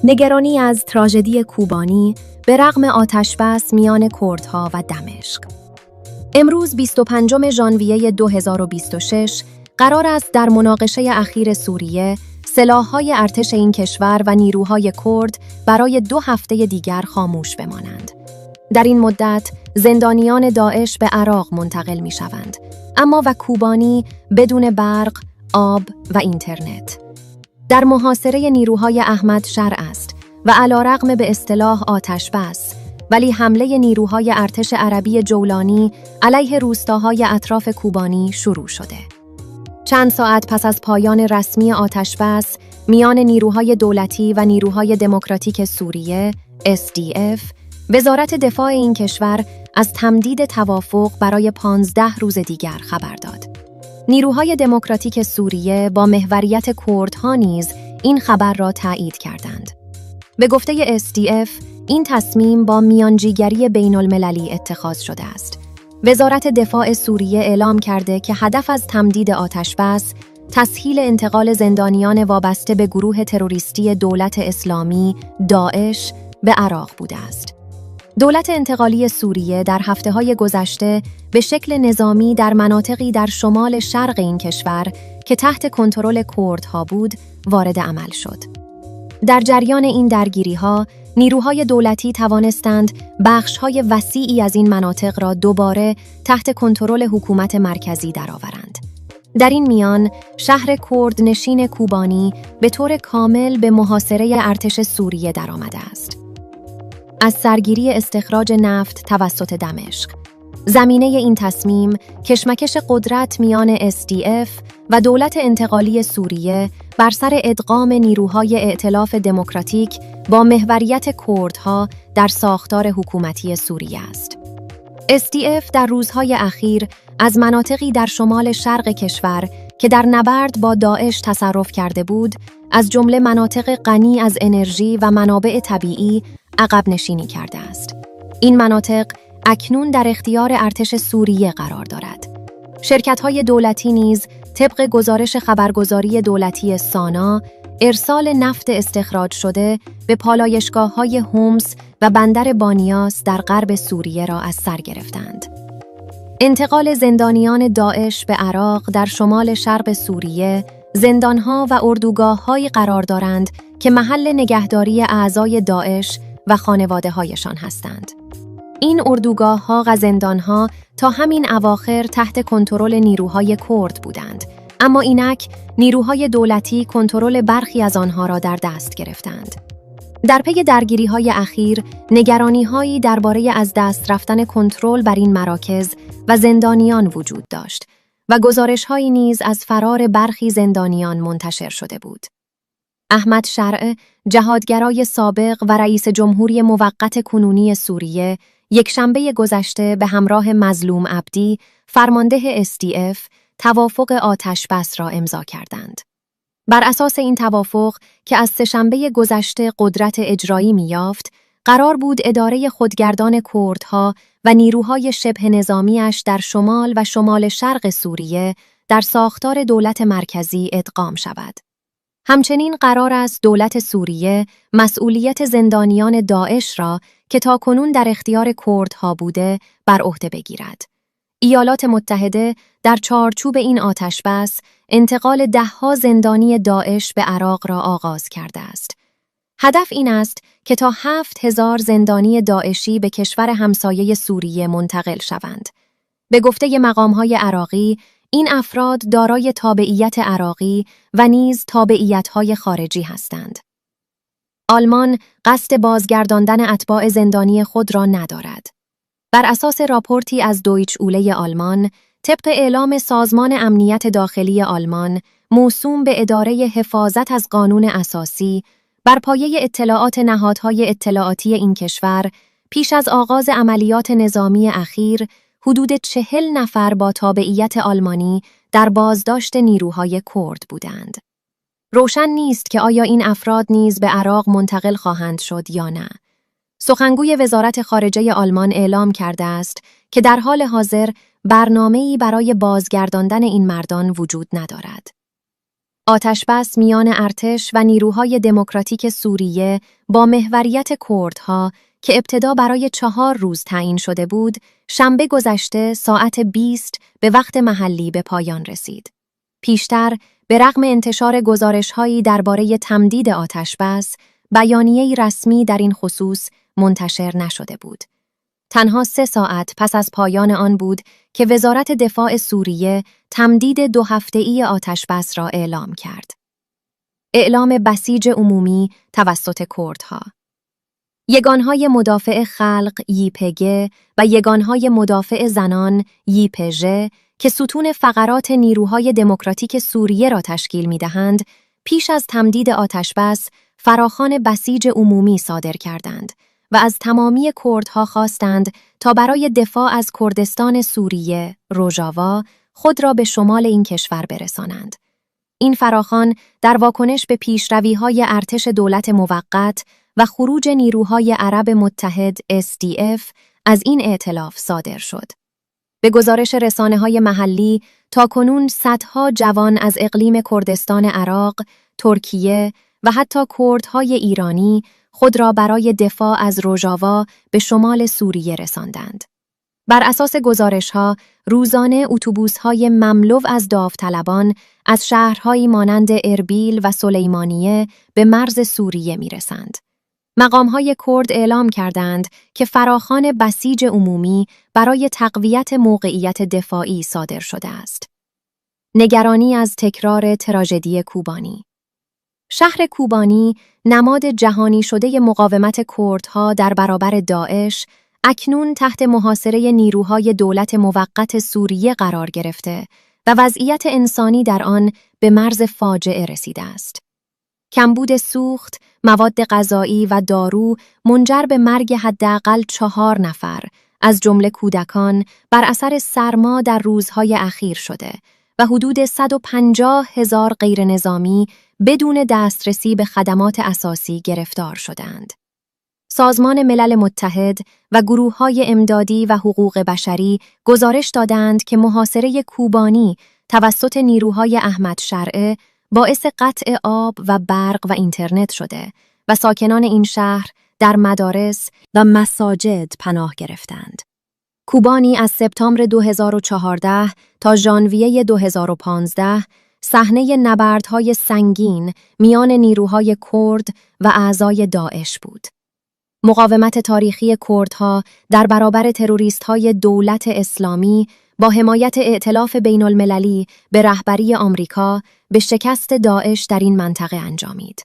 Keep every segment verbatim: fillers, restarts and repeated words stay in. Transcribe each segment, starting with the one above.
نگرانی از تراژدی کوبانی به رغم آتشبس میان کردها و دمشق. امروز بیست و پنجم ژانویهٔ دو هزار و بیست و شش قرار است در مناقشهٔ اخیر سوریه سلاح‌های ارتش این کشور و نیروهای کرد برای دو هفتهٔ دیگر خاموش بمانند. در این مدت زندانیان داعش به عراق منتقل می‌شوند، اما و کوبانی بدون برق، آب و اینترنت. در محاصرهٔ نیروهای احمد شرع است و علیرغم به اصطلاح آتشبس، ولی حملهٔ نیروهای ارتش عربی جولانی علیه روستاهای اطراف کوبانی شروع شده. چند ساعت پس از پایان رسمی آتشبس میان نیروهای دولتی و نیروهای دموکراتیک سوریه، S D F، وزارت دفاع این کشور از تمدید توافق برای پانزده روز دیگر خبر داد. نیروهای دموکراتیک سوریه با محوریت کردها نیز این خبر را تایید کردند. به گفتهٔ S D F، این تصمیم با میانجیگری بین المللی اتخاذ شده است. وزارت دفاع سوریه اعلام کرده که هدف از تمدید آتشبس تسهیل انتقال زندانیان وابسته به گروه تروریستی دولت اسلامی، داعش، به عراق بوده است. دولت انتقالی سوریه در هفته‌های گذشته به شکل نظامی در مناطقی در شمال شرق این کشور که تحت کنترل کردها بود، وارد عمل شد. در جریان این درگیری‌ها، نیروهای دولتی توانستند بخش‌های وسیعی از این مناطق را دوباره تحت کنترل حکومت مرکزی درآورند. در این میان، شهر کردنشین کوبانی به طور کامل به محاصرهٔ ارتش سوریه درآمده است. از سرگیری استخراج نفت توسط دمشق. زمینهٔ این تصمیم، کشمکش قدرت میان S D F و دولت انتقالی سوریه بر سر ادغام نیروهای ائتلاف دموکراتیک با محوریت کردها در ساختار حکومتی سوریه است. S D F در روزهای اخیر از مناطقی در شمال شرق کشور که در نبرد با داعش تصرف کرده بود، از جمله مناطق غنی از انرژی و منابع طبیعی، عقب نشینی کرده است. این مناطق اکنون در اختیار ارتش سوریه قرار دارد. شرکت‌های دولتی نیز طبق گزارش خبرگزاری دولتی سانا، ارسال نفت استخراج شده به پالایشگاه‌های حمص و بندر بانیاس در غرب سوریه را از سر گرفتند. انتقال زندانیان داعش به عراق در شمال شرق سوریه، زندان‌ها و اردوگاه‌هایی قرار دارند که محل نگهداری اعضای داعش و خانواده‌هایشان هستند. این اردوگاه‌ها و زندان‌ها تا همین اواخر تحت کنترل نیروهای کرد بودند، اما اینک نیروهای دولتی کنترل برخی از آنها را در دست گرفتند. در پی درگیری‌های اخیر، نگرانی‌هایی دربارهٔ از دست رفتن کنترل بر این مراکز و زندانیان وجود داشت و گزارش‌هایی نیز از فرار برخی زندانیان منتشر شده بود. احمد شرع، جهادگرای سابق و رئیس جمهوری موقت کنونی سوریه، یکشنبهٔ گذشته به همراه مظلوم عبدی، فرمانده S D F، توافق آتشبس را امضا کردند. بر اساس این توافق که از سه‌شنبهٔ گذشته قدرت اجرایی می‌یافت، قرار بود ادارهٔ خودگردان کردها و نیروهای شبه نظامی‌اش در شمال و شمال شرق سوریه در ساختار دولت مرکزی ادغام شود. همچنین قرار است دولت سوریه مسئولیت زندانیان داعش را که تاکنون در اختیار کردها بوده، بر عهده بگیرد. ایالات متحده در چارچوب این آتشبس، انتقال ده‌ها زندانی داعش به عراق را آغاز کرده است. هدف این است که تا هفت هزار زندانی داعشی به کشور همسایهٔ سوریه منتقل شوند. به گفتهٔ مقام‌های عراقی، این افراد دارای تابعیت عراقی و نیز تابعیت‌های خارجی هستند. آلمان قصد بازگرداندن اتباع زندانی خود را ندارد. بر اساس راپورتی از دویچ اولهٔ آلمان، طبق اعلام سازمان امنیت داخلی آلمان، موسوم به ادارهٔ حفاظت از قانون اساسی، بر پایهٔ اطلاعات نهادهای اطلاعاتی این کشور، پیش از آغاز عملیات نظامی اخیر، حدود چهل نفر با تابعیت آلمانی در بازداشت نیروهای کرد بودند. روشن نیست که آیا این افراد نیز به عراق منتقل خواهند شد یا نه. سخنگوی وزارت خارجهٔ آلمان اعلام کرده است که در حال حاضر برنامه‌ای برای بازگرداندن این مردان وجود ندارد. آتشبس میان ارتش و نیروهای دموکراتیک سوریه با محوریت کردها که ابتدا برای چهار روز تعیین شده بود، شنبه گذشته ساعت بیست به وقت محلی به پایان رسید. پیشتر، به رغم انتشار گزارش‌هایی دربارهٔ تمدید آتشبس، بیانیه‌ای رسمی در این خصوص منتشر نشده بود. تنها سه ساعت پس از پایان آن بود که وزارت دفاع سوریه تمدید دو هفته‌ای آتشبس را اعلام کرد. اعلام بسیج عمومی توسط کردها. یگانهای مدافع خلق، ی‌پ‌گ، و یگانهای مدافع زنان، ی‌پ‌ژ، که ستون فقرات نیروهای دموکراتیک سوریه را تشکیل می‌دهند، پیش از تمدید آتشبس، فراخوان بسیج عمومی صادر کردند و از تمامی کردها خواستند تا برای دفاع از کردستان سوریه، روژاوا، خود را به شمال این کشور برسانند. این فراخوان در واکنش به پیشروی‌های ارتش دولت موقت و خروج نیروهای عرب متحد، اس دی اف، از این ائتلاف صادر شد. به گزارش رسانه‌های محلی، تاکنون صدها جوان از اقلیم کردستان عراق، ترکیه و حتی کردهای ایرانی خود را برای دفاع از روژاوا به شمال سوریه رساندند. بر اساس گزارش‌ها، روزانه اتوبوس‌های مملو از داوطلبان از شهرهایی مانند اربیل و سلیمانیه به مرز سوریه می‌رسند. مقام‌های کرد اعلام کردند که فراخوان بسیج عمومی برای تقویت موقعیت دفاعی صادر شده است. نگرانی از تکرار تراژدی کوبانی. شهر کوبانی، نماد جهانی شدهٔ مقاومت کردها در برابر داعش، اکنون تحت محاصرهٔ نیروهای دولت موقت سوریه قرار گرفته و وضعیت انسانی در آن به مرز فاجعه رسیده است. کمبود سوخت، مواد غذایی و دارو منجر به مرگ حداقل چهار نفر، از جمله کودکان، بر اثر سرما در روزهای اخیر شده و حدود صد و پنجاه هزار غیرنظامی بدون دسترسی به خدمات اساسی گرفتار شدند. سازمان ملل متحد و گروه‌های امدادی و حقوق بشری گزارش دادند که محاصرهٔ کوبانی توسط نیروهای احمد شرعه باعث قطع آب و برق و اینترنت شده و ساکنان این شهر در مدارس و مساجد پناه گرفتند. کوبانی از سپتامبر دو هزار و چهارده تا ژانویهٔ دو هزار و پانزده صحنهٔ نبردهای سنگین میان نیروهای کرد و اعضای داعش بود. مقاومت تاریخی کردها در برابر تروریست‌های دولت اسلامی با حمایت ائتلاف بین‌المللی به رهبری آمریکا به شکست داعش در این منطقه انجامید.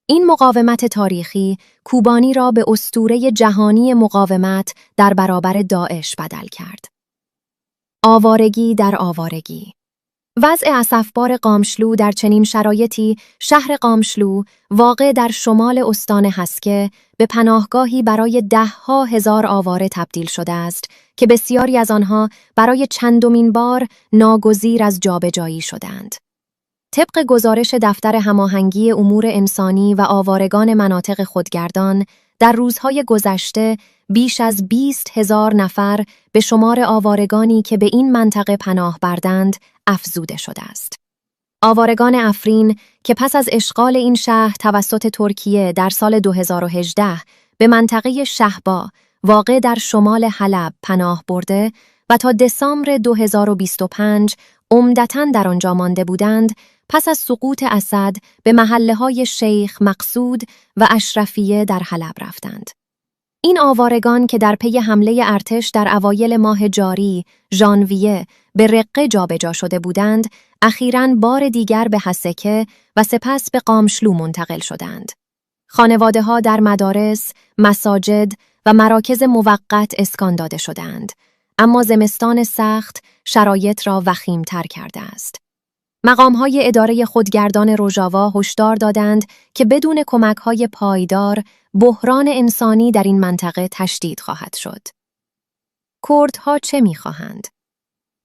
این مقاومت تاریخی کوبانی را به اسطورهٔ جهانی مقاومت در برابر داعش بدل کرد. آوارگی در آوارگی. وضع اسفبار قامشلو در چنین شرایطی، شهر قامشلو، واقع در شمال استان حسکه، به پناهگاهی برای ده‌ها هزار آواره تبدیل شده است که بسیاری از آنها برای چندمین بار ناگزیر از جابجایی شدند. طبق گزارش دفتر هماهنگی امور انسانی و آوارگان مناطق خودگردان، در روزهای گذشته بیش از بیست هزار نفر به شمار آوارگانی که به این منطقه پناه بردند، افزوده شده است. آوارگان عفرین که پس از اشغال این شهر توسط ترکیه در سال دو هزار و هجده به منطقهٔ شهبا، واقع در شمال حلب، پناه برده و تا دسامبر دو هزار و بیست و پنج عمدتاً در آنجا مانده بودند، پس از سقوط اسد به محله‌های شیخ مقصود و اشرفیه در حلب رفتند. این آوارگان که در پی حملهٔ ارتش در اوایل ماه جاری، ژانویه، به رقه جابجا شده بودند، اخیراً بار دیگر به حسکه و سپس به قامشلو منتقل شدند. خانواده‌ها در مدارس، مساجد و مراکز موقت اسکان داده شدند، اما زمستان سخت شرایط را وخیم‌تر کرده است. مقام‌های ادارهٔ خودگردان روژاوا هشدار دادند که بدون کمک‌های پایدار، بحران انسانی در این منطقه تشدید خواهد شد. کردها چه می‌خواهند؟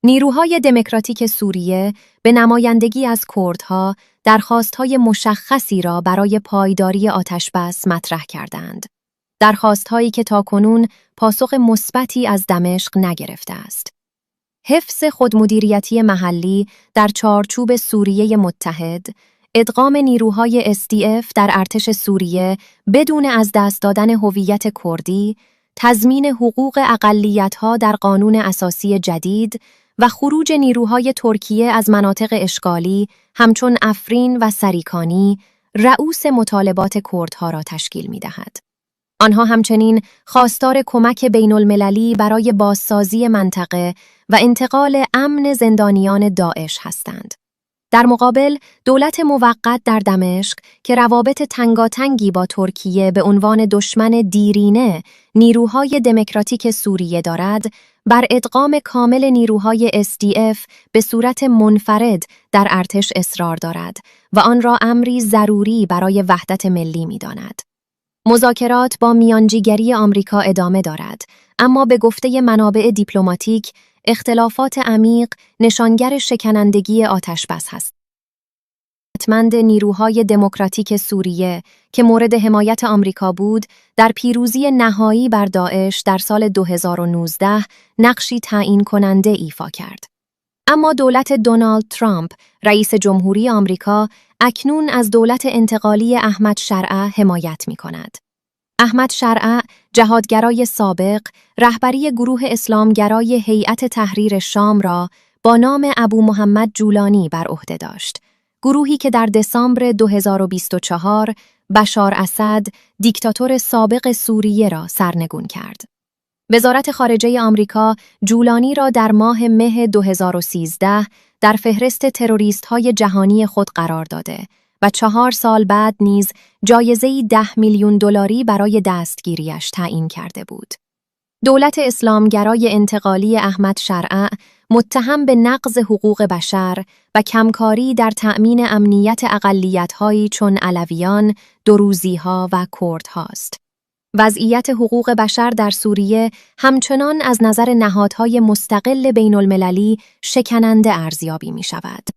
نیروهای دموکراتیک سوریه به نمایندگی از کردها درخواست‌های مشخصی را برای پایداری آتشبس مطرح کردند. درخواست‌هایی که تاکنون پاسخ مثبتی از دمشق نگرفته است. حفظ خودمدیریتی محلی در چارچوب سوریهٔ متحد، ادغام نیروهای S D F در ارتش سوریه بدون از دست دادن هویت کردی، تضمین حقوق اقلیت‌ها در قانون اساسی جدید و خروج نیروهای ترکیه از مناطق اشغالی همچون عفرین و سریکانی، رؤوس مطالبات کردها را تشکیل می‌دهد. آنها همچنین خواستار کمک بین‌المللی برای بازسازی منطقه و انتقال امن زندانیان داعش هستند. در مقابل، دولت موقت در دمشق که روابط تنگاتنگی با ترکیه به عنوان دشمن دیرینه نیروهای دموکراتیک سوریه دارد، بر ادغام کامل نیروهای S D F به صورت منفرد در ارتش اصرار دارد و آن را امری ضروری برای وحدت ملی می‌داند. مذاکرات با میانجیگری آمریکا ادامه دارد، اما به گفتهٔ منابع دیپلماتیک، اختلافات عمیق نشانگر شکنندگی آتشبس هست. مند نیروهای دموکراتیک سوریه که مورد حمایت آمریکا بود، در پیروزی نهایی بر داعش در سال دو هزار و نوزده نقشی تعیین کننده ایفا کرد. اما دولت دونالد ترامپ، رئیس جمهوری آمریکا، اکنون از دولت انتقالی احمد شرعه حمایت می‌کند. احمد شرعه، جهادگرای سابق، رهبری گروه اسلامگرای هیئت تحریر شام را با نام ابو محمد جولانی بر عهده داشت، گروهی که در دسامبر دو هزار و بیست و چهار بشار اسد، دیکتاتور سابق سوریه را سرنگون کرد. وزارت خارجهٔ آمریکا جولانی را در ماه مه دو هزار و سیزده در فهرست تروریست‌های جهانی خود قرار داده و چهار سال بعد نیز جایزه‌ای ده میلیون دلاری برای دستگیریش تعیین کرده بود. دولت اسلامگرای انتقالی احمد شرعه متهم به نقض حقوق بشر و کمکاری در تأمین امنیت اقلیت‌هایی چون علویان، دروزی‌ها و کردهاست. وضعیت حقوق بشر در سوریه همچنان از نظر نهادهای مستقل بین‌المللی شکننده ارزیابی می‌شود.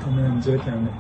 Tamam, Jack, yani.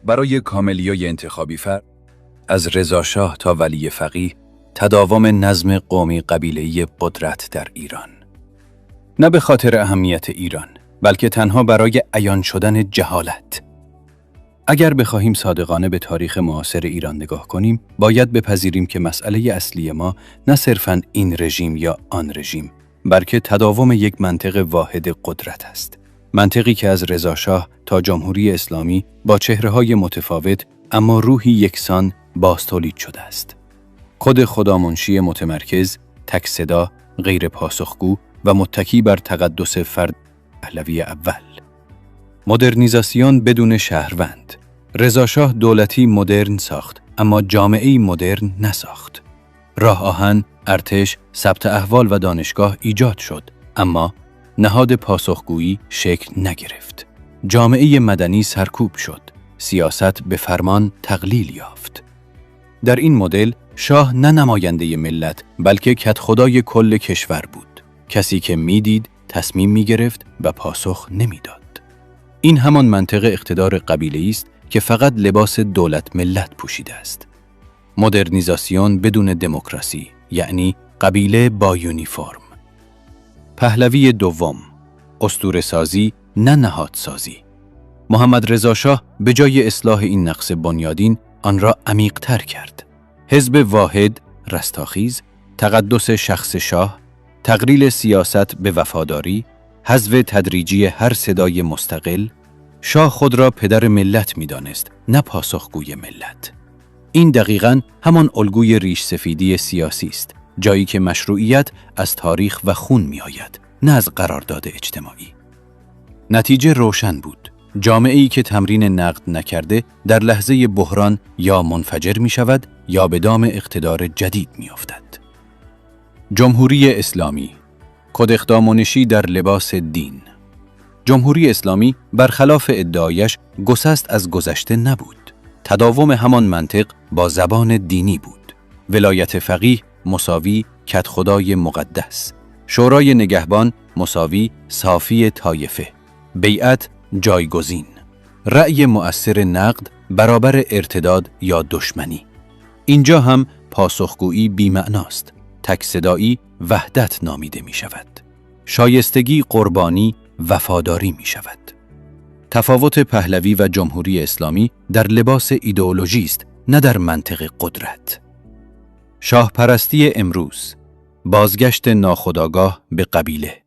برای کاملیای انتخابی فرد، از رضا شاه تا ولی فقیه، تداوم نظم قومی قبیله‌ای قدرت در ایران. نه به خاطر اهمیت ایران، بلکه تنها برای عیان شدن جهالت. اگر بخواهیم صادقانه به تاریخ معاصر ایران نگاه کنیم، باید بپذیریم که مسئلهٔ اصلی ما نه صرفاً این رژیم یا آن رژیم، بلکه تداوم یک منطق واحد قدرت است. منطقی که از رضا شاه تا جمهوری اسلامی با چهره‌های متفاوت اما روحی یکسان باز تولید شده است. کد خدامنشی متمرکز، تک صدا، غیر پاسخگو و متکی بر تقدس فرد پهلوی اول. مدرنیزاسیون بدون شهروند. رضا شاه دولتی مدرن ساخت، اما جامعه‌ای مدرن نساخت. راه آهن، ارتش، ثبت احوال و دانشگاه ایجاد شد، اما نهاد پاسخگویی شکل نگرفت. جامعهٔ مدنی سرکوب شد، سیاست به فرمان تقلیل یافت. در این مدل، شاه نه نمایندهٔ ملت، بلکه کدخدای کل کشور بود. کسی که می‌دید، تصمیم می‌گرفت و پاسخ نمی‌داد. این همان منطق اقتدار قبیله‌ای است که فقط لباس دولت ملت پوشیده است. مدرنیزاسیون بدون دموکراسی، یعنی قبیله با یونیفرم. پهلوی دوم، اسطوره‌سازی نه نهادسازی. محمد رضا شاه به جای اصلاح این نقص بنیادین، آن را عمیق‌تر کرد. حزب واحد، رستاخیز، تقدس شخص شاه، تقلیل سیاست به وفاداری، حذف تدریجی هر صدای مستقل. شاه خود را پدر ملت می‌دانست، نه پاسخگوی ملت. این دقیقاً همان الگوی ریش‌سفیدی سیاسی است، جایی که مشروعیت از تاریخ و خون می‌آید، نه از قرارداد اجتماعی. نتیجه روشن بود. جامعه‌ای که تمرین نقد نکرده، در لحظهٔ بحران یا منفجر می‌شود یا به دام اقتدار جدید می‌افتد. جمهوری اسلامی، کد خدامنشی در لباس دین. جمهوری اسلامی برخلاف ادعایش گسست از گذشته نبود. تداوم همان منطق با زبان دینی بود. ولایت فقیه مساوی کدخدای مقدس، شورای نگهبان مساوی صافی طایفه، بیعت جایگزین، رأی مؤثر نقد برابر ارتداد یا دشمنی. اینجا هم پاسخگویی بی‌معناست، تک صدایی وحدت نامیده می‌شود. شایستگی قربانی وفاداری می‌شود. تفاوت پهلوی و جمهوری اسلامی در لباس ایدئولوژی است، نه در منطق قدرت. شاه‌پرستی امروز، بازگشت ناخودآگاه به قبیله.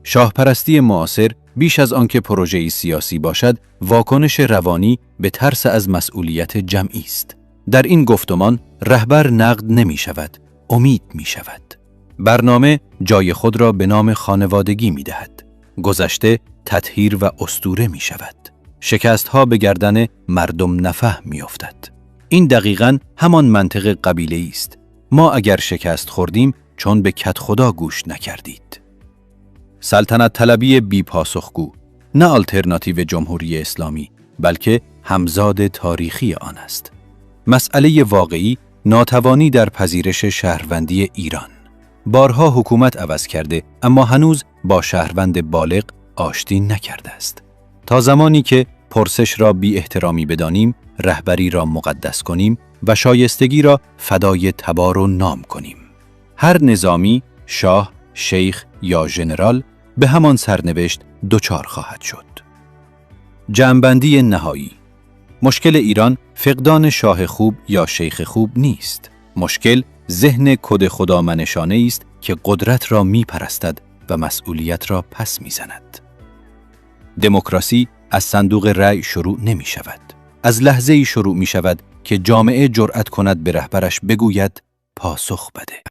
شاه‌پرستی معاصر بیش از آنکه پروژه‌ای سیاسی باشد، واکنش روانی به ترس از مسئولیت جمعی است. در این گفتمان رهبر نقد نمی‌شود، امید می‌شود. برنامه جای خود را به نام خانوادگی می‌دهد. گذشته تطهیر و اسطوره می‌شود. شکست‌ها به گردن مردم نفهم می‌افتد. این دقیقاً همان منطق قبیله‌ای است. ما اگر شکست خوردیم، چون به کدخدا گوش نکردید. سلطنت‌طلبی بی‌پاسخگو، نه آلترناتیو جمهوری اسلامی، بلکه همزاد تاریخی آن است. مسئلهٔ واقعی، ناتوانی در پذیرش شهروندی ایران. بارها حکومت عوض کرده، اما هنوز با شهروند بالغ آشتی نکرده است. تا زمانی که پرسش را بی‌احترامی بدانیم، رهبری را مقدس کنیم و شایستگی را فدای تبار و نام کنیم، هر نظامی، شاه، شیخ یا ژنرال به همان سرنوشت دچار خواهد شد. جمع‌بندی نهایی. مشکل ایران فقدان شاه خوب یا شیخ خوب نیست. مشکل ذهن کد خدامنشانه‌ای است که قدرت را می‌پرستد و مسئولیت را پس می‌زند. دموکراسی از صندوق رأی شروع نمی‌شود. از لحظه‌ای شروع می‌شود که جامعه جرأت کند به رهبرش بگوید: «پاسخ بده.»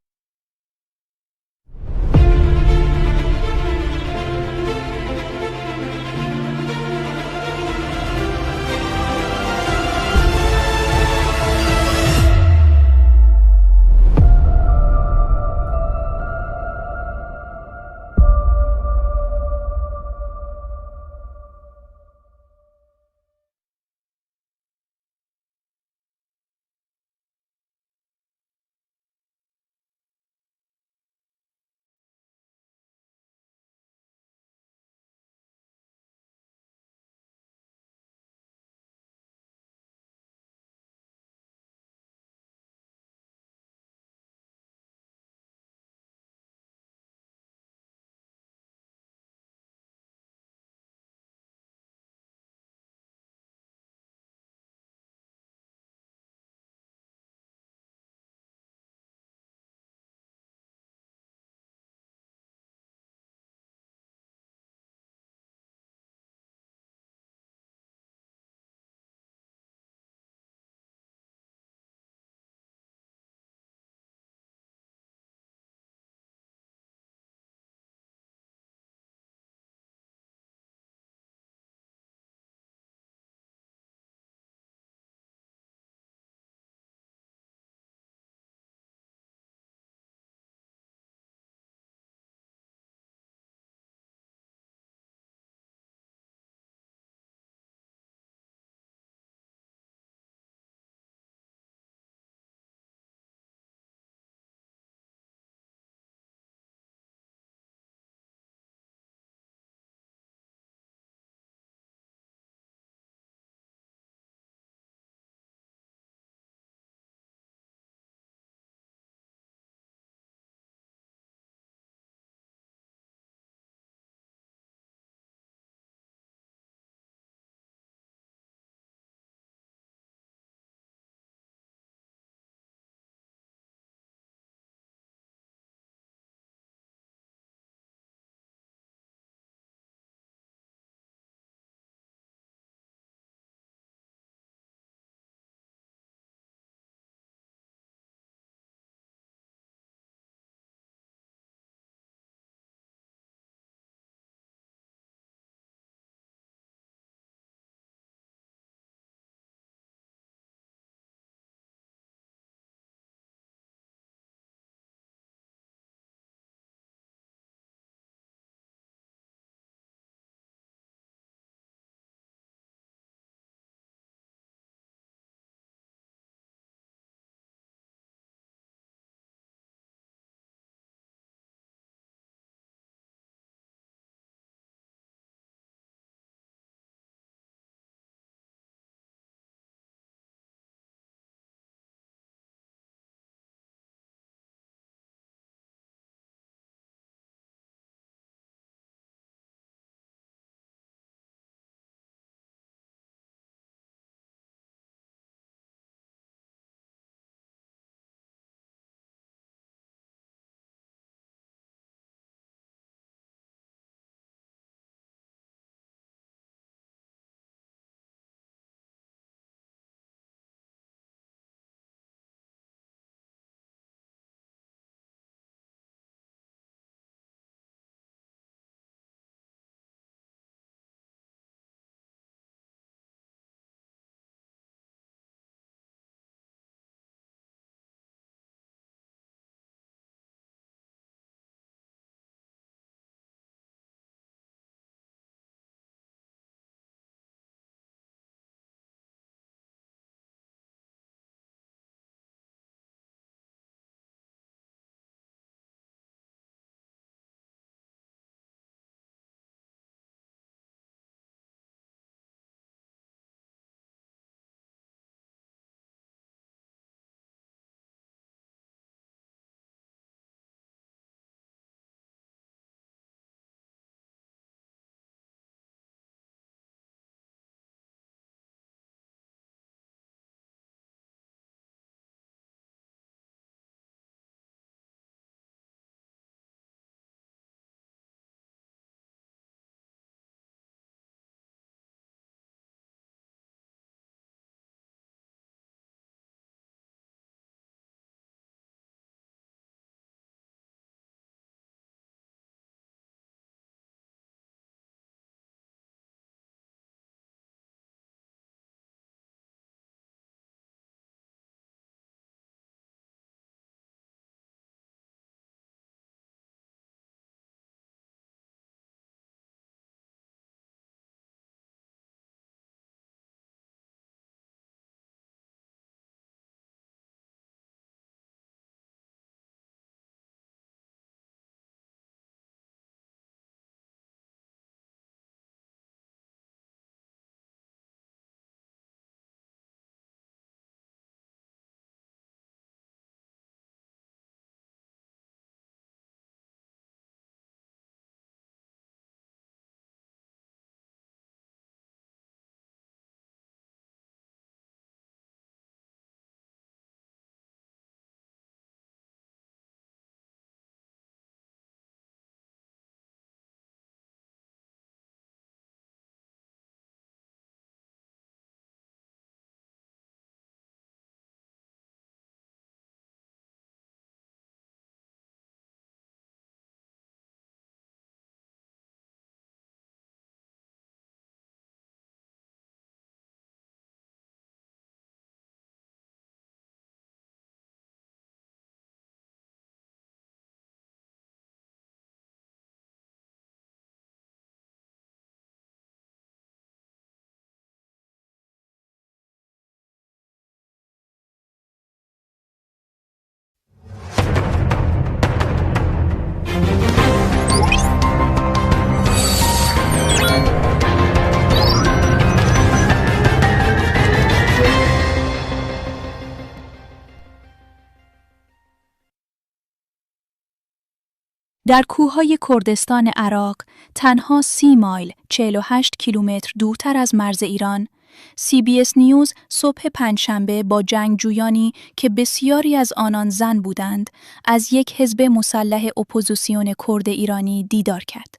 در کوههای کردستان عراق، تنها سی مایل، چهل و هشت کیلومتر دورتر از مرز ایران، سی بی اس نیوز صبح پنجشنبه با جنگجویانی که بسیاری از آنان زن بودند، از یک حزب مسلح اپوزیسیون کرد ایرانی دیدار کرد.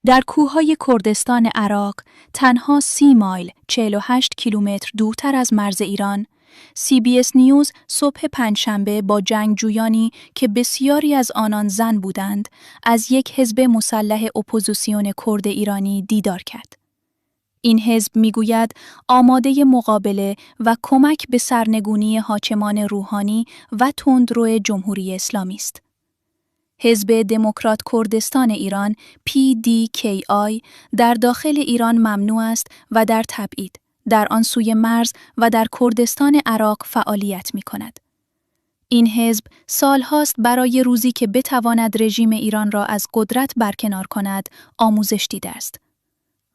در کوههای کردستان عراق، تنها سی مایل، چهل و هشت کیلومتر دورتر از مرز ایران، سی بی اس نیوز صبح پنجشنبه با جنگجویانی که بسیاری از آنان زن بودند، از یک حزب مسلح اپوزیسیون کرد ایرانی دیدار کرد. این حزب می‌گوید آمادهٔ مقابله و کمک به سرنگونی حاکمان روحانی و تندرو جمهوری اسلامی است. حزب دموکرات کردستان ایران، پی دی کی آی، در داخل ایران ممنوع است و در تبعید، در آن سوی مرز و در کردستان عراق فعالیت می‌کند. این حزب سالهاست برای روزی که بتواند رژیم ایران را از قدرت برکنار کند، آموزش دیده است.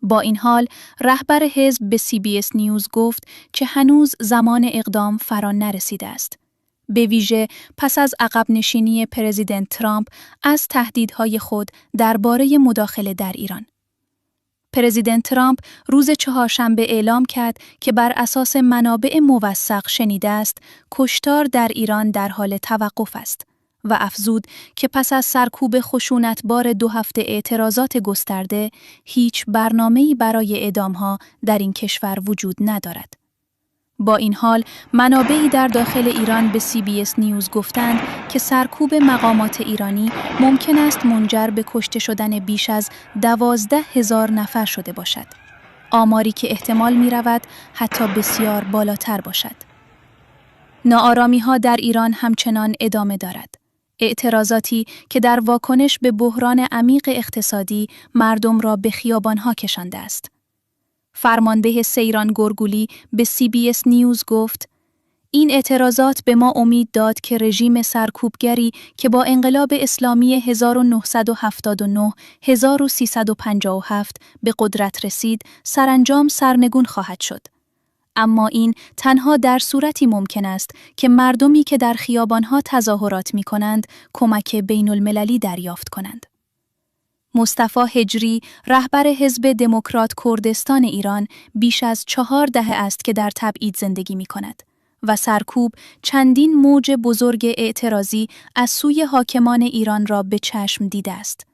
با این حال، رهبر حزب به سی بی اس نیوز گفت که هنوز زمان اقدام فرا نرسیده است، به ویژه پس از عقب‌نشینی پرزیدنت ترامپ از تهدیدهای خود دربارهٔ مداخله در ایران. پرزیدنت ترامپ روز چهارشنبه اعلام کرد که بر اساس منابع موثق شنیده است، کشتار در ایران در حال توقف است و افزود که پس از سرکوب خشونتبار دو هفته اعتراضات گسترده، هیچ برنامه‌ای برای اعدام‌ها در این کشور وجود ندارد. با این حال، منابعی در داخل ایران به سی بی اس نیوز گفتند که سرکوب مقامات ایرانی ممکن است منجر به کشته شدن بیش از دوازده هزار نفر شده باشد، آماری که احتمال می‌رود حتی بسیار بالاتر باشد. ناآرامی‌ها در ایران همچنان ادامه دارد، اعتراضاتی که در واکنش به بحران عمیق اقتصادی مردم را به خیابان‌ها کشانده است. فرمانده سیران گرگولی به سی بی اس نیوز گفت: این اعتراضات به ما امید داد که رژیم سرکوبگری که با انقلاب اسلامی هزار و نهصد و هفتاد و نه، هزار و سیصد و پنجاه و هفت به قدرت رسید، سرانجام سرنگون خواهد شد. اما این تنها در صورتی ممکن است که مردمی که در خیابان‌ها تظاهرات می‌کنند، کمک بین‌المللی دریافت کنند. مصطفی هجری، رهبر حزب دموکرات کردستان ایران، بیش از چهار دهه است که در تبعید زندگی می‌کند و سرکوب چندین موج بزرگ اعتراضی از سوی حاکمان ایران را به چشم دیده است.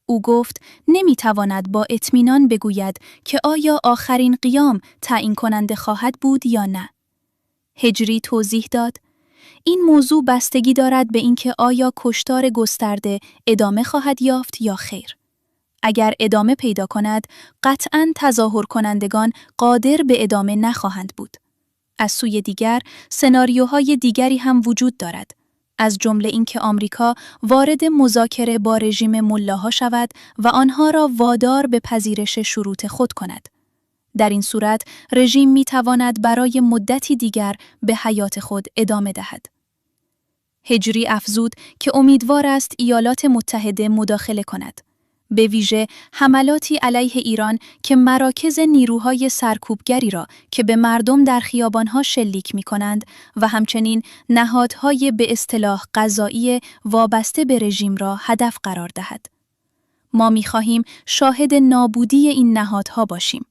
او گفت نمی‌تواند با اطمینان بگوید که آیا آخرین قیام تعیین کننده خواهد بود یا نه. هجری توضیح داد: این موضوع بستگی دارد به اینکه آیا کشتار گسترده ادامه خواهد یافت یا خیر. اگر ادامه پیدا کند، قطعاً تظاهر کنندگان قادر به ادامه نخواهند بود. از سوی دیگر، سناریوهای دیگری هم وجود دارد، از جمله اینکه آمریکا وارد مذاکره با رژیم ملاها شود و آنها را وادار به پذیرش شروط خود کند. در این صورت، رژیم می‌تواند برای مدتی دیگر به حیات خود ادامه دهد. هجری افزود که امیدوار است ایالات متحده مداخله کند، به ویژه حملاتی علیه ایران که مراکز نیروهای سرکوبگری را که به مردم در خیابان‌ها شلیک می‌کنند و همچنین نهادهای به اصطلاح قضایی وابسته به رژیم را هدف قرار دهد. ما می‌خواهیم شاهد نابودی این نهادها باشیم.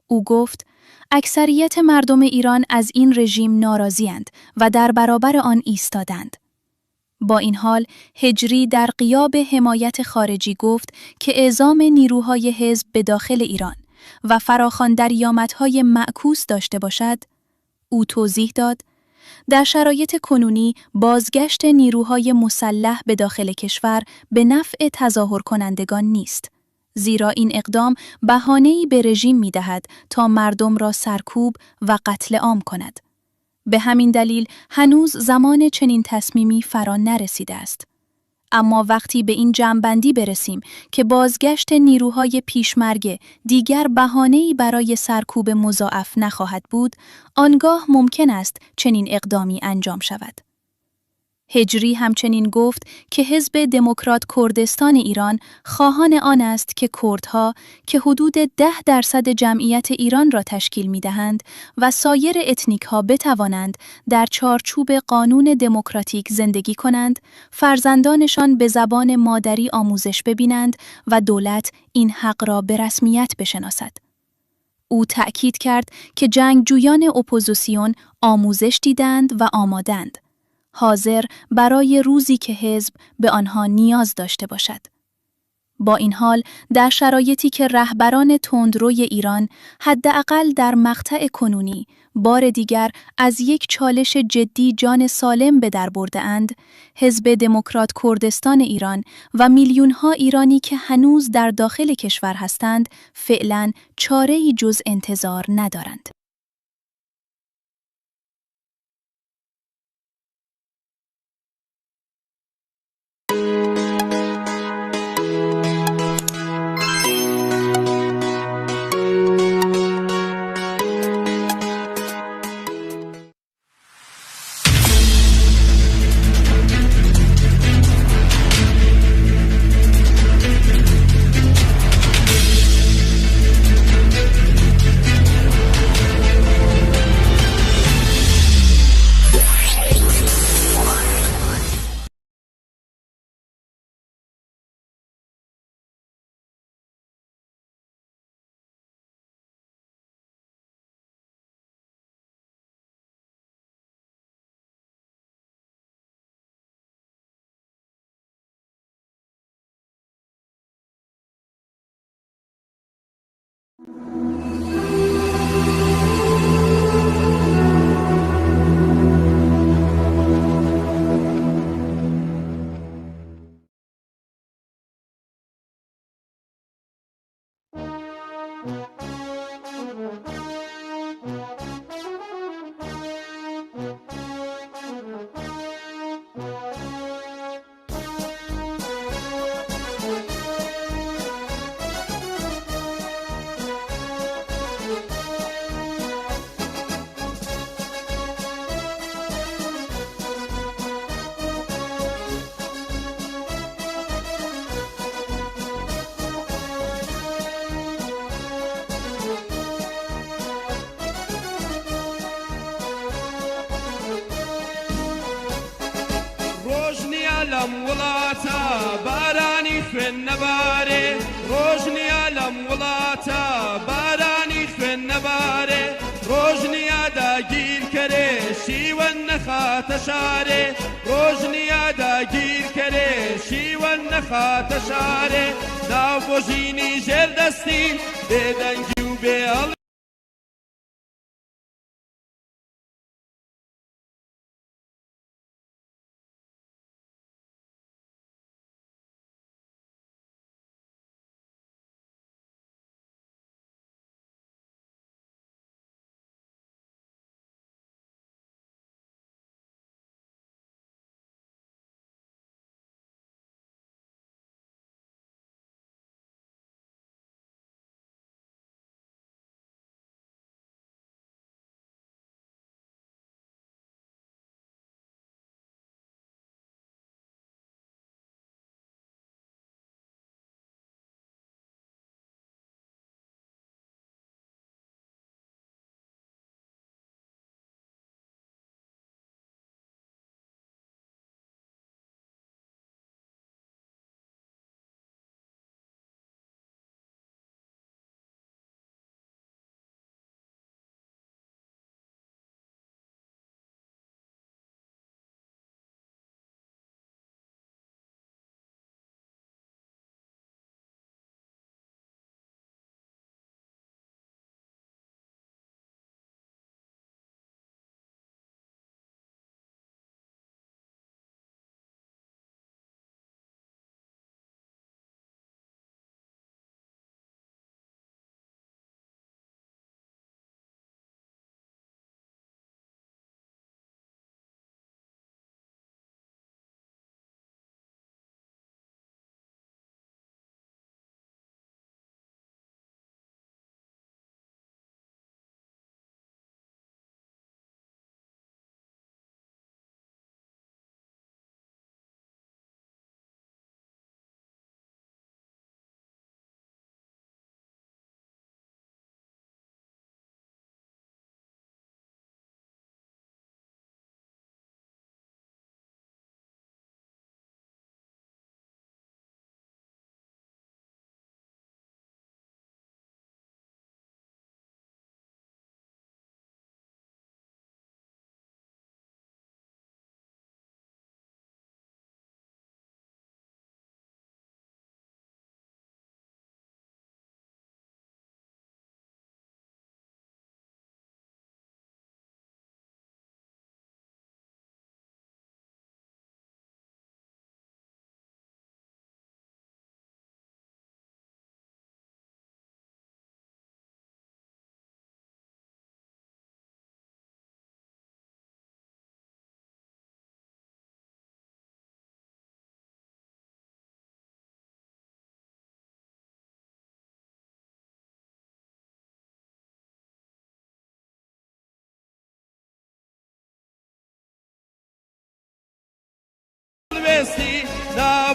او گفت: اکثریت مردم ایران از این رژیم ناراضی‌اند و در برابر آن ایستادند. با این حال، هجری در غیاب حمایت خارجی گفت که اعزام نیروهای حزب به داخل ایران و فراخوان درآمدهای معکوس داشته باشد. او توضیح داد: در شرایط کنونی بازگشت نیروهای مسلح به داخل کشور به نفع تظاهرکنندگان نیست، زیرا این اقدام بهانه‌ای به رژیم می‌دهد تا مردم را سرکوب و قتل عام کند. به همین دلیل هنوز زمان چنین تصمیمی فرا نرسیده است. اما وقتی به این جمع‌بندی برسیم که بازگشت نیروهای پیشمرگه دیگر بهانه‌ای برای سرکوب مضاعف نخواهد بود، آنگاه ممکن است چنین اقدامی انجام شود. هجری همچنین گفت که حزب دموکرات کردستان ایران خواهان آن است که کردها که حدود ده درصد جمعیت ایران را تشکیل می‌دهند و سایر اتنیک‌ها بتوانند در چارچوب قانون دموکراتیک زندگی کنند، فرزندانشان به زبان مادری آموزش ببینند و دولت این حق را به رسمیت بشناسد. او تأکید کرد که جنگجویان اپوزیسیون آموزش دیدند و آمادند، حاضر برای روزی که حزب به آنها نیاز داشته باشد. با این حال، در شرایطی که رهبران تندروی ایران حداقل در مقطع کنونی بار دیگر از یک چالش جدی جان سالم به در برده‌اند، حزب دموکرات کردستان ایران و میلیون‌ها ایرانی که هنوز در داخل کشور هستند، فعلاً چاره‌ای جز انتظار ندارند. Rojniya lem wilata baranî xwên nebare, rojniya lem wilata baranî xwên nebare, rojniya dagîrkerê şîwen nexate şarê, rojniya dagîrkerê şîwen nexate şarê, nav bojînî jêr destî bêdengî û bê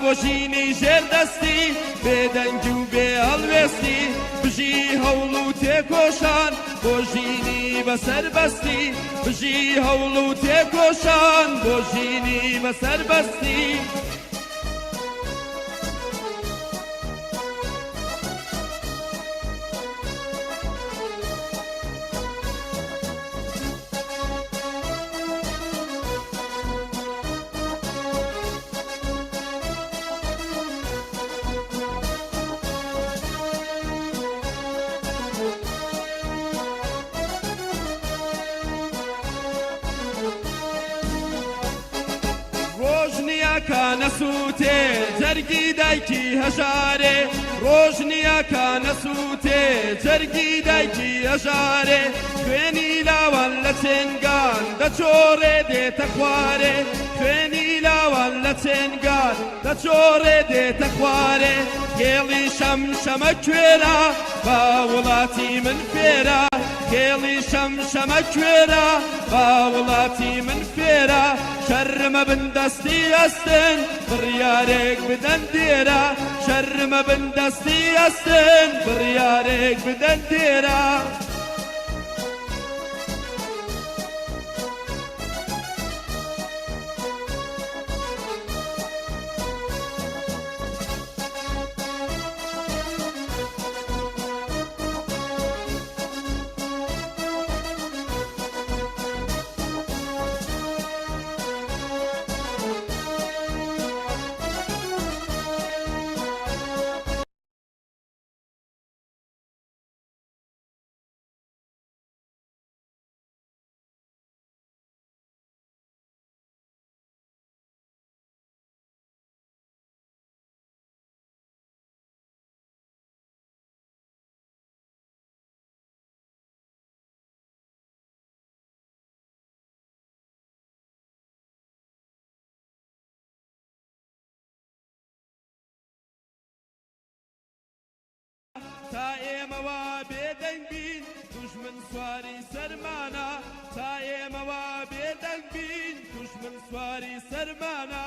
بۆ ژینی ژێردەستی، بێدەنگی و بێ هەڵوێستی، بژی هەوڵ و تێکۆشان، بۆ ژینی بە سەربەستی، بژی هەوڵ و تێکۆشان، بۆ ژینی بە سەربەستی. ڕۆژ نییە کە نەسووتێ جەرگی دایکی هەژارێ، ڕۆژ نییە کە نەسووتێ جەرگی دایکی هەژارێ، خوێنی لاوان لە چێنگان دەچۆڕێ دێتە خوارێ، خوێنی لاوان لە چێنگان دەچۆڕێ دێتە خوارێ. کێڵی شەمشەمە کوێرە، با وڵاتی من فێرە، کێڵی شەمشەمە کوێرە، با وڵاتی من فێرە. شەرمە بن دەستی ئەستن، بڕیارێک بدەن دێرە، شەرمە بن دەستی ئەستن، بڕیارێک بدەن دێرە. تا ئێمە وا بێدەنگ بین، دوژمن سواری سەرمانە. تا ئێمە وا بێدەنگ بین، دوژمن سواری سەرمانە.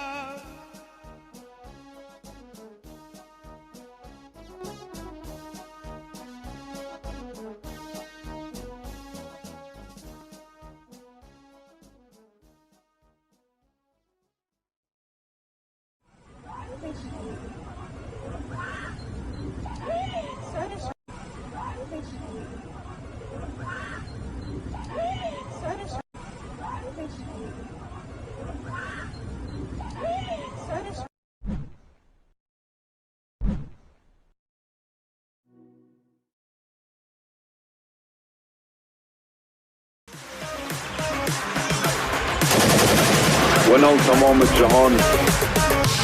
Wenaw temam cihan,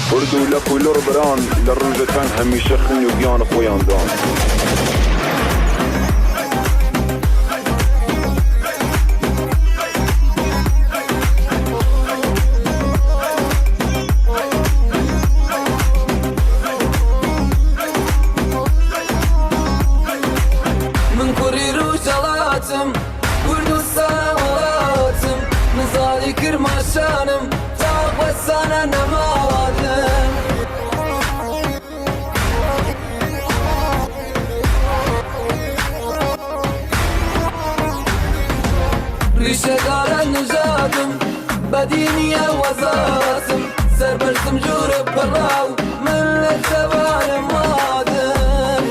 Kurd û lep û lur biran, li rûje teng hemîşe xwîn û giyan xwe yan dan. Min kurî Rojhelat im, Kurdistan welat im, nizalî Kirmaşan im, taxwesane nemalat im. Rîşedare nijad im, bedîniye wezat im, serberz im jûr pira û millet sevar im, mat im.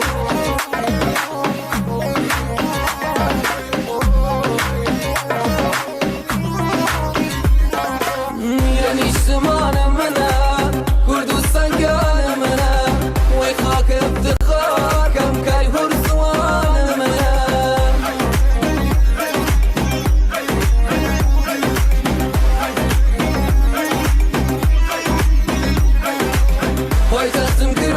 Mîre nîştiman min e, Kurdistan gel min e, wê xak eftixar kem kay hûr ziwan min e. Paytextim kir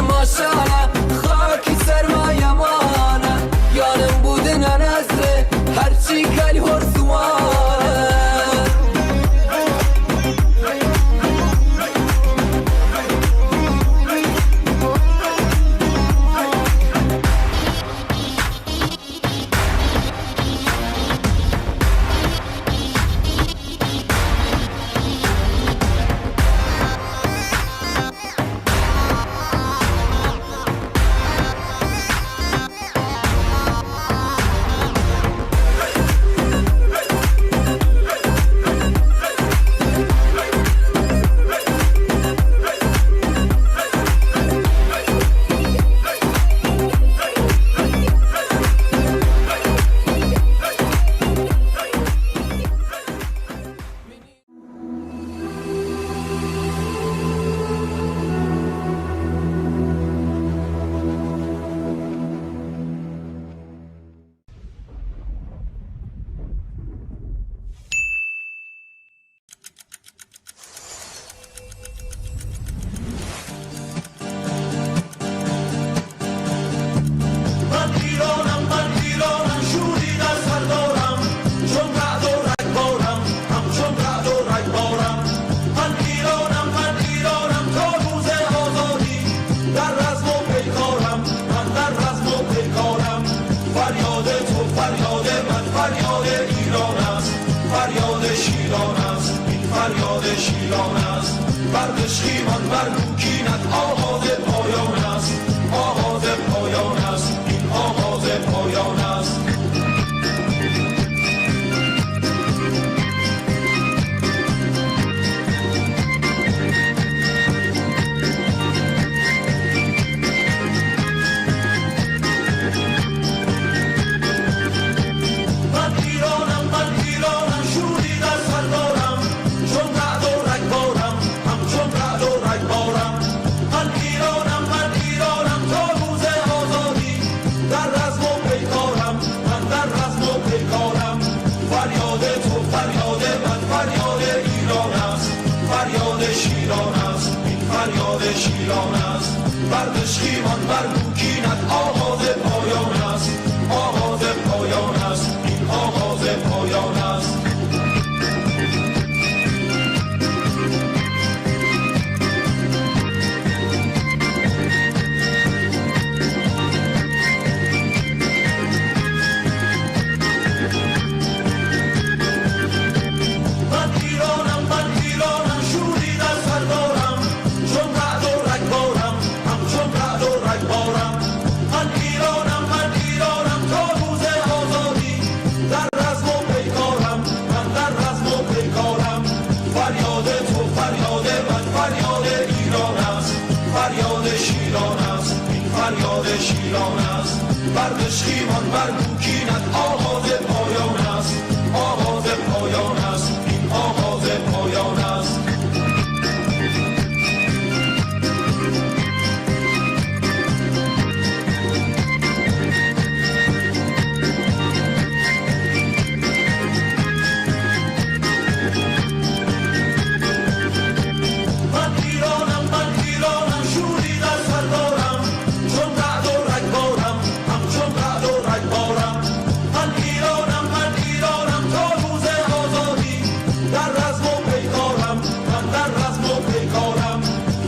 Feryadê to, feryadê min, feryadê Îran est, feryadê şîlan est, hîn feryadê şîlan est. Ber dişxî min, ber bûkînet, awazê payan est, awazê payan est, hîn awazê payan est. Feryadê to, feryadê min, feryadê Îran est, feryadê şîlan est, hîn feryadê şîlan est. Ber dişxî min, ber bûkînet, awazê payan est, awazê payan est, hîn awazê payan est. Feryadê to, feryadê min, feryadê Îran est, feryadê şîlan est, hîn feryadê şîlan est. Ber dişxî min, ber bûkînet, awazê payan est, awazê payan est, hîn awazê payan est.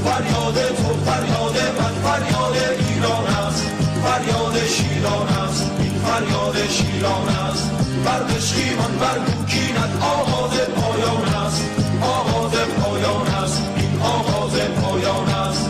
Feryadê to, feryadê min, feryadê Îran est, feryadê şîlan est, hîn feryadê şîlan est. Ber dişxî min, ber bûkînet, awazê payan est, awazê payan est, hîn awazê payan est.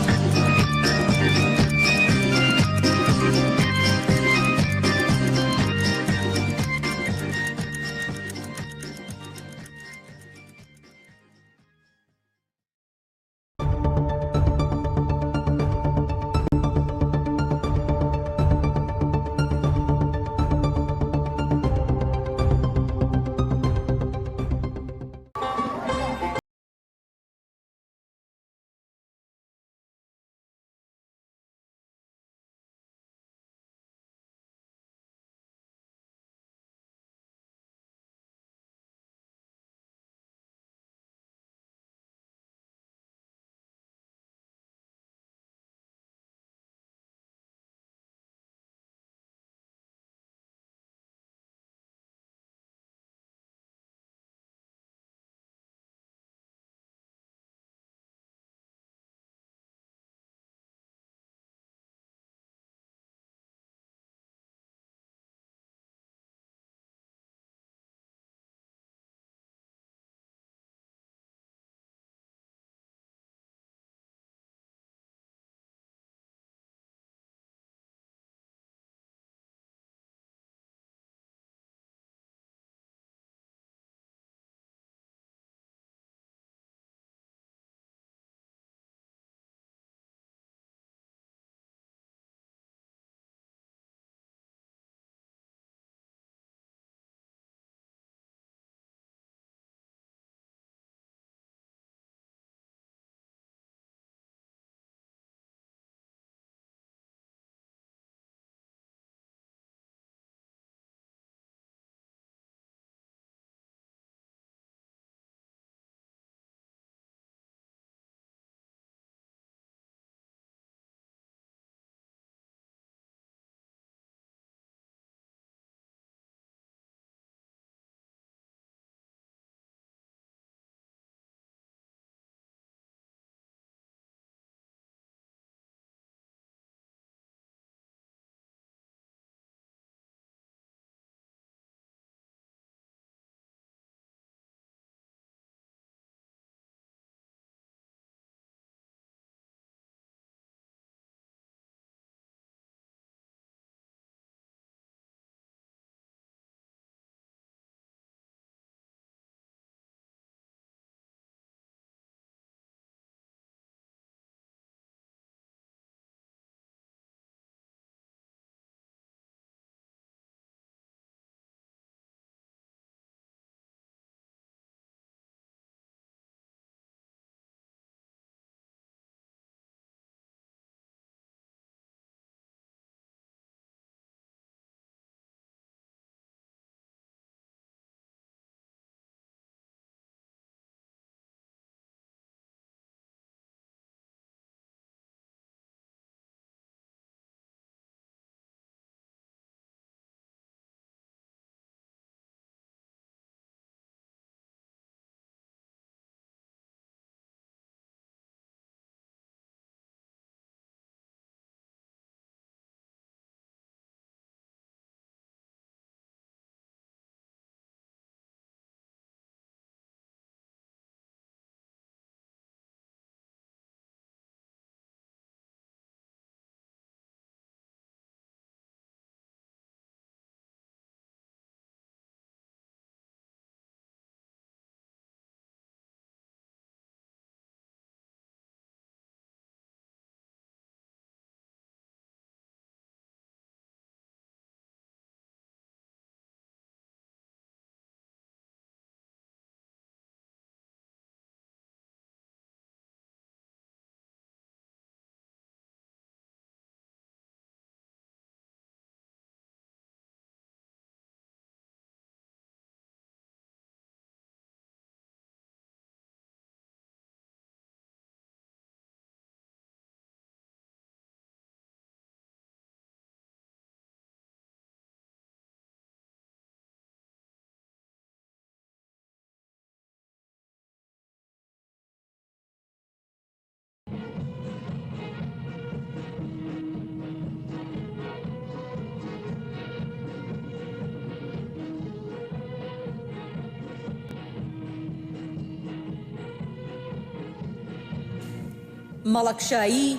مەڵەکشایی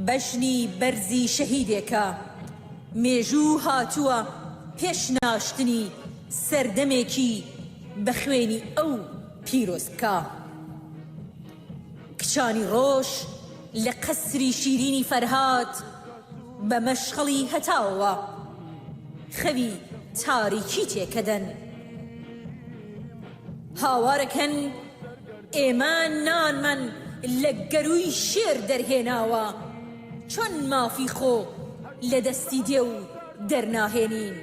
بەژنی بەرزی شەهیدێکە. مێژوو هاتووە پێش ناشتنی سەردەمێکی بە خوێنی ئەو پیرۆز بکا. کچانی ڕۆژ لە قەسری شیرینی فەرهاد بە مەشخەڵی هەتاوەوە خەوی تاریکی تێکەدەن. هاوارەکەن ئێمە نانمان لە گەرووی شێر دەرهێناوە، چۆن مافی خۆ لە دەستی دێ و دەرناهێنین؟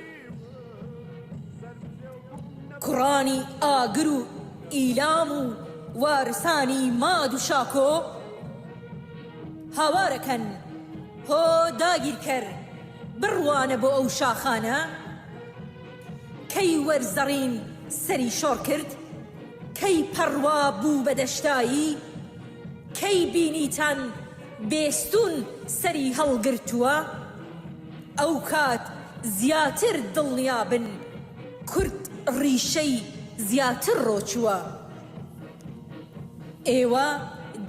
کوڕانی ئاگر و ئیلام و وارسانی ماد و شاکۆ هاوارەکەن، هۆ داگیرکەر، بڕوانە بۆ ئەو شاخانە. کەی وەرزەڕین سەری شۆڕ کرد؟ کەی پەڕوا بوو بە دەشتایی؟ کەی بینیتان بێستوون سەری هەڵگرتووە؟ ئەو کات زیاتر دڵنیا بن، کورد ڕیشەی زیاتر ڕۆچووە. ئێوە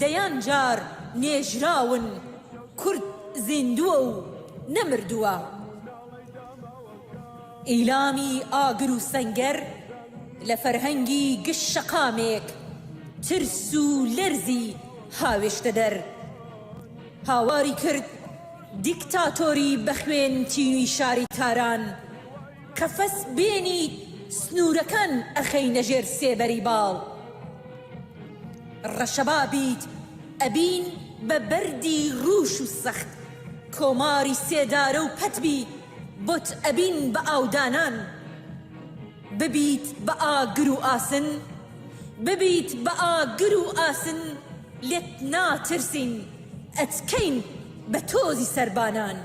دەیان جار نێژراون، کورد زیندووە و نەمردووە. ئیلامی ئاگر و سەنگەر لە فەرهەنگی گشت شەقامێک ترس و لەرزی هاوێشتە دەر. هاواری کرد دیکتاتۆری بە خوێن تینوی شاری تاران، قەفەس بێنی سنوورەکان ئەخەینە ژێر سێبەری باڵ. ڕەشەبا بیت ئەبین بە بەردی ڕووش و سەخت، کۆماری سێدارە و پەتبی بۆت ئەبین بە ئاودانان. ببیت بە ئاگر و ئاسن، ببیت بە ئاگر و ئاسن، لێت ناترسین، ئەتکەین بە تۆزی سەربانان.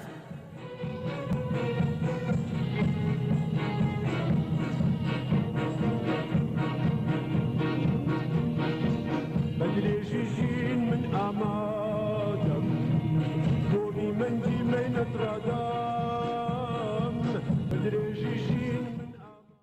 بە درێژی ژین من ئامادەم، بۆ ئیمەندی مەینەت ڕادام. بە درێژی ژین من ئامادەم.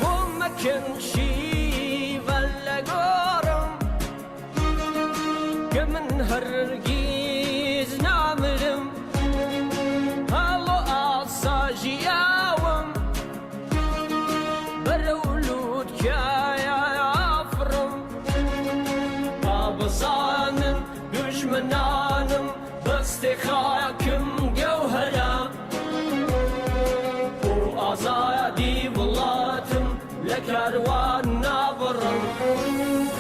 بۆ مەکەن شیوە لە گۆڕم، کە من هەرگیز نامرم، هەڵۆ ئاسا ژیاوم، بەرەو لووتکایە ئافڕم، با بزانن دوژمنانم، بەستێ خاکم گەوهەرە، بۆ ئازادی وڵاتم لە کاروان نابڕم.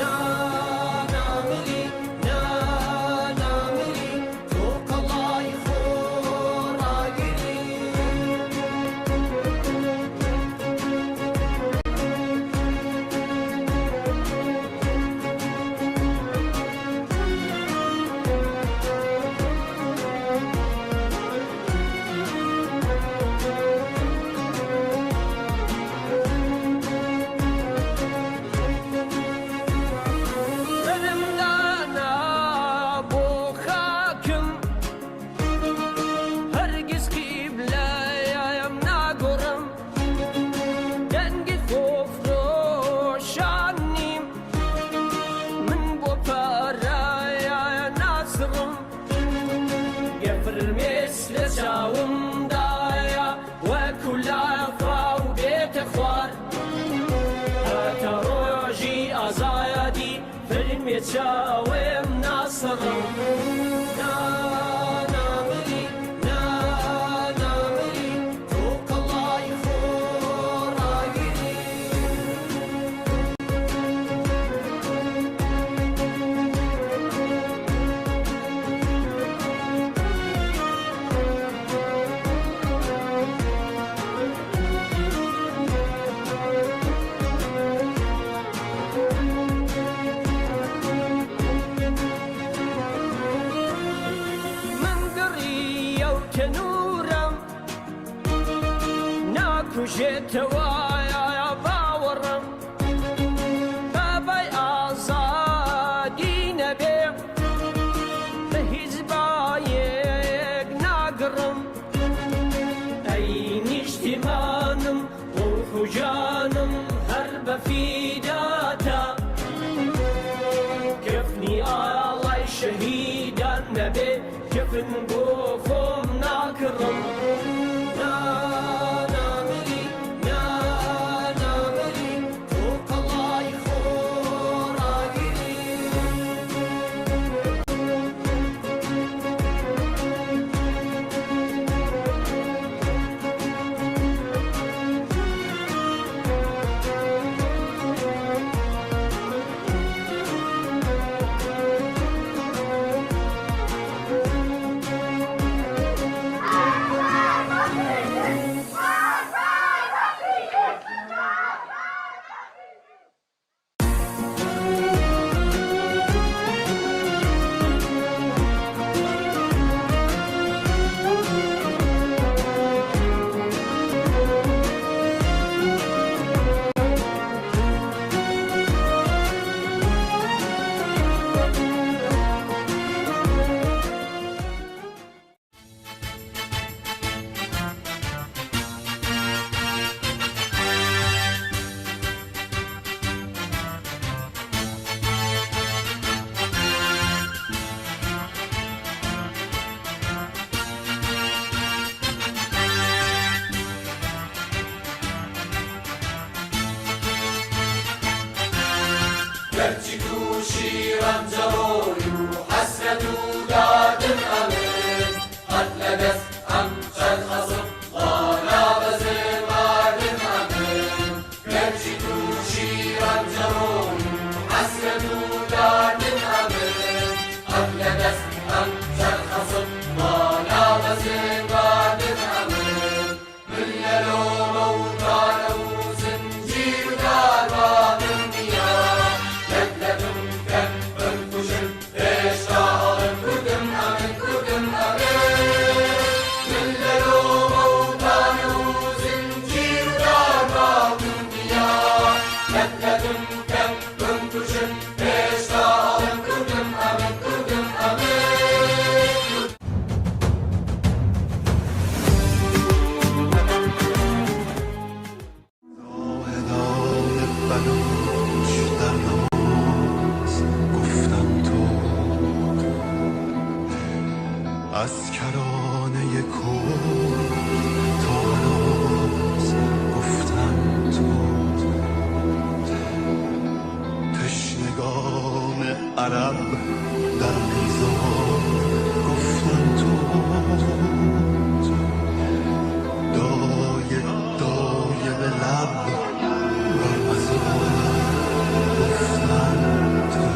نا، نامری، نا، نامری، تۆ قەڵای خۆ ڕاگری. Azayadî filmê çawêm naserim. Na, namirî, na, namirî, tu qilay xwe ragirî. Min giriye û tenûr im, nakuje tewaya bawer im. Bavay azadî nebe, bi hîç bayek nagirim. Ey nîştimanim, ruh û canim her bi fîda te. Kefnî alay şehîdan nebe, kefin bo xwe nakirim. Na, namirî, na, namirî, tu qilay xwe ragirî. Gerçî tu şîran ceroy û hesret û dadin em in. Qet li dest em çerxe sitwana bezê badin em in. Gerçî tu şîran ceroy û hesret û dadin em in. Qet li dest em çerxe sitwana bezê badin em in. Min lelo mewtane û zincîr û darba min diya. Yek letim ken bin kujin, hêşta alin Kurdim em in, Kurdim em in. Min lelo mewtane û zincîr û darba min diya. Yek letim ken bin kujin, hêşta alin Kurdim em in, Kurdim em in. زاهدان بلوچ در نماز گفتن تو، از کرانهٔ کوه تا بناز گفتن تو. تشنگان عرب در میزان گفتن تو، دایه دایه به لب بر مزار گفتن تو.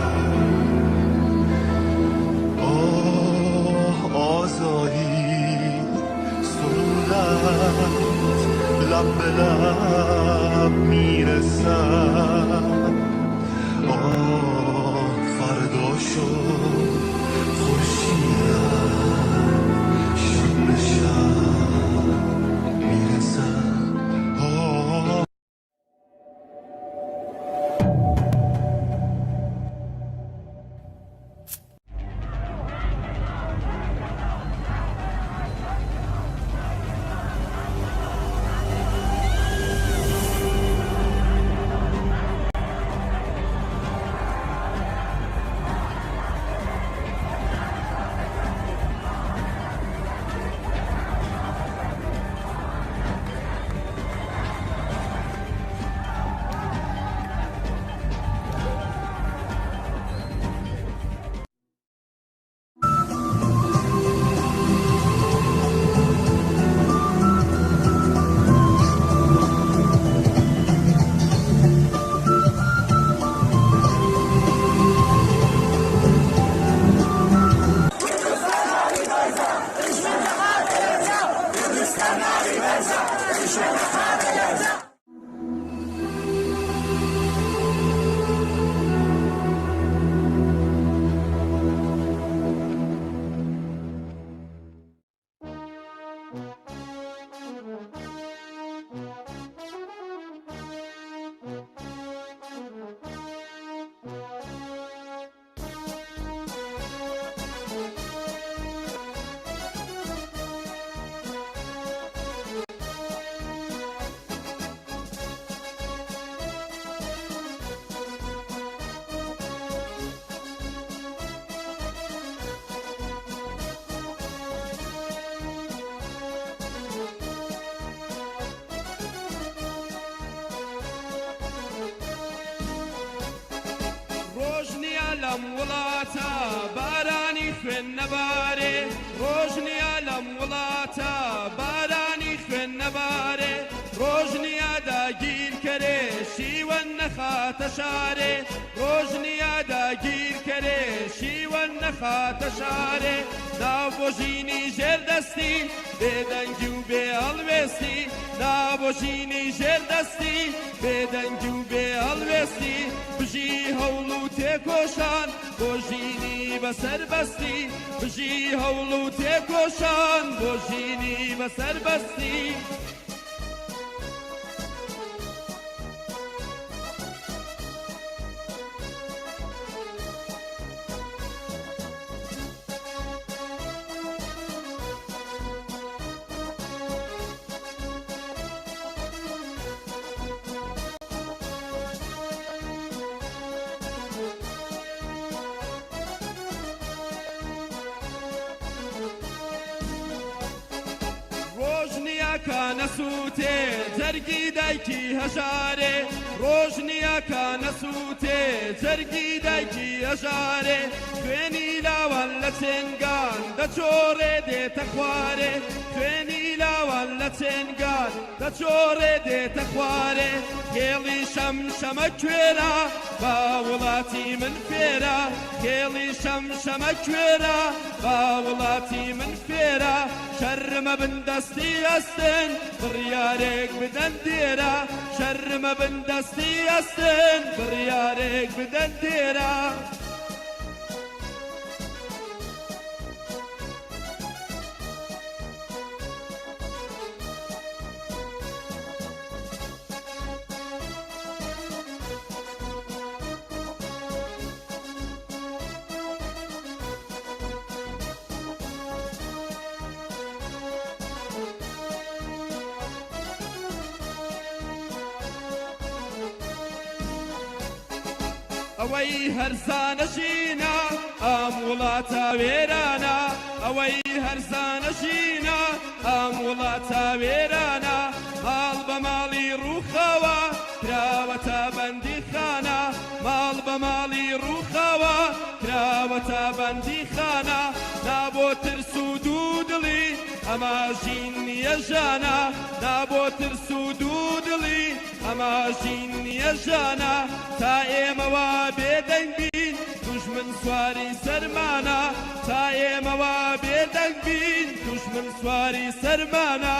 آه آزادی سرودت لب به لب می‌رسد. آه، فردا شد خورشیدم شب به شب می‌رسد. آه. Welata baranî xwên nebare, roj niya lem welata baranî xwên nebare, roj niya dagîrkerê şîwen nexate şare, roj niya dagîrkerê şîwen nexate şare, nav bojînî jêr destî, bêdengî û bê helwêstî, nav bojînî jêr destî, bêdengî û bê helwêstî, bijî hewl û têkoşan, bojînî be serbestî, bijî hewl û têkoşan, bojînî be serbestî. Rojniya ka nesûtê cergî daykî hejarê, rojniya ka nesûtê cergî daykî hejarê, xwênî lawan le çengan de çorê dê te xwarê, xwênî lawan le çengan de çorê dê te xwarê, xêlî şem şeme kuêra, ba welatî min fêra, xêlî şem şeme kuêra, ba welatî min fêra, şerr me bin destî estin, biryarek biden dêra, şerr me bin destî estin, biryarek biden dêra. ئەوەی هەرزانە ژینا، ئەم وڵاتە وێرانە. ئەوەی هەرزانە ژینا، ئەم وڵاتە وێرانە. ماڵ بە ماڵی ڕووخاوە، کراوەتە بەندیخانە. ماڵ بە ماڵی ڕووخاوە، کراوەتە بەندیخانە. نابۆ ترس و دوو دڵی، ئەمە ژین نییە ژانە. نابۆ ترس و دوو دڵی، ئەمە ژین نییە ژانە. تا ئێمە وا بێدەنگ بین، دوژمن سواری سەرمانە. تا ئێمە وا بێدەنگ بین، دوژمن سواری سەرمانە.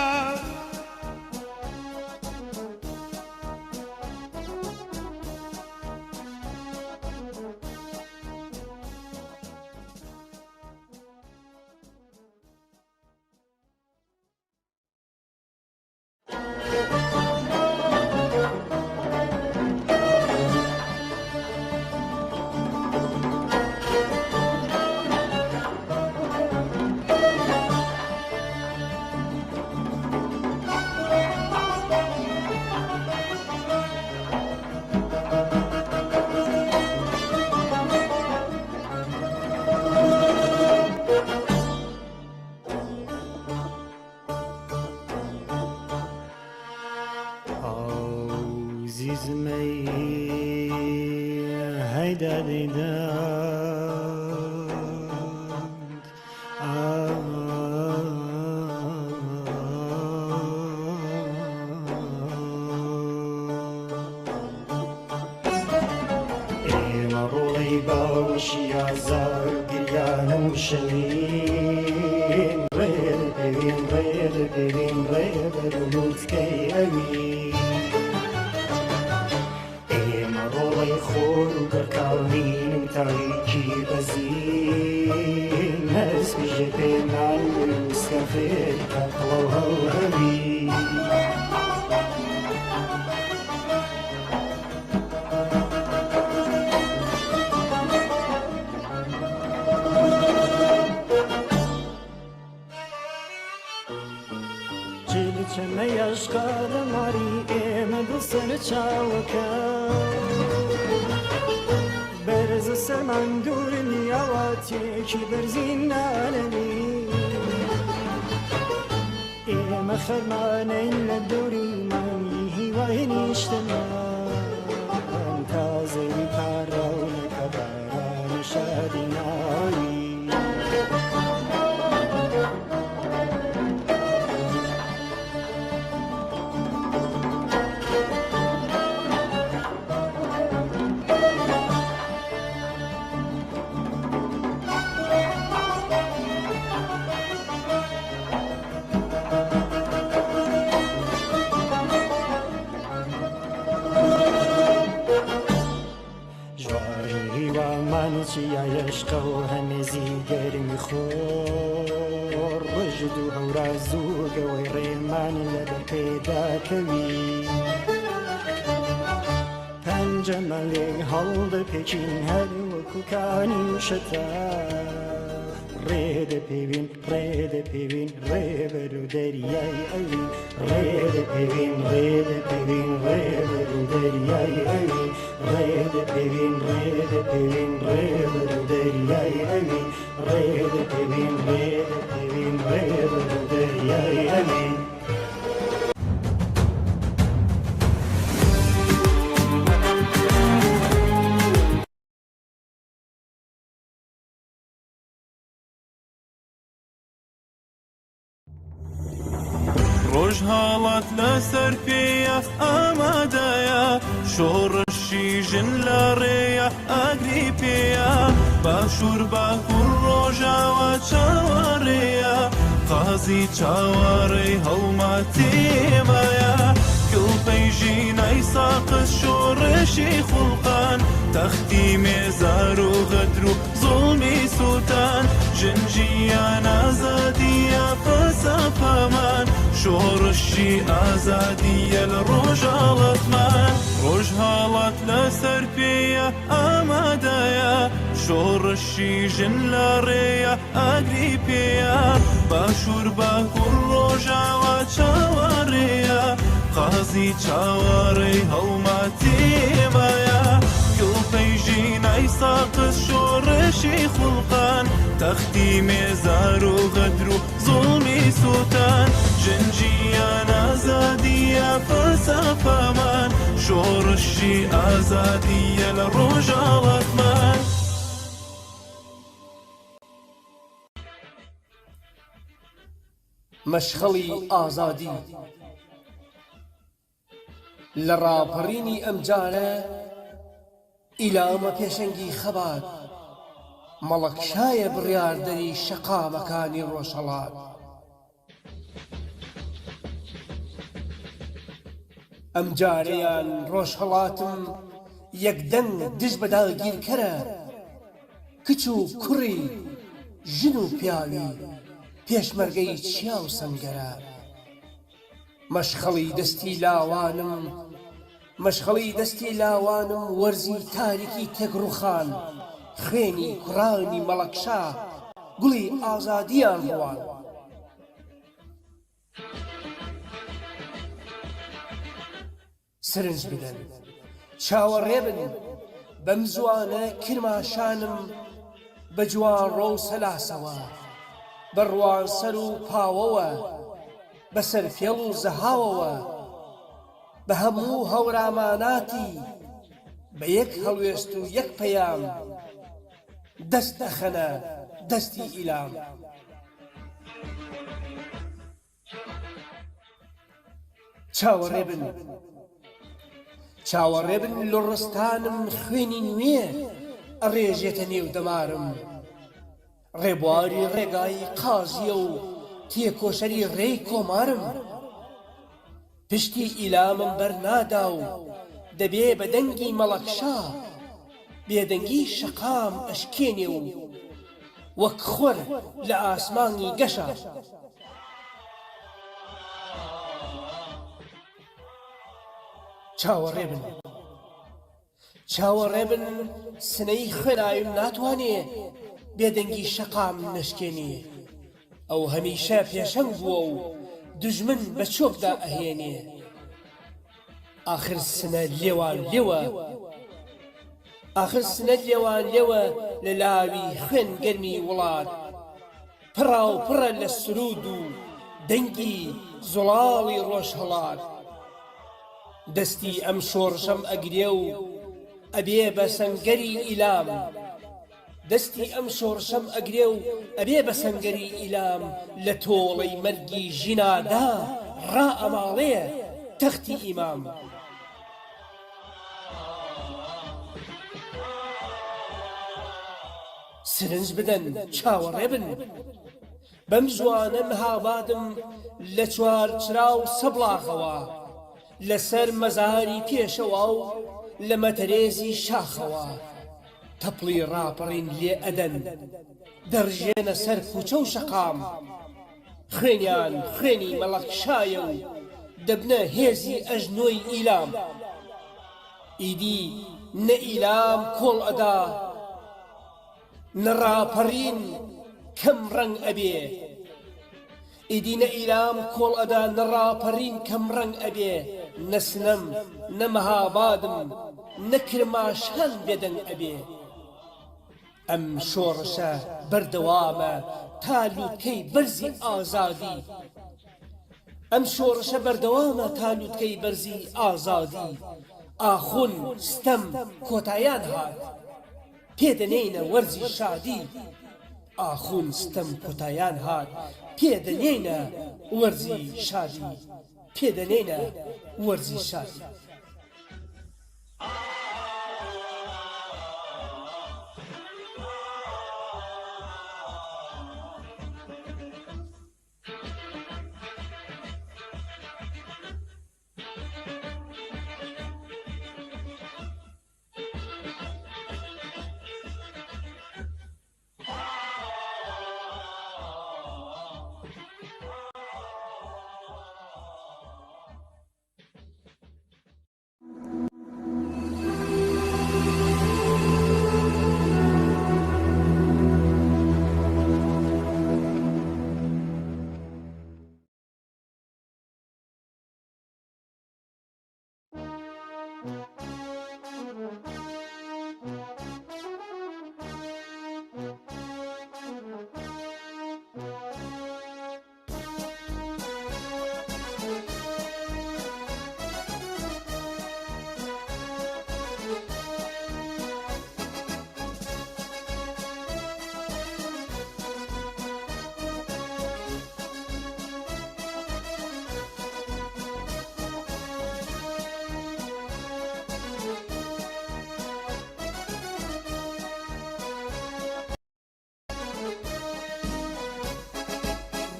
Azîz mey heyda dîdan. ئێمە ڕۆڵەی باوەشی ئازار گریان و شەوین ڕێ دەبێن، ڕێ دەبێن، ڕێ دەبێن لوتکەی ئەوی. ئێمە ڕۆڵەی خۆر و گەڕکاوین و تاریکی بەزین، هەست بژێ پێمان وسکە فێر کە قڵەو هەڵهەوی. چ بچەمە یاشقا لە ماری ئێمە دڵ سەر چاوەکە. بەرز سەمان دوور نیاواتێکی بەرزین نالەنی. ئێمە خەرمانەین لە دەوری مانگی هیوای نیشتمان. تازەوی پاراو لە کەبارانە Hîwa man çiya yeşqa û hemê zî germî xor. Roj dû hewra zû gewey rêman le ber pêda kewî. Pence melê hal de pêçîn her wekû kanî şita. Rê de pêvîn, rê de pêvîn, rêber û deryayê ewî. Rê de pêvîn, rê de pêvîn, rêber û deryayê ewî. Rê de pêvîn, rê de pêvîn, rêber û deryayê ewî. Rê de pêvîn, rê de pêvîn, rêber û deryayê ewî. Rojhalat li ser pê ye, amade ye, şoreşî jin li rê ye, agrî pê ye, başûr, bakur, rojawa çawa rê ye, qazî çawa rê hewlmatî me ye, kil pey jî ney saqis şoreşî xulqan, textî mêzar û xedr û zulmî sûtan, jin jiyan azadiya felsefe man, şoreşî azadiya li Rojhalat man. Rojhalat li ser pê ye, amade ye, şoreşî jin li rê ye, agrî pê ye, başûr, bakur, rojawa çawa rê ye, qazî çawa rê hewlmatî me ye, kil pey jî ney saqis şoreşî xulqan, textî mêzar û xedr û zulmî sûtan, jin jiyan azadiya felsefe man, şoreşî azadiya li Rojhalat man. Meşxelî azadî. Li raperînî em care îlame pêşengî xebat, Melek Şa ye biryarderî şeqamekanî Rojhelat. Em careyan Rojhelatim yekdeng dij bi dagîrkere, kiç û kurî, jin û piyawî, pêşmergeyî çiya û sengere. Meşxelî destî lawanim, meşxelî destî lawanim werzî tarîkî têk rûxan, xwênî kuranî Melek Şa, gulî azadiyan riwan. Sirinc bidin. Çawerê bin. Bem ziwane kirmaşanim, bi ciwan ro û selasewe, bi riwanser û pawewe, bi serfêl û zehawewe, bi hemû hewramanatî, bi yek helwêst û yek peyam, dest dixine destî îlam. Çawerê bin. Çawerê bin loristanim xwênî nûyê, rêjête nêv demarim. Rêbwarî rêgayî qazî ye û têkoşerî rêy komarim. Piştî îlamim bernada û dibê bi dengî Melek Şa, bêdengî şeqam eşkênê û wek xwer li asmanî geşa. Çawerê bin. Çawerê bin, sineyî xwênayî min natwanê bêdengî şeqam neşkênî. Ew hemîşe pêşeng bû û dijmin bi çok de ehênê. Axir sine lêwan lêwe. Axir sine lêwan lêwe li lawî xwên germî welat. Pira û pir e li sirûd û dengî zulalî Rojhelat. Destî em şorişem egirê û ebê be sengerî îlam. Destî em şorişem egirê û ebê be sengerî îlam, li toley mergî jîna da ra emalê textî îmam. Sirinc bidin, çawerê bin. Bem ziwane mihabadim li çar çira û seblaxewa, li ser mezarî pêşewa û li meterêzî şaxewa. Teplî raperîn lê eden, derijêne ser kûçe û şeqam. Xwêniyan xwênî Melek Şa ye û dibne hêzî ejnoyî îlam. Îdî ne îlam kol eda, ne raperîn kemreng ebê. Îdî ne îlam kol eda, ne raperîn kemreng ebê, ne sinem, ne mehabadim, ne kirmaşan bêdeng ebê. Em şoreşe berdewam e ta lûtkey berzî azadî. Em şoreşe berdewam e ta lûtkey berzî azadî. Axûn stem kotayan hat. Pê de neyne werzî şadî. Axûn stem kotayan hat. Pê de neyne werzî şadî. Pê de neyne werzî şadî.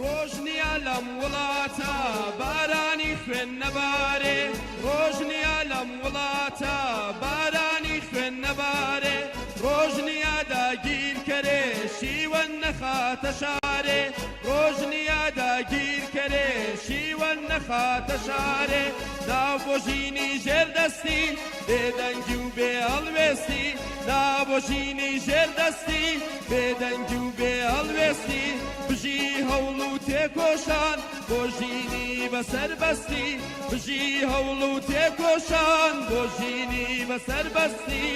Rojniya lem wilata barani xwên nebare. Rojniya lem wilata barani xwên nebare. Rojniya dagîrkerê şîwen nexate şare. Rojniya dagîrkerê şîwen nexate şare. Nav bojînî jêr destî, bêdengî û bê helwêstî. Nav bojînî jêr destî, bêdengî û bê helwêstî. Bijî hewl û têkoşan, bojînî be serbestî. Bijî hewl û têkoşan, bojînî be serbestî.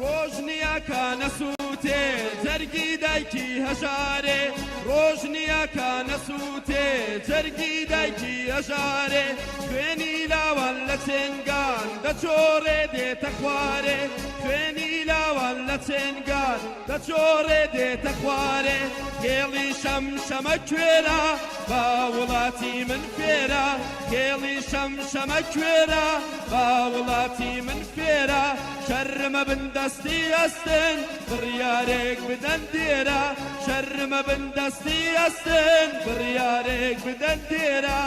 Rojniya ka nesûtê cergî daykî hejarê. Rojniya ka nesûtê cergî daykî hejarê. Xwênî lawan le çêngan de çorê dê te xwarê. Xwênî lawan le çêngan de çorê dê te xwarê. Kêlî şemşeme kuêra, ba welatî min fêra. Kêlî şemşeme kuêra, ba welatî min fêra. Şerr me bin destî estin, biryarêk biden dêra. Şerr me bin destî estin, biryarêk biden dêra.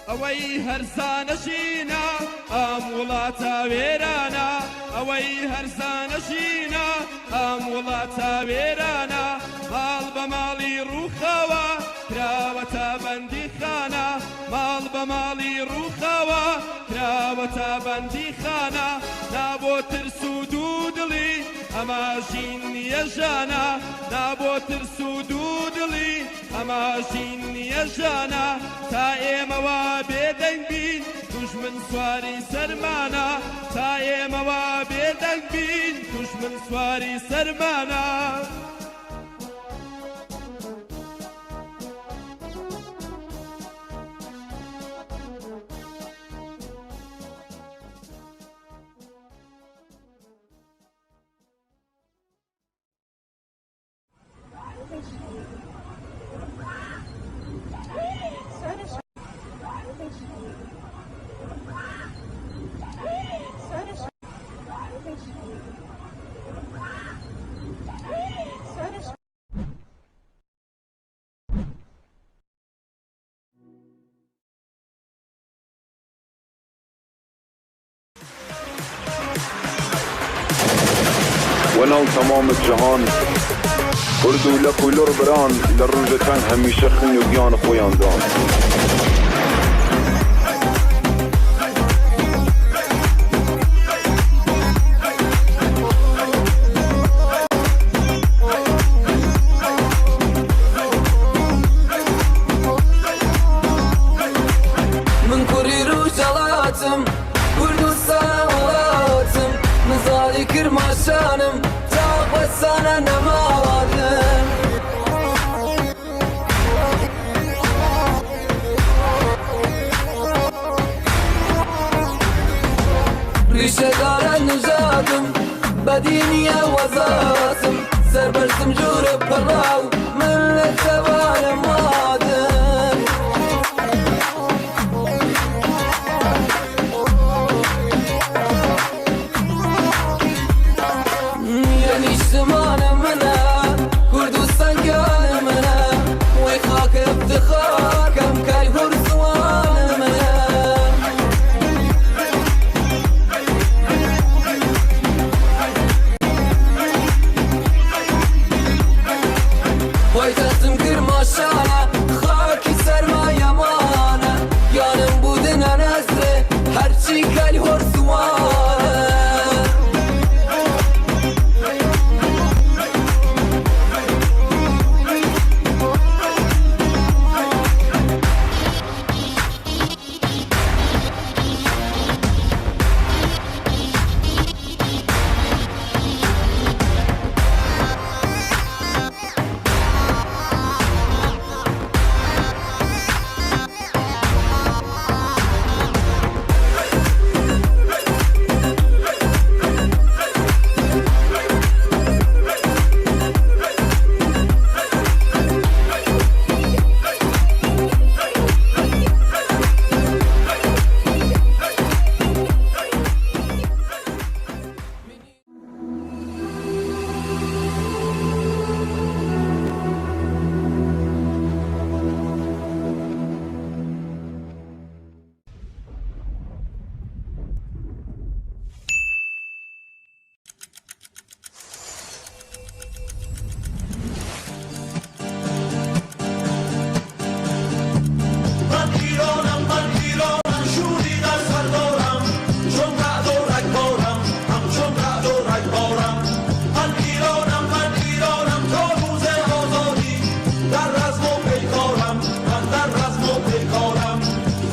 ئەوەی هەرزانە ژینا، ئەم وڵاتە وێرانە. ئەوەی هەرزانە ژینا، ئەم وڵاتە وێرانە. ماڵ بە ماڵی ڕووخاوە، کراوەتە بەندیخانە. ماڵ بە ماڵی ڕووخاوە، کراوەتە بەندیخانە. نا بۆ ترس و دوو دڵی ئەمە ژین نییە ژانا، نابۆ ترس و دوو دڵی. ئەمە ژین نییە ژانا، تا ئێمە وا بێدەنگ بین، دوژمن سواری سەرمانە. تا ئێمە وا بێدەنگ بین، دوژمن سواری سەرمانە. Wenaw temam cihan, Kurd û lep û lor biran, li rojê teng hemîşe xwîn û giyan xwe yan dan. Min kurî Rojhelat im, Kurdistan welat im, nizalî Kirmaşan im, Daxwestana nemalat im. Rîşedara nijad im, bedîniya wezat im, serberz im jûre pelaw, millet sevare madim. Yenîştimane min e, Kurdistan gane min e, wê xak iftixar kem, Kelhor ziwane min e. Paytextim Kirmaşan e, xakî sermaye mane, yanim bûdine nezrê, herçî Kelhor ziwane.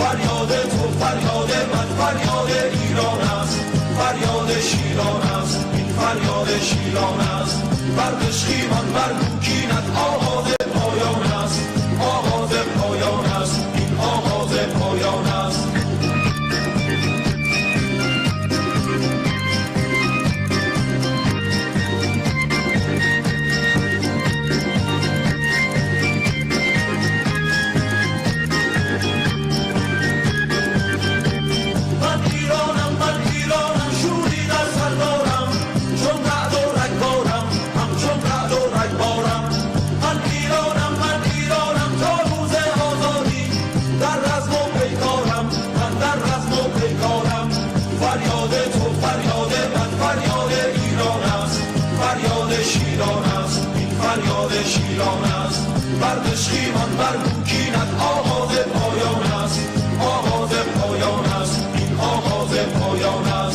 Feryadê to, feryadê min, feryadê Îran e, feryadê Şîran e, î feryadê Şîran e. Berdişkî min, berdûkî net, awazê payan e, awazê payan e, î awazê payan e. Feryadê to, feryadê min, feryadê Îran e, feryadê Şîran e, î feryadê Şîran e. Berdişkî min, berdûkî net, awazê payan e, awazê payan e, î awazê payan e.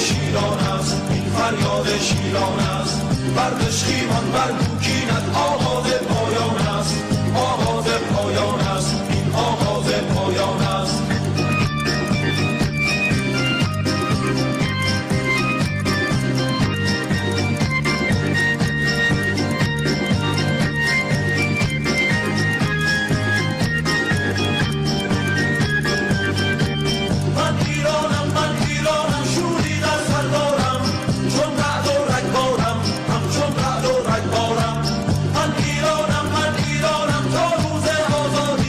شیلان است، این فریاد شیلان است. ورزش خیمان بر بوکینت، آغاز پایان است، آغاز پایان است، این آغاز پایان است. من ایرانم، من ایرانم، شوری در سر دارم، چون رعد و رگبارم، همچون رعد و رگبارم. من ایرانم، من ایرانم، تا روز آزادی.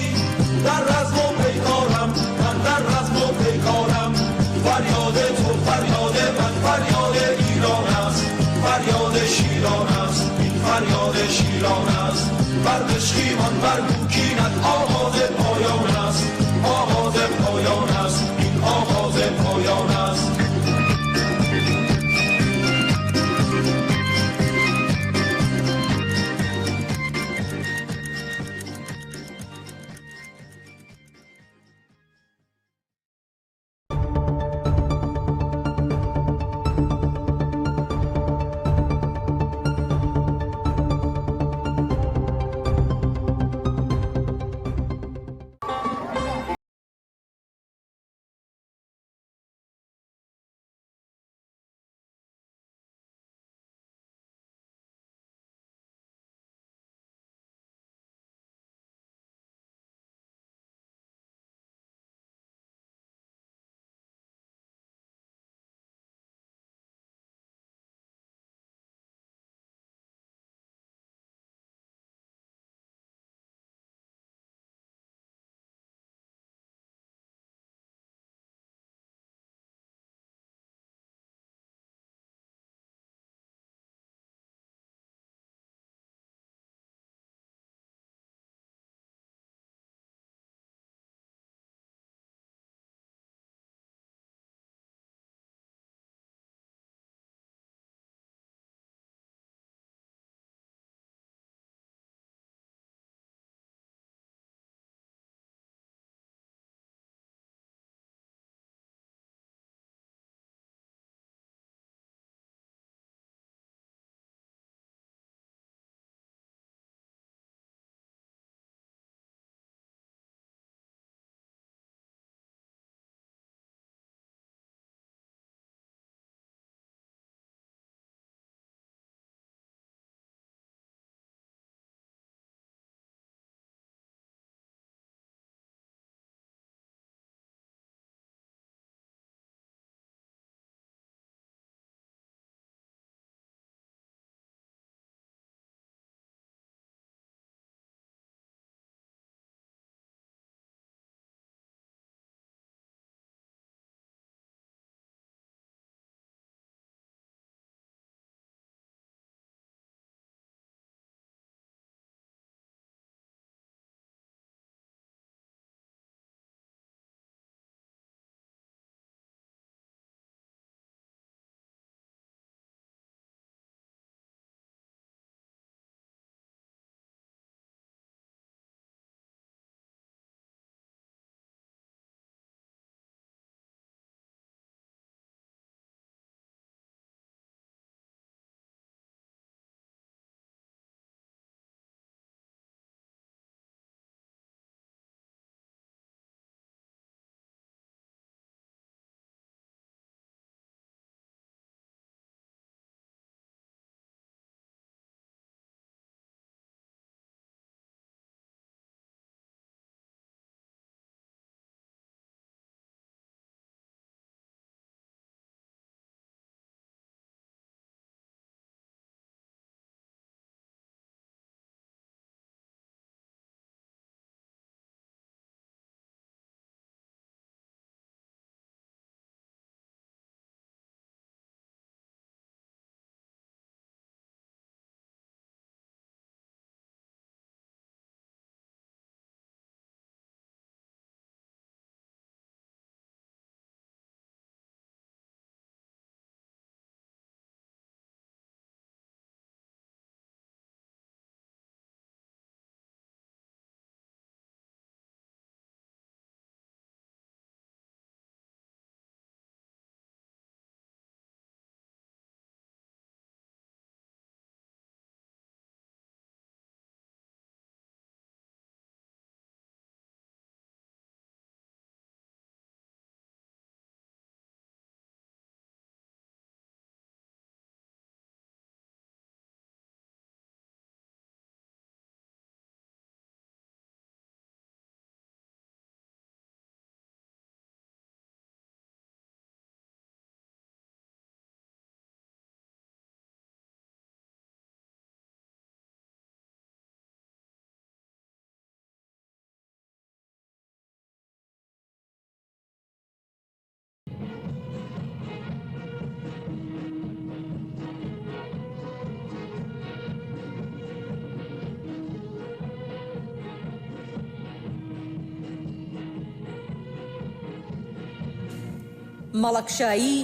مەڵەکشایی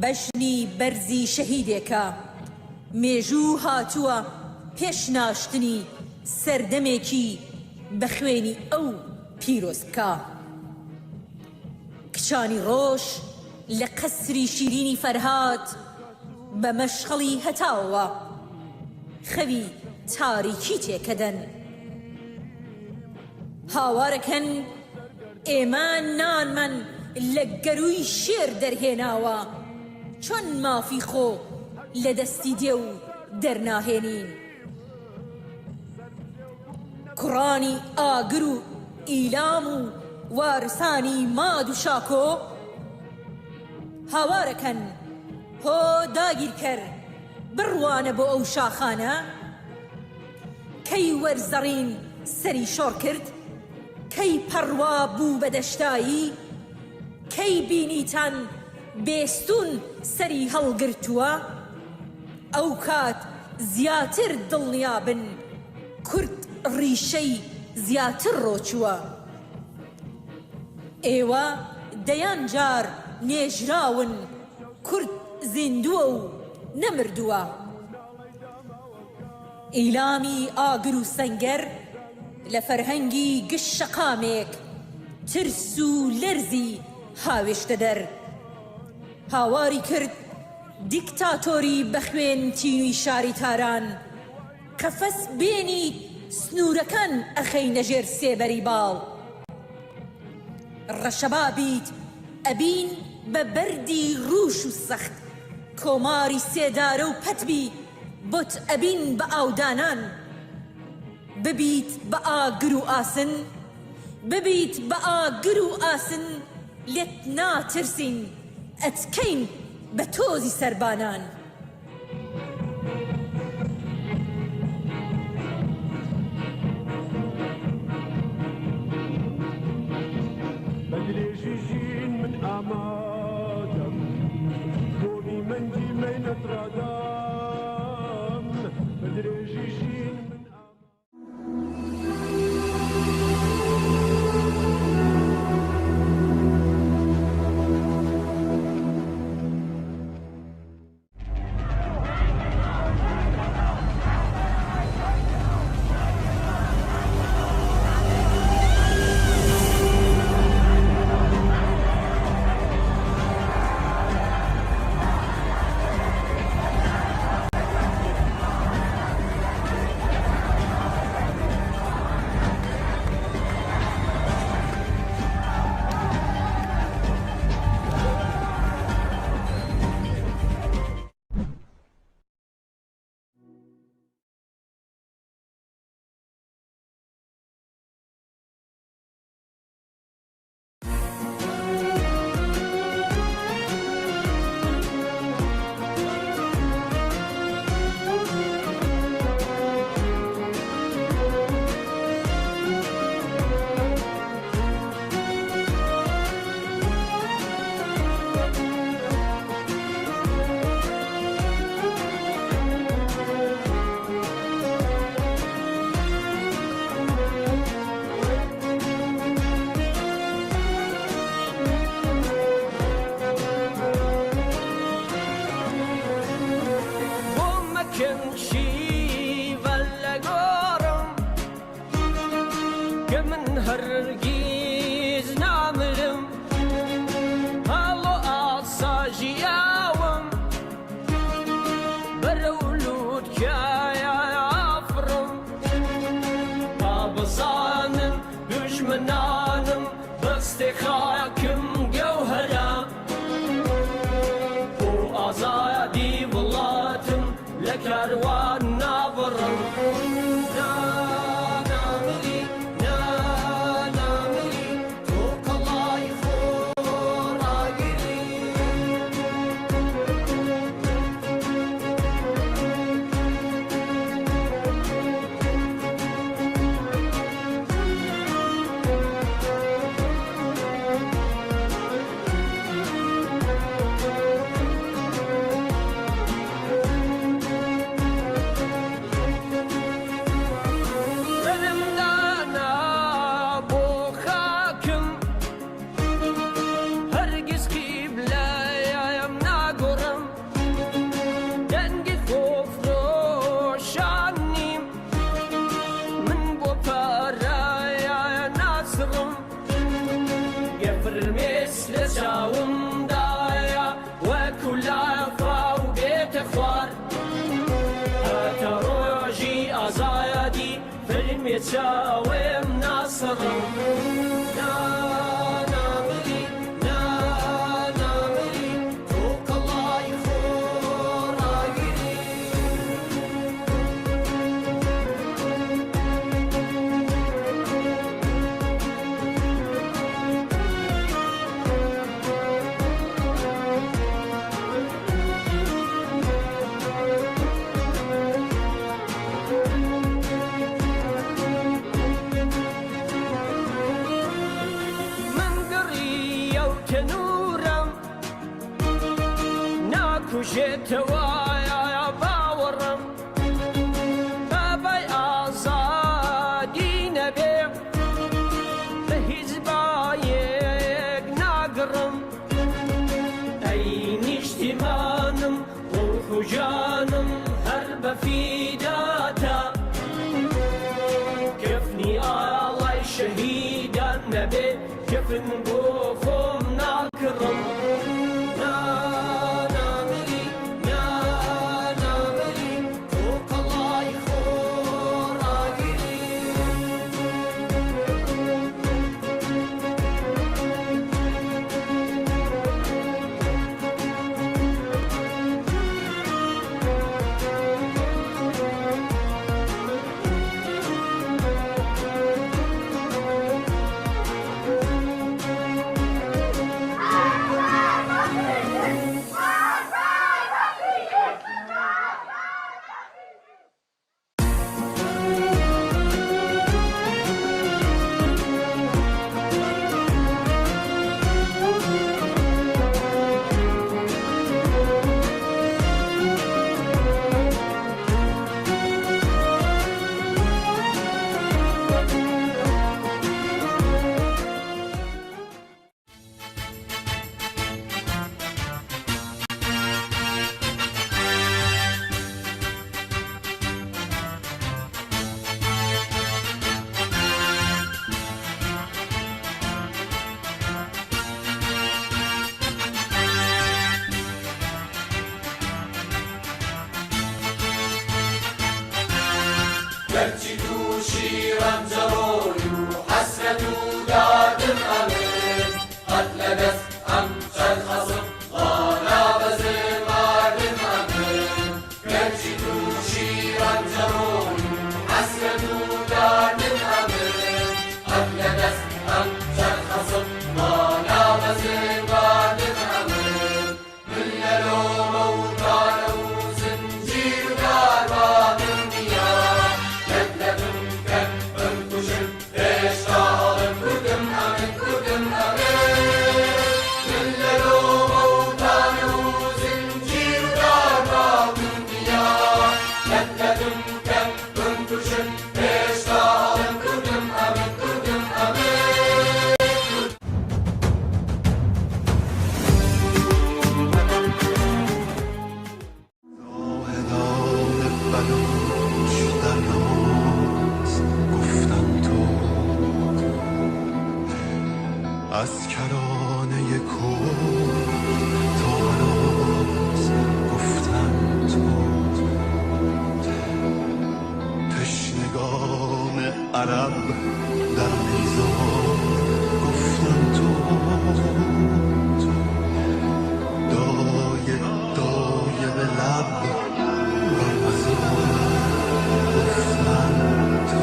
بەژنی بەرزی شەهیدێکە. مێژوو هاتووە پێش ناشتنی سەردەمێکی بە خوێنی ئەو پیرۆز بکا. کچانی ڕۆژ لە قەسری شیرینی فەرهاد بە مەشخەڵی هەتاوە خەوی تاریکی تێکەدەن. هاوارەکەن ئێمە نانمان لە گەرووی شێر دەرهێناوە، چۆن مافی خۆ لە دەستی دێ و دەرناهێنین؟ کوڕانی ئاگر و ئیلام و وارسانی ماد و شاکۆ هاوارەکەن، هۆ داگیرکەر، بڕوانە بۆ ئەو شاخانە. کەی وەرزەڕین سەری شۆڕ کرد؟ کەی پەڕوا بوو بە دەشتایی؟ کەی بینیتان بێستوون سەری هەڵگرتووە؟ ئەو کات زیاتر دڵنیا بن، کورد ڕیشەی زیاتر ڕۆچووە. ئێوە دەیان جار نێژراون، کورد زیندووە و نەمردووە. ئیلامی ئاگر و سەنگەر لە فەرهەنگی گشت شەقامێک ترس و لەرزی هاوێشتە دەر. هاواری کرد دیکتاتۆری بە خوێن تینوی شاری تاران، قەفەس بێنی سنوورەکان ئەخەینە ژێر سێبەری باڵ. ڕەشەبا بیت ئەبین بە بەردی ڕووش و سەخت، کۆماری سێدارە و پەتبی بۆت ئەبین بە ئاودانان. ببیت بە ئاگر و ئاسن، ببیت بە ئاگر و ئاسن، لێت ناترسین، ئەتکەین بە تۆزی سەربانان. بە درێژی ژین من ئامادەم، بۆ نیمەنگی مەینەت ڕادام، بە درێژی ژین من ئامادەم. بۆ مەکەن شیوە لە گۆڕم، کە من هەرگیز نامرم، هەڵۆ ئاسا ژیاوم، بەرەو لووتکایە ئافڕم، با بزانن دوژمنانم، بەستێ خاکم گەوهەرە، بۆ ئازادی وڵاتم لە کاروان نابڕم. نا، نامری، نا، نامری، تۆ قەڵای خۆ ڕاگری. Çawêm naserim, na, namirî, na, namirî, tu qelay xwe ragirî. Min girî ew tenûrem, nakujê tewaya bawerim. Bebay azadî nebê, bi hîç bayek nagirim. Ey nîştîmanim, rûh û canim her be fîda te. Kefnî alay şehîdan nebe, kefin bo xwe nakirim. Na, namirî, na, namirî, tu qelay xwe ragirî. Gerçî tu şîran ceroy û hesret û dadin em in. Qet le dest em çerxesin, vana bezê mardin em in. Gerçî tu şîran ceroy û hesret û dadin em in. Qet le dest em çerxesin, vana bezê mardin em in. Min lelo mewtane û zincîr û darba min diya. Leplepim ken, min kuşin, hêşta helim kurdim em in, kurdim em in. Min lelo mewtane û zincîr û darba min diya. Leplepim ken, min kuşin, hêşta helim kurdim em in, kurdim em in. زاهدان بلوچ در نماز گفتن تو، از کرانهٔ کوه تا هناز گفتن تو. تشنگان عرب در میزان گفتن تو، دایه دایه به لب رمضان گفتن تو.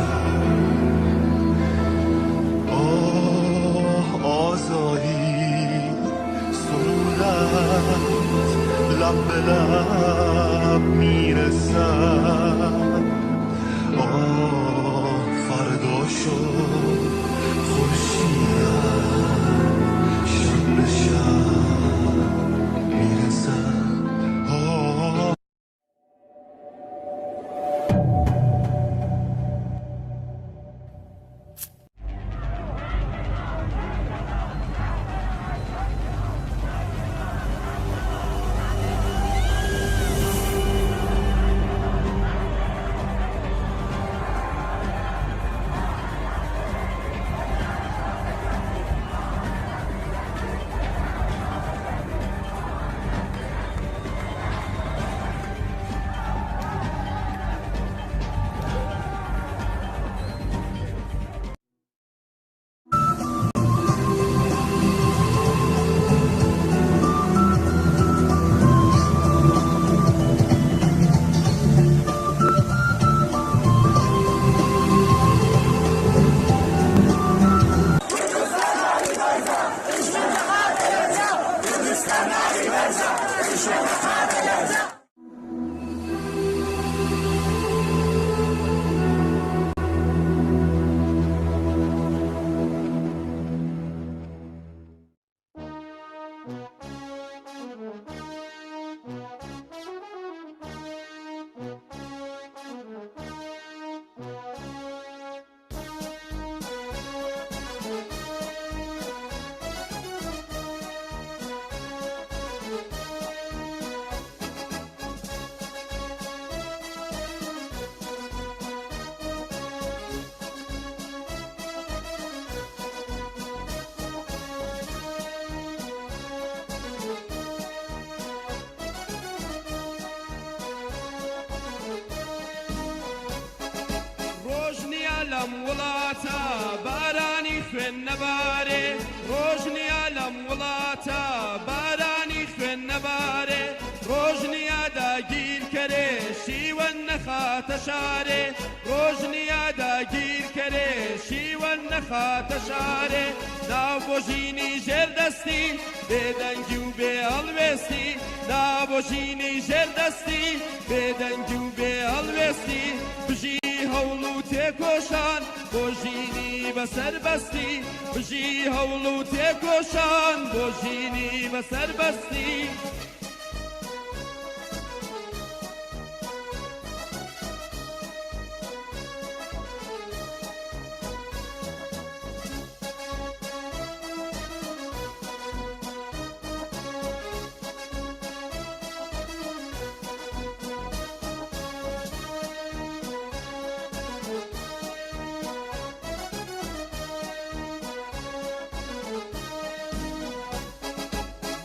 آه آزادی سرودت لب به لب می‌رسد. آه، فردا شد خورشیدم شب به شب می‌رسد. آه. Nebare, rojniya lem wilata, barani xwên nebare, rojniya dagîrkerê, şîwen nexate şare, rojniya dagîrkerê, şîwen nexate şare, nav bojînî jêr destî, bêdengî û bê helwêstî, nav bojînî jêr destî, bêdengî û bê helwêstî, bijî hewl û têkoşan, bojînî be serbestî, bijî hewl û têkoşan, bojînî be serbestî.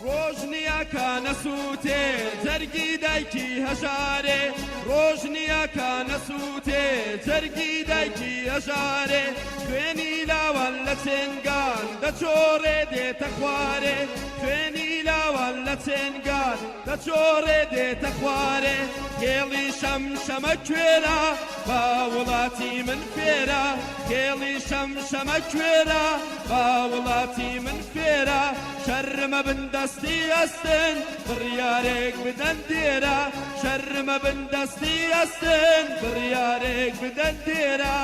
Rojniya ka nesûtê, cergî daykî hejarê, rojniya ka nesûtê, cergî daykî hejarê, xwênî lawan le çêngan, de çorê dê te xwarê, xwênî lawan le çêngan, de çorê dê te xwarê, xêlî şemşeme kuêra, ba welatî min fêra, xêlî şemşeme kuêra, ba welatî min fêra, şerr me bin destî estin, biryarêk biden dêra, şerr me bin destî estin, biryarêk biden dêra.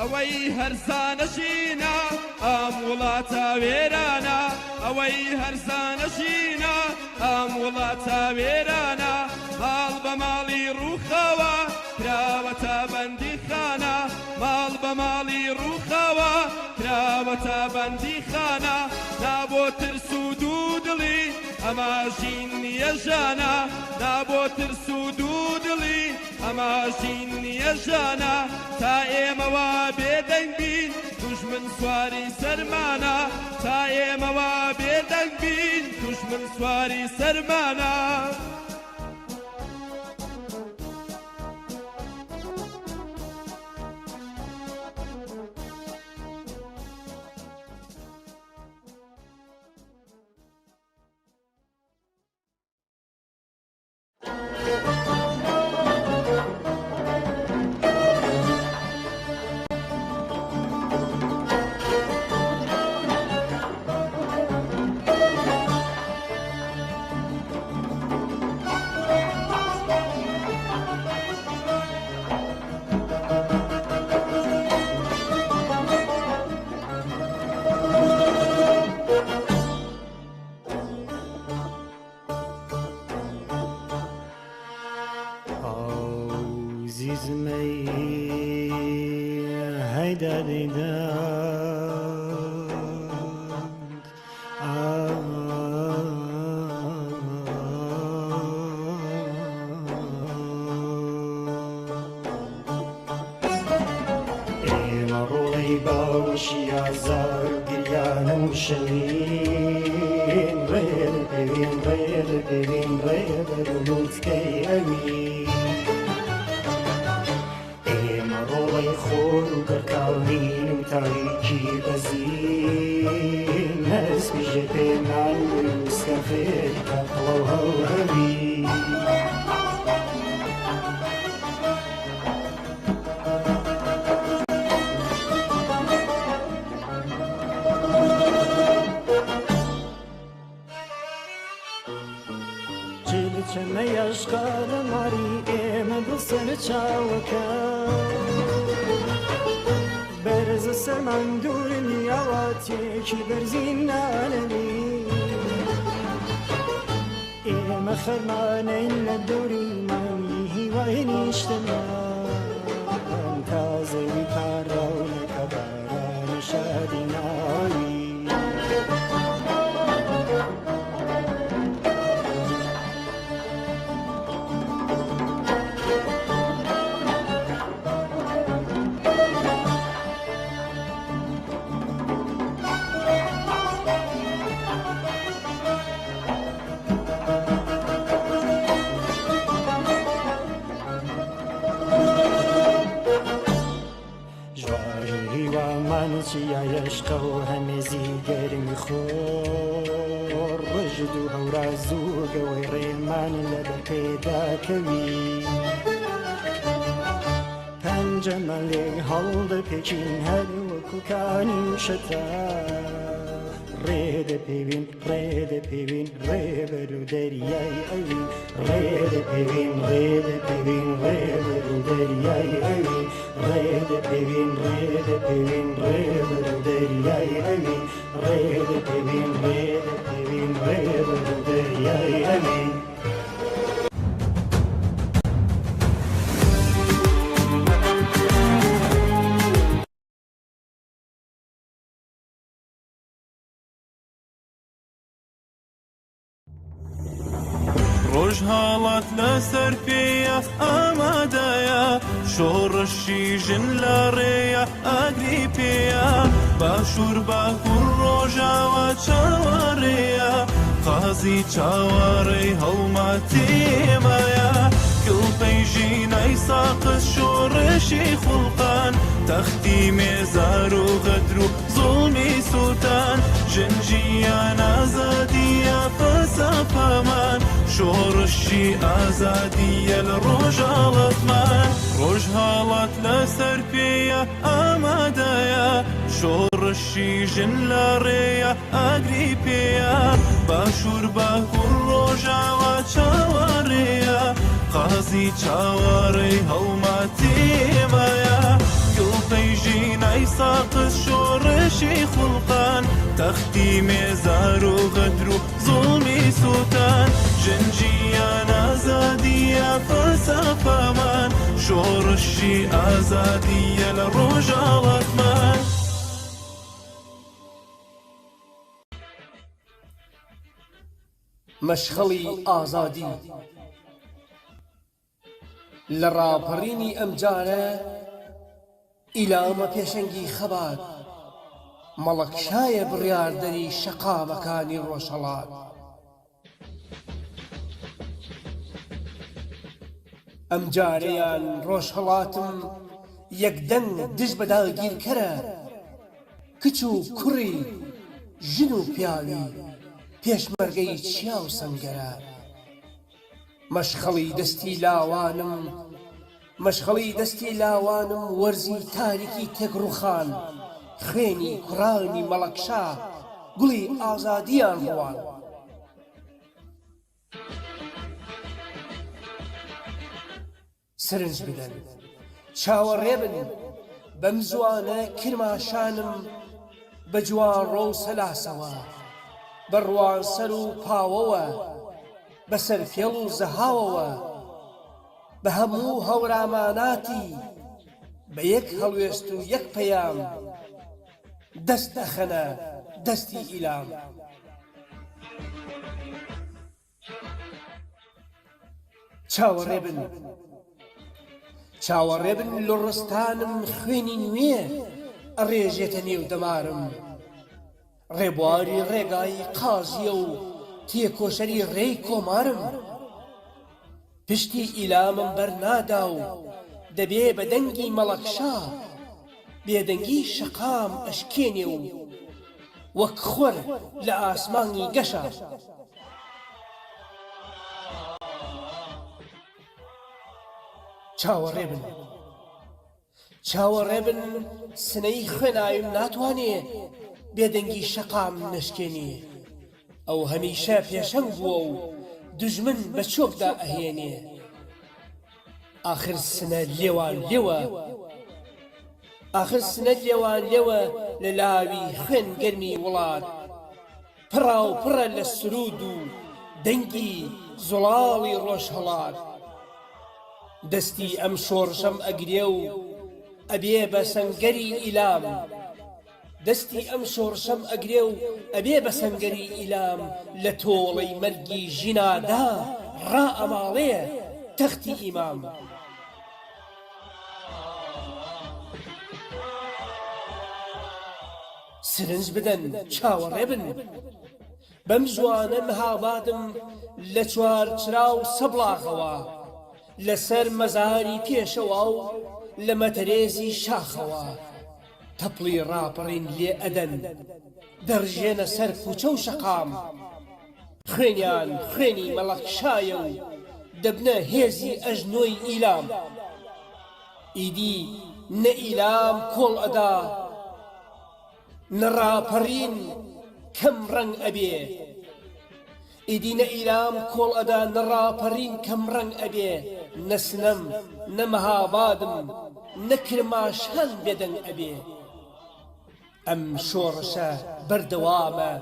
ئەوەی هەرزانە ژینا، ئەم وڵاتە وێرانە. ئەوەی هەرزانە ژینا، ئەم وڵاتە وێرانە. ماڵ بە ماڵی ڕووخاوە، کراوەتە بەندیخانە. ماڵ بە ماڵی ڕووخاوە، کراوەتە بەندیخانە. نابۆ ترس و دوو دڵی، ئەمە ژین نییە ژانە. نابۆ ترس و دوو دڵی، ئەمە ژین نییە ژانە. تا ئێمە وا بێدەنگ بین، دوژمن سواری سەرمانە. تا ئێمە وا بێدەنگ بین، دوژمن سواری سەرمانە. ئاو زیزمەی هەیدەدیدە. ئێمە ڕۆڵەی باوەشی ئازار و گریانە و شەوین، ڕێ دەبێن، ڕێ دەبێن، ڕێ دەبێن لوتکەی ئەوی. ئێمە ڕۆڵەی خۆر و گەڕکاڵین و تاریکی بەزین، هەست بژێ پێمان و سکەفێک تەقڵە و هەڵهەوی. چل چمەی ئەشقە لە ماری ئێمە دڵ سەر چاوەکە. بەرز سەرمان دوور نیاواتێکی بەرزین نانەوی. ئێمە خەرمانەین لە دەوری مانگی هیوای نیشتمان. تازەوی پاڕاونەکە بارانە شادی ناوی. Çiya yeşqa û hemêzî germî xwe, rij dû hewra zû gewê rêman le ber pê dakewî. Pence melê hildipêçîn her wekû kanî û şeta. Rê de pêvîn, rê de pêvîn, rêber û deryayê ewî. Rê de pêvîn, rê de pêvîn, rêber û deryayê ewî. Rê de pêvîn, rê de pêvîn, rêber û deryayê ewî. Rê de pêvîn, rê de pêvîn, rêber û deryayê ewî. Rojhalat li ser pê ye, amade ye. Şoreşî jin li rê ye, agirî pê ye. Başûr, bakur, rojawa çawarê ye. Qazî çawarê hewlmê me ye. Gil peyjînay saqis şoreşî xulqan. Textî mêzar û xedr û zulmî sûtan, jin jiyan azadiya felsefe man, şoreşî azadiya li Rojhalat man. Rojhalat li ser pê ye, amade ye. Şoreşî jin li rê ye, agirî pê ye. Başûr, bakur, rojawa çawarê ye. Qazî çawarê hewlmê me ye. Gil peyjînay saqis şoreşî xulqan. Textî mêzar û xedr û zulmî sûtan. Jin jiyan azadiya felsefe man. Şoreşî azadiya li Rojhalat man. Meşxelî azadî. Li raperînî emcare Îlame pêşengî xebat, Melekşa ye biryarderî şeqamekani Rojhelat. Emcareyan Rojhelat in yekdeng dij bi dagîrker e. Kiç û kurî, jin û piyawî, pêşmergeyî çiya û sengere. Meşxelî destî lawan im, meşxelî destî lawan im, werzî tarîkî têk rûxan, xwênî kuranî Melekşa, gulî azadiyan riwan. Sirinc bidin. Çawerê bin, bem ziwane kirmaşan im, bi ciwan ro û selasewe, bi riwanser û pawewe, bi serfêl û zihawewe, bi hemû hewramanatî, bi yek helwêst û yek peyam, dest dixine destî îlam. Çawerê bin. Çawerê bin, loristanim xwênî nû yê rêjete nêv dimarim. Rêbarî rêgayî qazî ye û têkoşerî rêy komar im. Piştî îlamim bernada û dibê bi dengî Melekşa, bêdengî şeqam eşkênê û wek xwer li asmanî geşa. Çawerê bin. Çawerê bin, sineyî xwênayî natwanê bêdengî şeqam neşkênî. Ew hemîşe pêşeng bû û dijmin bi çok de ehênê. Axir sine lêwan lêwe. Axir sine lêwan lêwe li lawî xwên germî welat. Pira û pir e li sirûd û dengî zulalî Rojhelat. Destî em şorişem egirê û ebê be sengerî îlam. Destî em şorişem egirê û ebê be sengerî îlam, li toley mergî jîna da ra emalê textî îmam. Sirinc bidin, çawerê bin. Bem ziwane mihabadim li çar çira û seblaxewa, li ser mezarî pêşewa û li meterêzî şaxewa. Teplî raperîn lê eden, derjêne ser kûçe û şeqam. Xwêniyan xwênî Melek Şa ye û dibne hêzî ejnoyî îlam. Îdî ne îlam kol eda, ne raperîn kemreng ebê. Îdî ne îlam kol eda, ne raperîn kemreng ebê, ne sinem, ne mehabadim, ne kirmaşan bêdeng ebê. Em şoreşe berdewam e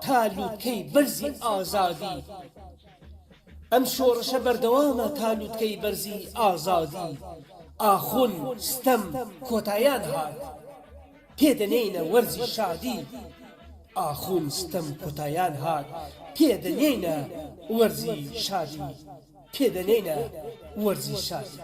ta lûtkey berzî azadî. Em şoreşe berdewam e ta lûtkey berzî azadî. Axûn stem kotayan hat. Pê de neyne werzî şadî. Axûn stem kotayan hat. Pê de neyne werzî şadî. Pê de neyne werzî şadî.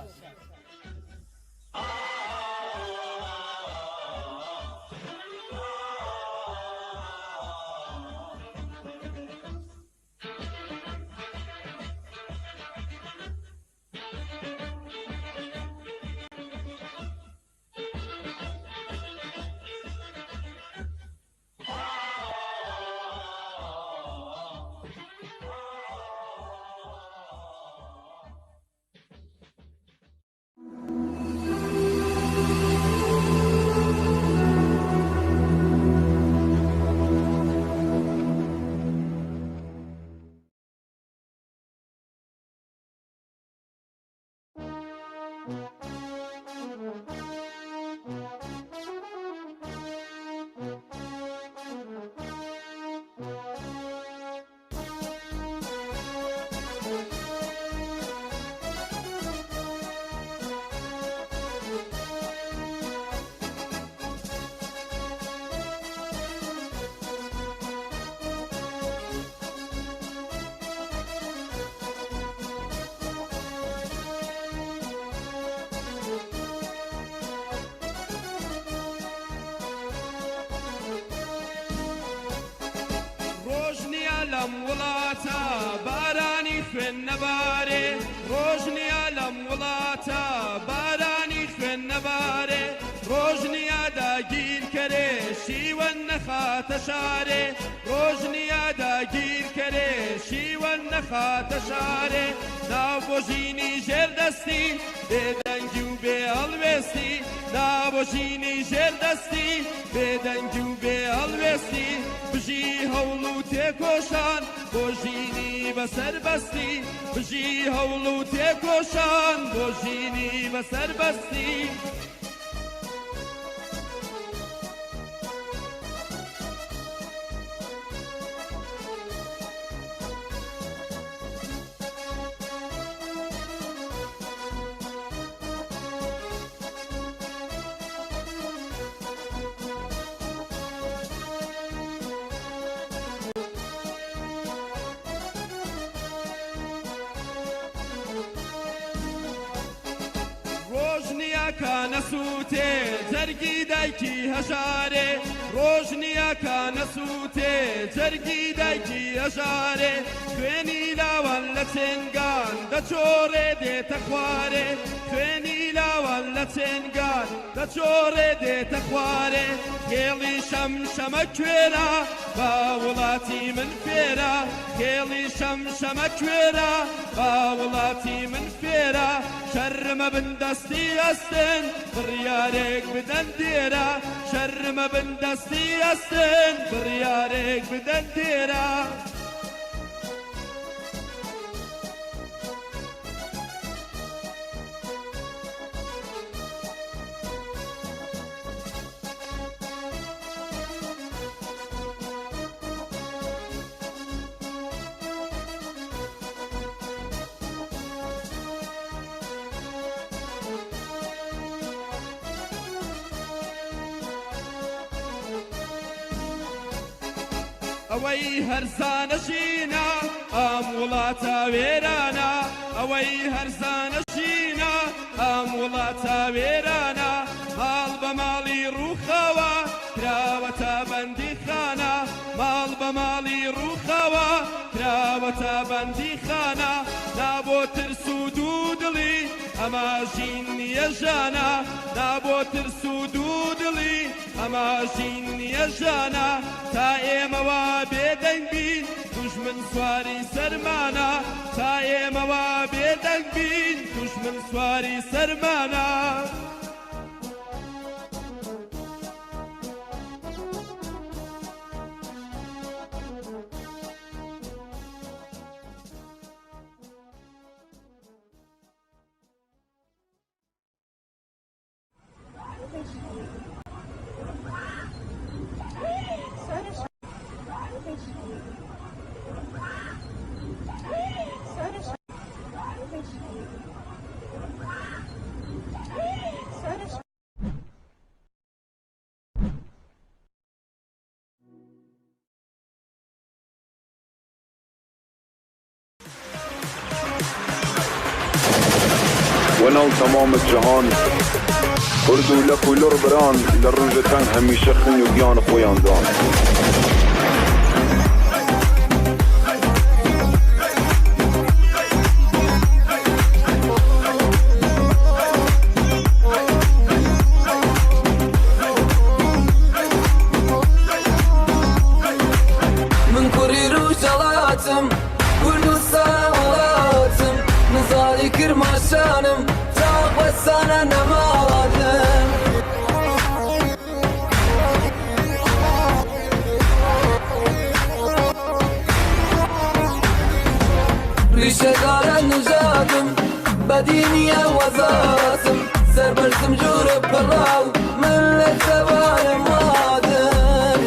Rojniya lem wilata baranî xwên nebarê. Rojniya lem wilata baranî xwên nebarê. Rojniya dagîrkerê şîwen nexate şarê. Rojniya dagîrkerê şîwen nexate şarê. Nav bojînî jêr destî, bêdengî û bê helwêstî. Nav bojînî jêr destî, bêdengî û bê helwêstî. Bijî hewl û têkoşan, bojînî be serbestî. Bijî hewl û têkoşan, bojînî be serbestî. Rojniya ka nesûtê cergî daykî hejarê. Rojniya ka nesûtê cergî daykî hejarê. Xwênî lawan le çengan de çorê dête xwarê. Xwênî lawan le çengan de çorê dête xwarê. Xêlî şemşeme kuêra, ba welatî min fêra. Xêlî şemşeme kuêra, ba welatî min fêra. Şerr me bin destî estin, biryarek biden dêra. Şerr me bin destî estin, biryarek biden dêra. ئەوەی هەرزانە ژینە ئەم وڵاتە وێرانە، ئەوەی هەرزانە ژینە ئەم وڵاتە وێرانە. ماڵ بە ماڵی ڕووخاوە کراوەتە بەندیخانە، ماڵ بە ماڵی ڕووخاوە کراوەتە بەندیخانە. نا بۆ ترس و دوو دڵی ئەمە ژین نییە ژانە، نا بۆ ترس و دوو دڵی. ئەمە ژین نییە ژانە، تا ئێمە وا بێدەنگ بین، دوژمن سواری سەرمانە. تا ئێمە وا بێدەنگ بین، دوژمن سواری سەرمانە. Wenaw temam cihan, kurd û lek û lur biran, li rûje teng hemîşe xwîn û giyan xwe yan dan. Min kurî Rojhelat im, Kurdistan welat im, nizanî Kirmaşan im, çaxwesane nemadim. Rîşedare nijadim, bedîniye wezatim, serberzim jûre piraw, millet sevaye madim.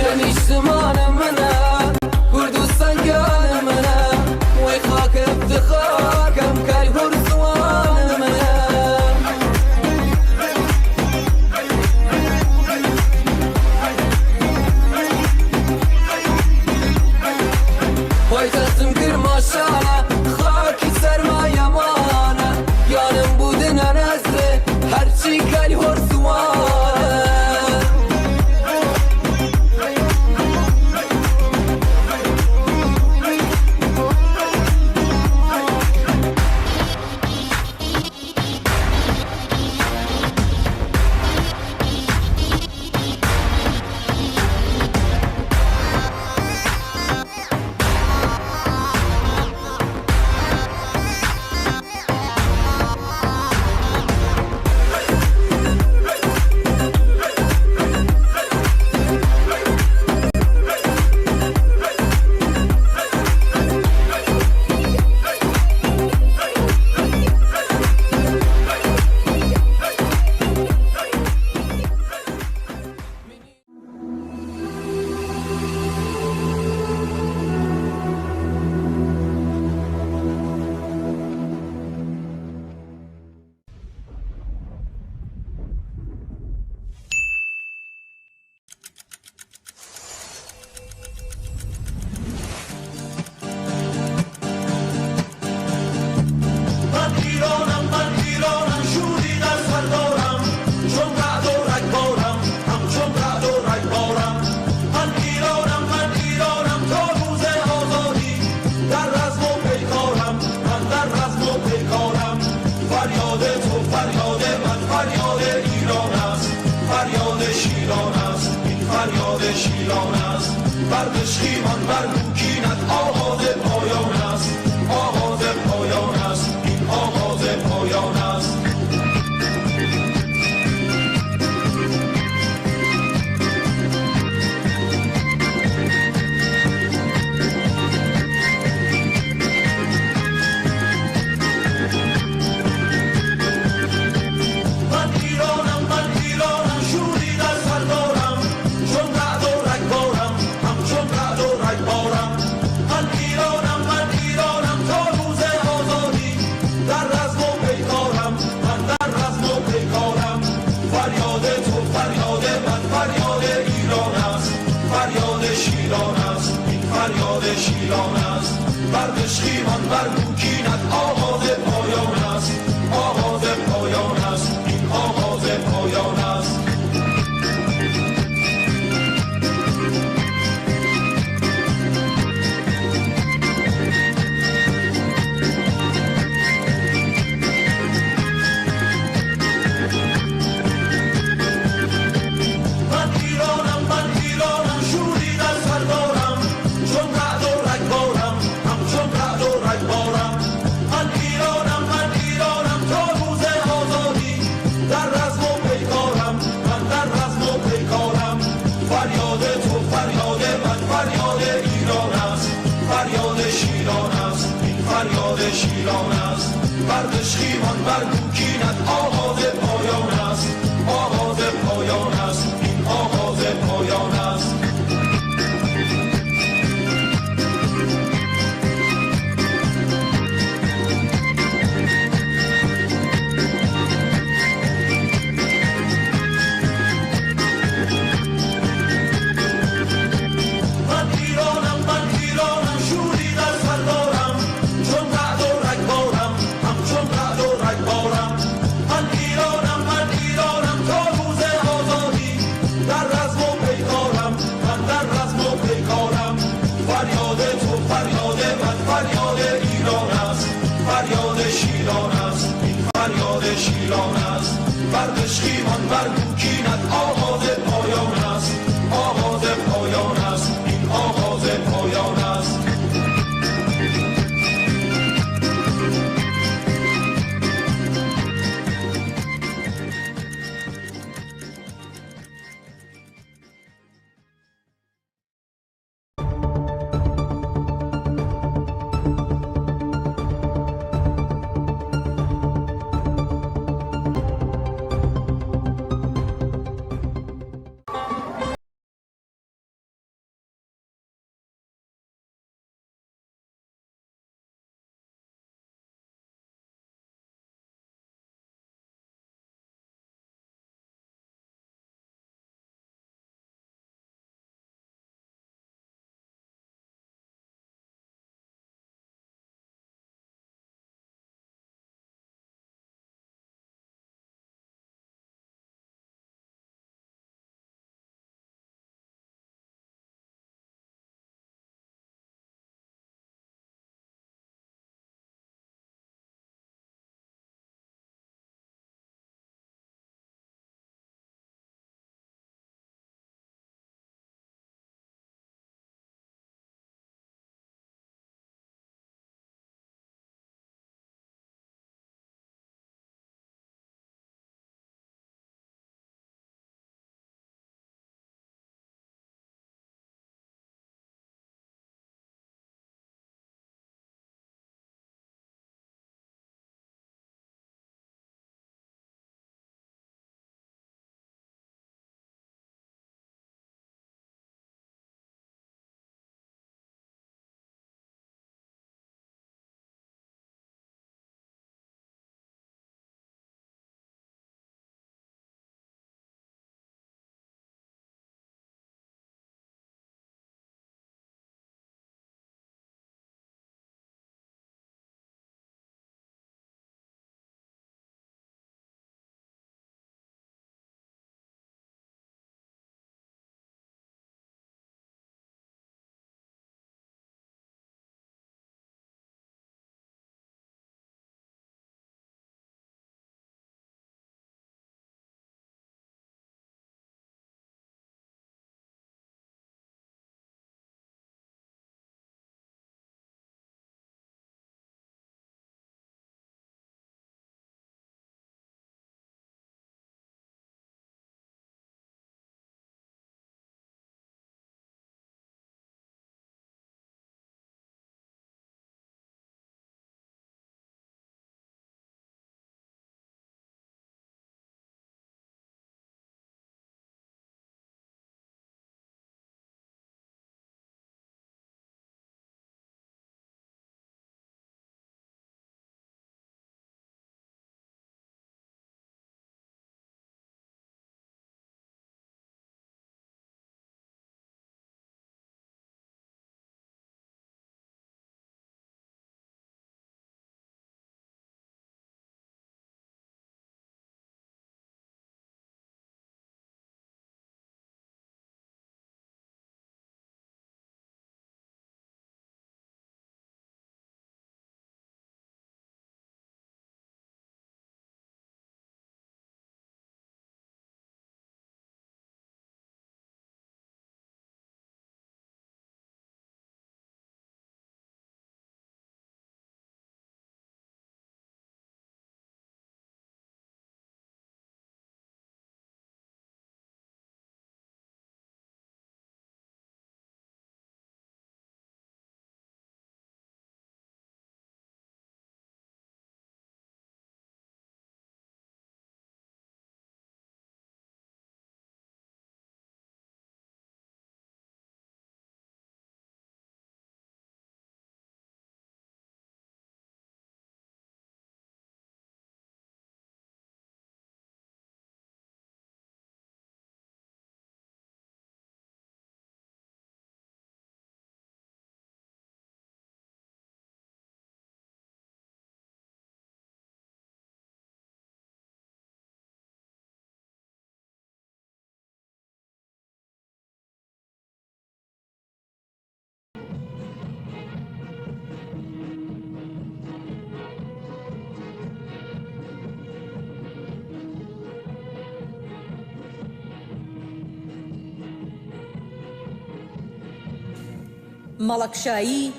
Yenîştimane min e, Kurdistan gane min e, wê xak iftixar kem kay hûr ziwane min e. Paytextim Kirmaşan e, xakî sermaye man e, yanim bûdine nezre, her çî kay hûr ziwane. Şîvan ber dûkînet, axazê payan est, axazê payan est, în axazê payan est. Feryadê to, feryadê me, feryadê Îran est, feryadê şîlan est, în feryadê şîlan est. Ber dişxîvan, ber dûkînet, axazê payan est, axazê payan est, în axazê payan est. مەڵەکشایی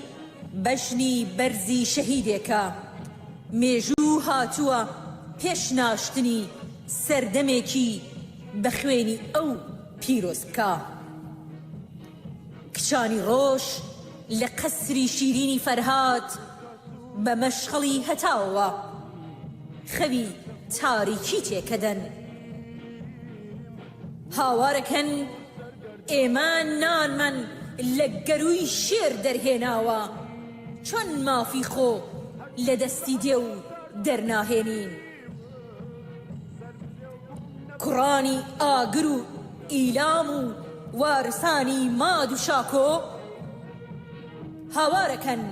بەژنی بەرزی شەهیدێکە. مێژوو هاتووە پێش ناشتنی سەردەمێکی بە خوێنی ئەو پیرۆز بکا. کچانی ڕۆژ لە قەسری شیرینی فەرهاد بە مەشخەڵی هەتاوە خەوی تاریکی تێکەدەن. هاوارەکەن ئێمە نانمان لە گەرووی شێر دەرهێناوە، چۆن مافی خۆ لە دەستی دێ و دەرناهێنین؟ کوڕانی ئاگر و ئیلام و وارسانی ماد و شاکۆ هاوارەکەن،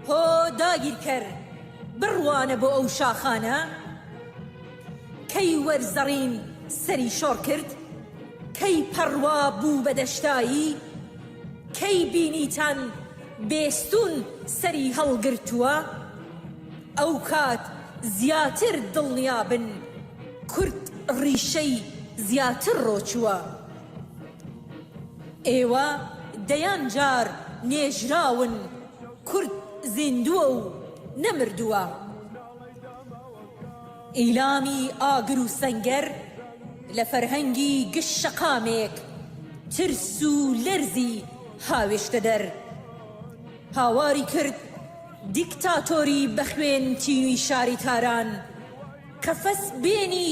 هۆ داگیرکەر، بڕوانە بۆ ئەو شاخانە. کەی وەرزەڕین سەری شۆڕ کرد؟ کەی پەڕوا بوو بە دەشتایی؟ کەی بینیتان بێستوون سەری هەڵگرتووە؟ ئەو کات زیاتر دڵنیا بن، کورد ڕیشەی زیاتر ڕۆچووە. ئێوە دەیان جار نێژراون، کورد زیندووە و نەمردووە. ئیلامی ئاگر و سەنگەر لە فەرهەنگی گشت شەقامێک ترس و لەرزی هاوێشتە دەر. هاواری کرد دیکتاتۆری بەخوێن تینوی شاری تاران، قەفەس بێنی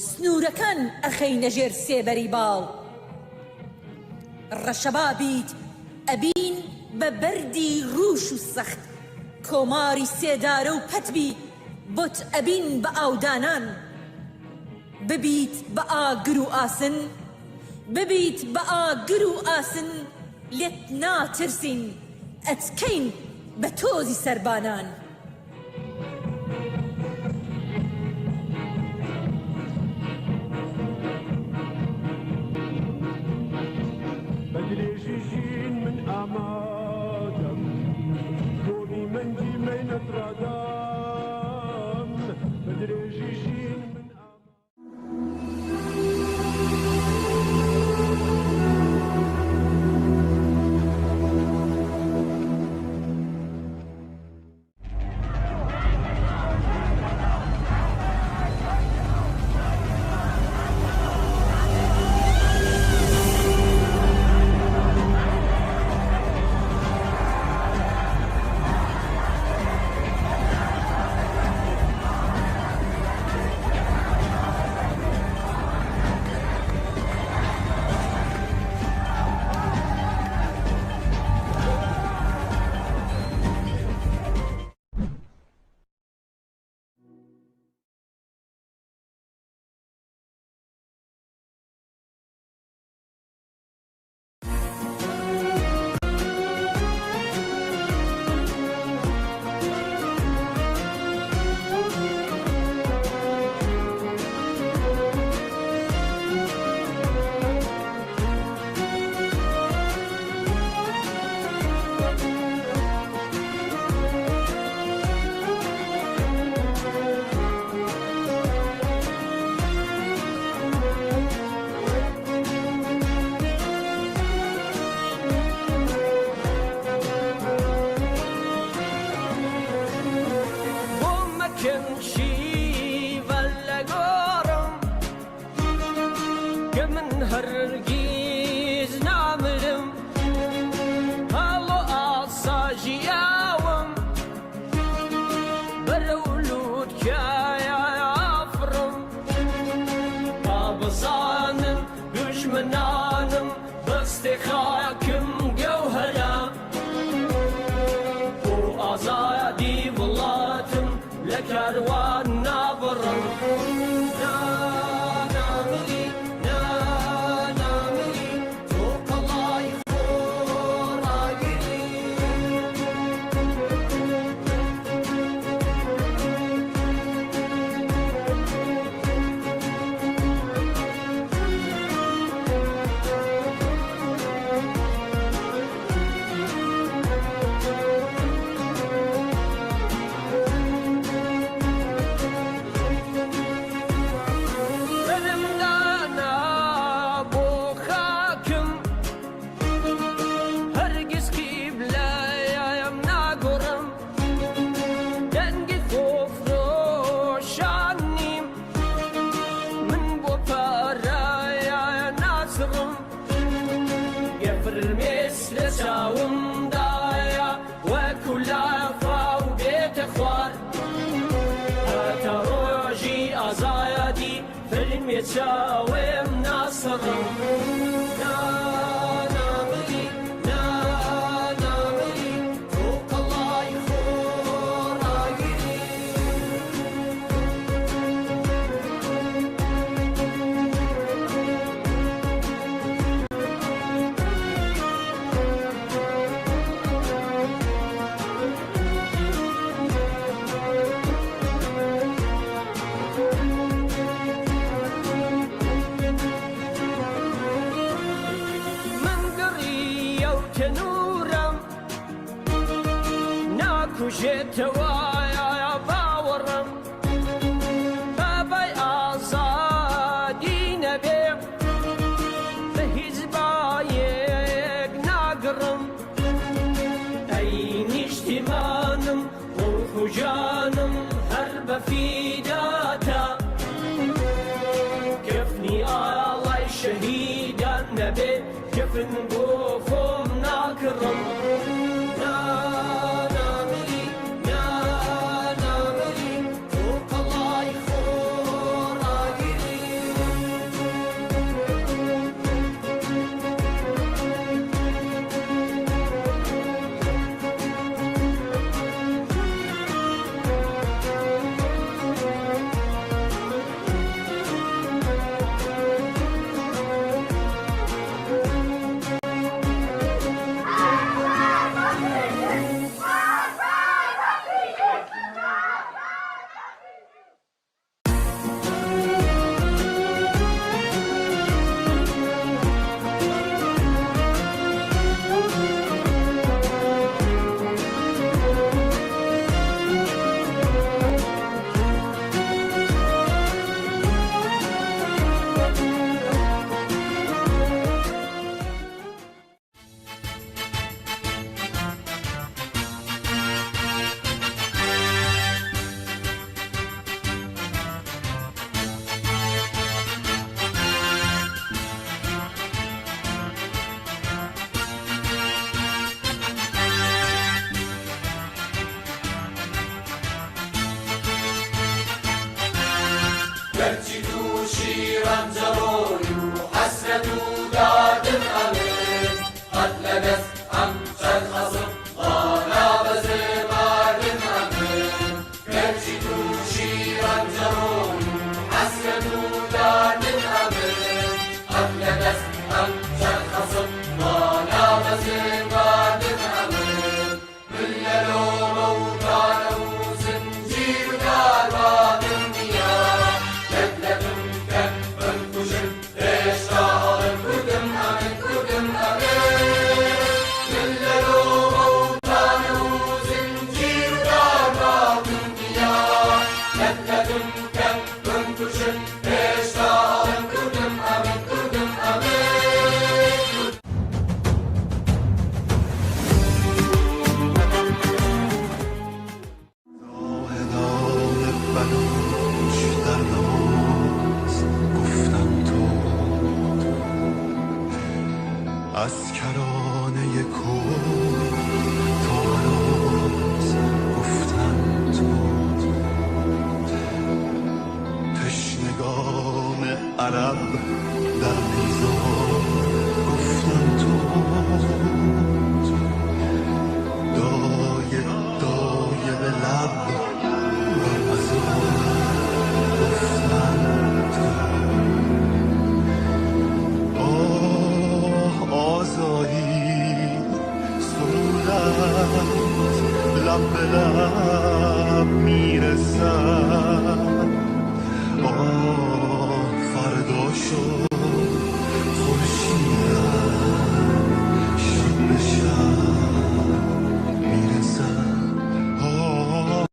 سنوورەکان ئەخەینە ژێر سێبەری باڵ. ڕەشەبا بیت ئەبین بە بەردی ڕووش و سەخت، کۆماری سێدارە و پەتبی بۆت ئەبین بە ئاودانان. ببیت بە ئاگر و ئاسن، ببیت بە ئاگر و ئاسن، لێت ناترسین، ئەتکەین بە تۆزی سەربانان. بە درێژی ژین من ئامادەم، بۆ نیمەنگی مەینەت ڕادام، بە درێژی ژین من ئامادەم. بۆ مەکەن شیڤە لە گۆڕم، کە من هەرگیز نامرم، هەڵۆ ئاسا ژیاوم، بەرەو لووتکایە ئافڕم، با بزانن دوژمنانم، بەستێ خاکم گەوهەرە، بۆ ئازادی وڵاتم لە کاروان نابڕم. نا، نامری، نا، نامری، تۆ قەڵای خۆڕاگری. Li çawimda ye wekû lafa û bête xwar. Heta rojî azadî filmê çawêm naserim. Na, na milî, na, na milî, tu qelay xwe ragirî. Min giriye û tenûrem nakuje tewaya bawerim. Bebay azadî nebe, bi hîzbayek nagirim. Ey niştimanim, ruh û canim her befîda te. Kefnî alay şehîdan nebe, kefin bo xwe nakirim. Na, na milî, na, na milî, tu qelay xwe ragirî. Gerçî tu şîran ceroy û hesret û dadin em ê. Qet le dest em çerxesin, vana bezê mardin em ê. Gerçî tu şîran ceroy û hesret û dadin em ê. Qet le dest em çerxesin, vana bezê mardin em ê. زاهدان بلوچ در نماز گفتن تو، از کرانهٔ کوه تا هراز گفتن تو. تشنگان عرب در نیزار گفتن تو، دایه دایه به لب بر مزار گفتن تو. آه آزادی سرودت لب به لب می‌رسد. آه، فردا شد خورشیدم شب به شب می‌رسد. آه.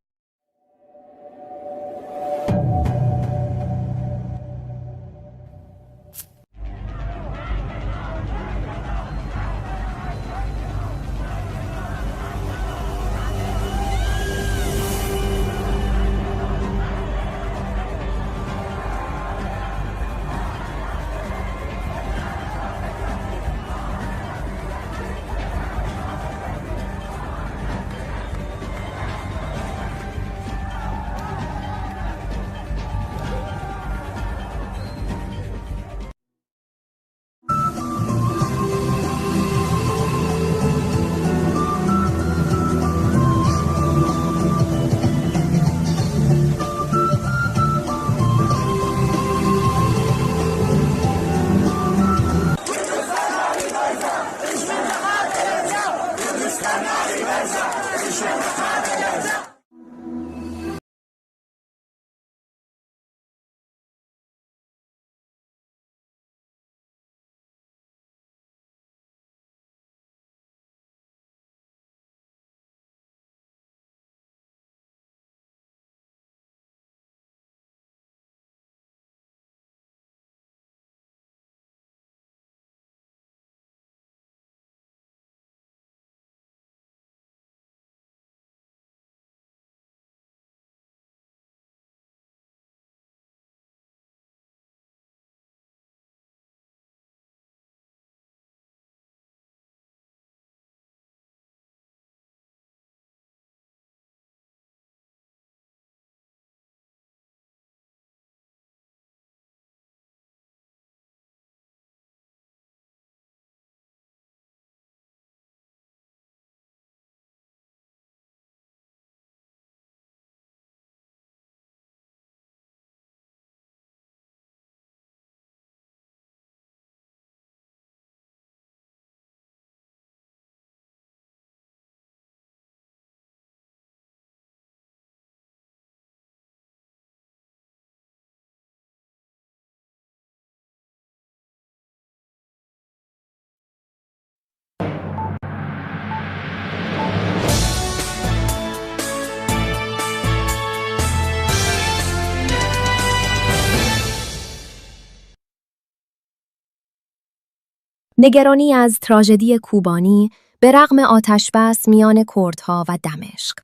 نگرانی از تراژدی کوبانی به رغم آتشبس میان کردها و دمشق.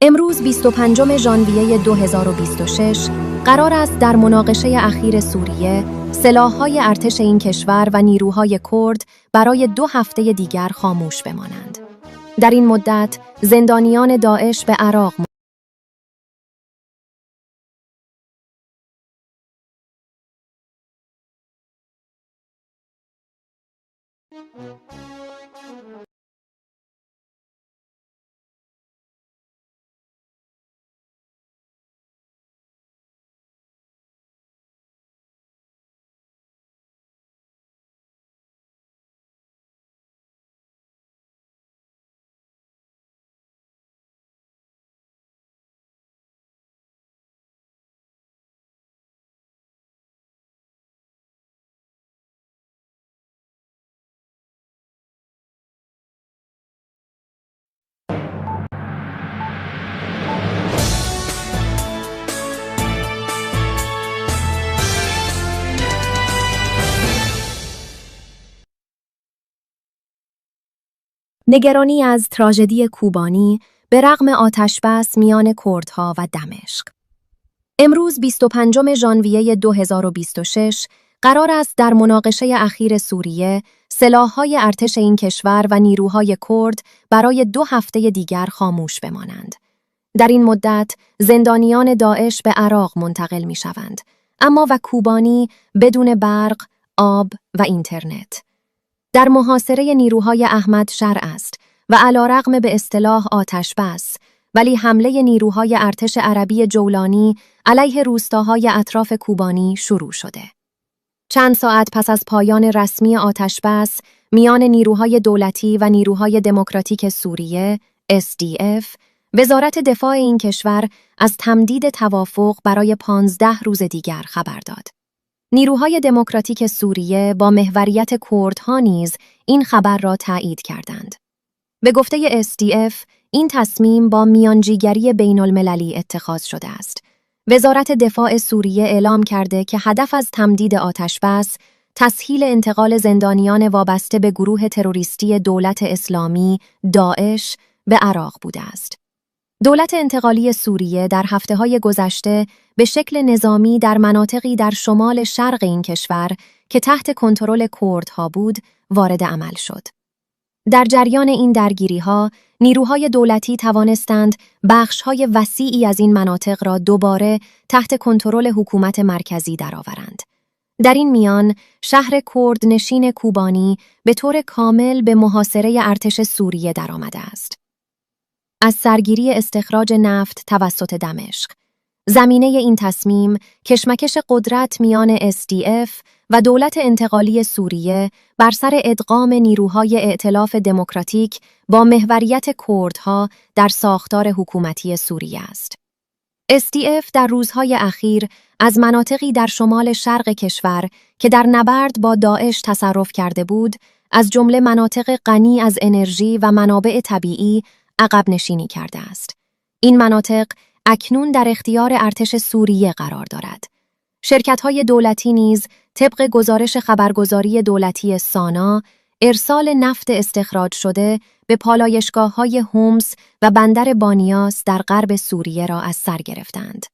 امروز بیست و پنجم ژانویهٔ دو هزار و بیست و شش قرار است در مناقشهٔ اخیر سوریه، سلاح‌های ارتش این کشور و نیروهای کرد برای دو هفتهٔ دیگر خاموش بمانند. در این مدت، زندانیان داعش به عراق نگرانی از تراژدی کوبانی به رغم آتشبس میان کردها و دمشق. امروز بیست و پنجم ژانویهٔ دو هزار و بیست و شش قرار است در مناقشهٔ اخیر سوریه، سلاح‌های ارتش این کشور و نیروهای کرد برای دو هفتهٔ دیگر خاموش بمانند. در این مدت، زندانیان داعش به عراق منتقل می‌شوند، اما و کوبانی بدون برق، آب و اینترنت. در محاصرهٔ نیروهای احمد شرع است و علیرغم به اصطلاح آتشبس، ولی حملهٔ نیروهای ارتش عربی جولانی علیه روستاهای اطراف کوبانی شروع شده. چند ساعت پس از پایان رسمی آتشبس میان نیروهای دولتی و نیروهای دموکراتیک سوریه، S D F، وزارت دفاع این کشور از تمدید توافق برای پانزده روز دیگر خبر داد. نیروهای دموکراتیک سوریه با محوریت کردها نیز این خبر را تایید کردند. به گفتهٔ S D F، این تصمیم با میانجیگری بین‌المللی اتخاذ شده است. وزارت دفاع سوریه اعلام کرده که هدف از تمدید آتشبس، تسهیل انتقال زندانیان وابسته به گروه تروریستی دولت اسلامی، داعش، به عراق بوده است. دولت انتقالی سوریه در هفته‌های گذشته به شکل نظامی در مناطقی در شمال شرق این کشور که تحت کنترل کردها بود، وارد عمل شد. در جریان این درگیری‌ها، نیروهای دولتی توانستند بخش‌های وسیعی از این مناطق را دوباره تحت کنترل حکومت مرکزی درآورند. در این میان، شهر کردنشین کوبانی به طور کامل به محاصرهٔ ارتش سوریه درآمده است. از سرگیری استخراج نفت توسط دمشق. زمینهٔ این تصمیم، کشمکش قدرت میان S D F و دولت انتقالی سوریه بر سر ادغام نیروهای ائتلاف دموکراتیک با محوریت کردها در ساختار حکومتی سوریه است. S D F در روزهای اخیر از مناطقی در شمال شرق کشور که در نبرد با داعش تصرف کرده بود، از جمله مناطق غنی از انرژی و منابع طبیعی، عقب نشینی کرده است. این مناطق اکنون در اختیار ارتش سوریه قرار دارد. شرکت‌های دولتی نیز طبق گزارش خبرگزاری دولتی سانا، ارسال نفت استخراج شده به پالایشگاه‌های حمص و بندر بانیاس در غرب سوریه را از سر گرفتند.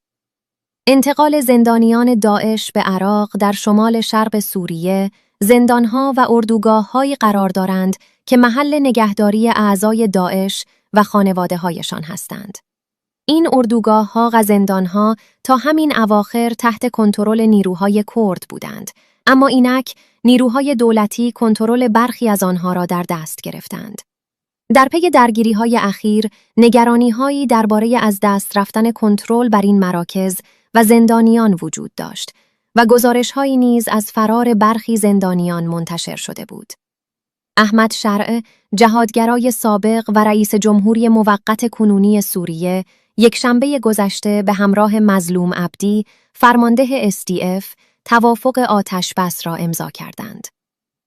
انتقال زندانیان داعش به عراق در شمال شرق سوریه، زندان‌ها و اردوگاه‌هایی قرار دارند که محل نگهداری اعضای داعش و خانواده‌هایشان هستند. این اردوگاه‌ها و زندان‌ها تا همین اواخر تحت کنترل نیروهای کرد بودند، اما اینک نیروهای دولتی کنترل برخی از آنها را در دست گرفتند. در پی درگیری‌های اخیر، نگرانی‌هایی دربارهٔ از دست رفتن کنترل بر این مراکز و زندانیان وجود داشت و گزارش‌هایی نیز از فرار برخی زندانیان منتشر شده بود. احمد شرع، جهادگرای سابق و رئیس جمهوری موقت کنونی سوریه، یکشنبهٔ گذشته به همراه مظلوم عبدی، فرمانده S D F، توافق آتشبس را امضا کردند.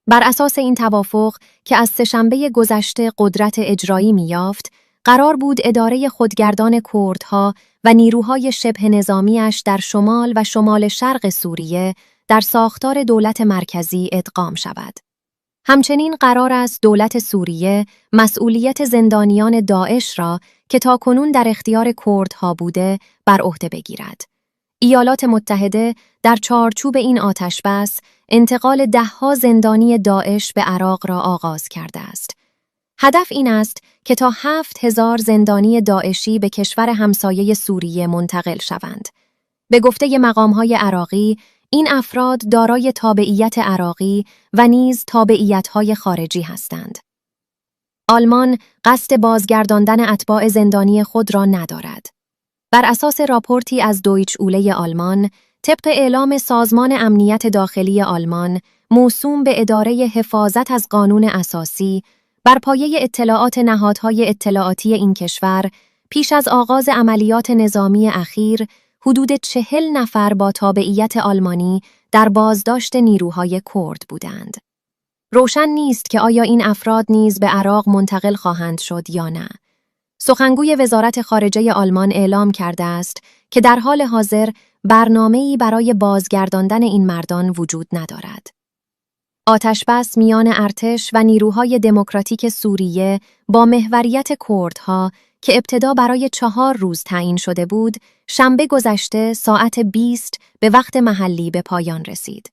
بر اساس این توافق که از سه‌شنبهٔ گذشته قدرت اجرایی می‌یافت، قرار بود ادارهٔ خودگردان کردها و نیروهای شبه نظامی‌اش در شمال و شمال شرق سوریه در ساختار دولت مرکزی ادغام شود. همچنین قرار است دولت سوریه مسئولیت زندانیان داعش را که تاکنون در اختیار کردها بوده، بر عهده بگیرد. ایالات متحده در چارچوب این آتشبس، انتقال ده‌ها زندانی داعش به عراق را آغاز کرده است. هدف این است که تا هفت هزار زندانی داعشی به کشور همسایهٔ سوریه منتقل شوند. به گفتهٔ مقام‌های عراقی، این افراد دارای تابعیت عراقی و نیز تابعیت‌های خارجی هستند. آلمان قصد بازگرداندن اتباع زندانی خود را ندارد. بر اساس راپورتی از دویچ اولهٔ آلمان، طبق اعلام سازمان امنیت داخلی آلمان، موسوم به ادارهٔ حفاظت از قانون اساسی، بر پایهٔ اطلاعات نهادهای اطلاعاتی این کشور، پیش از آغاز عملیات نظامی اخیر، حدود چهل نفر با تابعیت آلمانی در بازداشت نیروهای کرد بودند. روشن نیست که آیا این افراد نیز به عراق منتقل خواهند شد یا نه. سخنگوی وزارت خارجهٔ آلمان اعلام کرده است که در حال حاضر برنامه‌ای برای بازگرداندن این مردان وجود ندارد. آتشبس میان ارتش و نیروهای دموکراتیک سوریه با محوریت کردها که ابتدا برای چهار روز تعیین شده بود، شنبه گذشته ساعت بیست به وقت محلی به پایان رسید.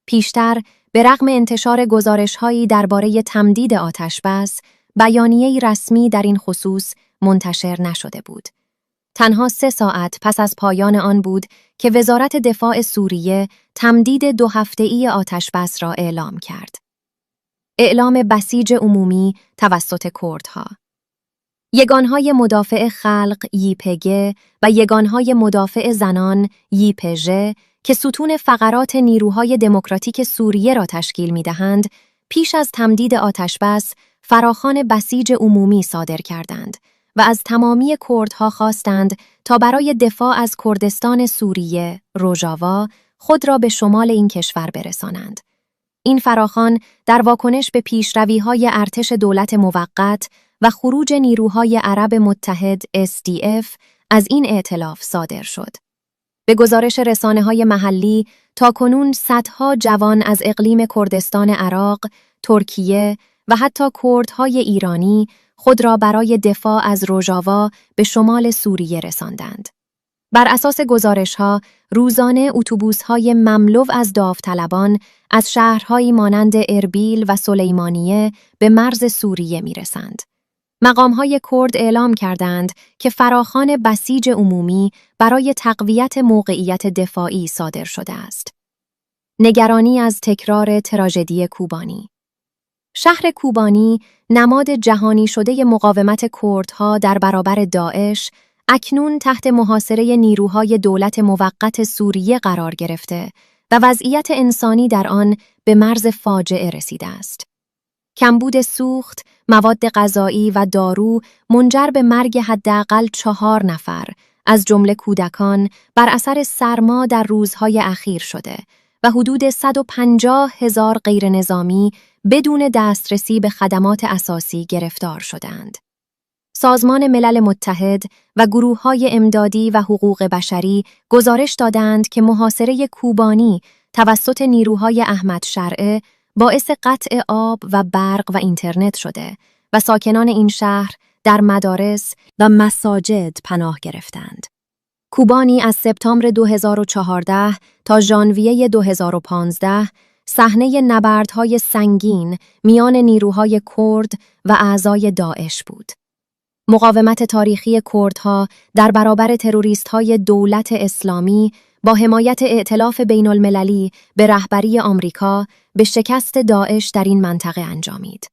پیشتر، به رغم انتشار گزارش‌هایی دربارهٔ تمدید آتشبس، بیانیه‌ای رسمی در این خصوص منتشر نشده بود. تنها سه ساعت پس از پایان آن بود که وزارت دفاع سوریه تمدید دو هفته‌ای آتشبس را اعلام کرد. اعلام بسیج عمومی توسط کردها. یگانهای مدافع خلق، ی‌پ‌گ، و یگانهای مدافع زنان، ی‌پ‌ژ، که ستون فقرات نیروهای دموکراتیک سوریه را تشکیل می‌دهند، پیش از تمدید آتشبس، فراخوان بسیج عمومی صادر کردند و از تمامی کردها خواستند تا برای دفاع از کردستان سوریه، روژاوا، خود را به شمال این کشور برسانند. این فراخوان در واکنش به پیشروی‌های ارتش دولت موقت و خروج نیروهای عرب متحد، اس دی اف، از این ائتلاف صادر شد. به گزارش رسانه‌های محلی، تاکنون صدها جوان از اقلیم کردستان عراق، ترکیه و حتی کردهای ایرانی خود را برای دفاع از روژاوا به شمال سوریه رساندند. بر اساس گزارش‌ها، روزانه اتوبوس‌های مملو از داوطلبان از شهرهایی مانند اربیل و سلیمانیه به مرز سوریه می‌رسند. مقام‌های کرد اعلام کردند که فراخوان بسیج عمومی برای تقویت موقعیت دفاعی صادر شده است. نگرانی از تکرار تراژدی کوبانی. شهر کوبانی، نماد جهانی شدهٔ مقاومت کردها در برابر داعش، اکنون تحت محاصرهٔ نیروهای دولت موقت سوریه قرار گرفته و وضعیت انسانی در آن به مرز فاجعه رسیده است. کمبود سوخت، مواد غذایی و دارو منجر به مرگ حداقل چهار نفر، از جمله کودکان، بر اثر سرما در روزهای اخیر شده و حدود صد و پنجاه هزار غیرنظامی بدون دسترسی به خدمات اساسی گرفتار شدند. سازمان ملل متحد و گروه‌های امدادی و حقوق بشری گزارش دادند که محاصرهٔ کوبانی توسط نیروهای احمد شرعه باعث قطع آب و برق و اینترنت شده و ساکنان این شهر در مدارس و مساجد پناه گرفتند. کوبانی از سپتامبر دو هزار و چهارده تا ژانویهٔ دو هزار و پانزده صحنهٔ نبردهای سنگین میان نیروهای کرد و اعضای داعش بود. مقاومت تاریخی کردها در برابر تروریست‌های دولت اسلامی با حمایت ائتلاف بین‌المللی به رهبری آمریکا به شکست داعش در این منطقه انجامید.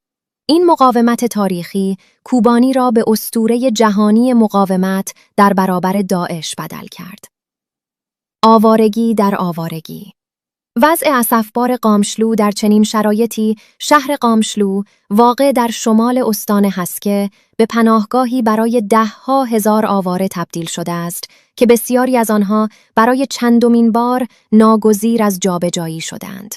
این مقاومت تاریخی کوبانی را به اسطورهٔ جهانی مقاومت در برابر داعش بدل کرد. آوارگی در آوارگی. وضع اسفبار قامشلو در چنین شرایطی، شهر قامشلو، واقع در شمال استان حسکه، به پناهگاهی برای ده‌ها هزار آواره تبدیل شده است که بسیاری از آنها برای چندمین بار ناگزیر از جابجایی شدند.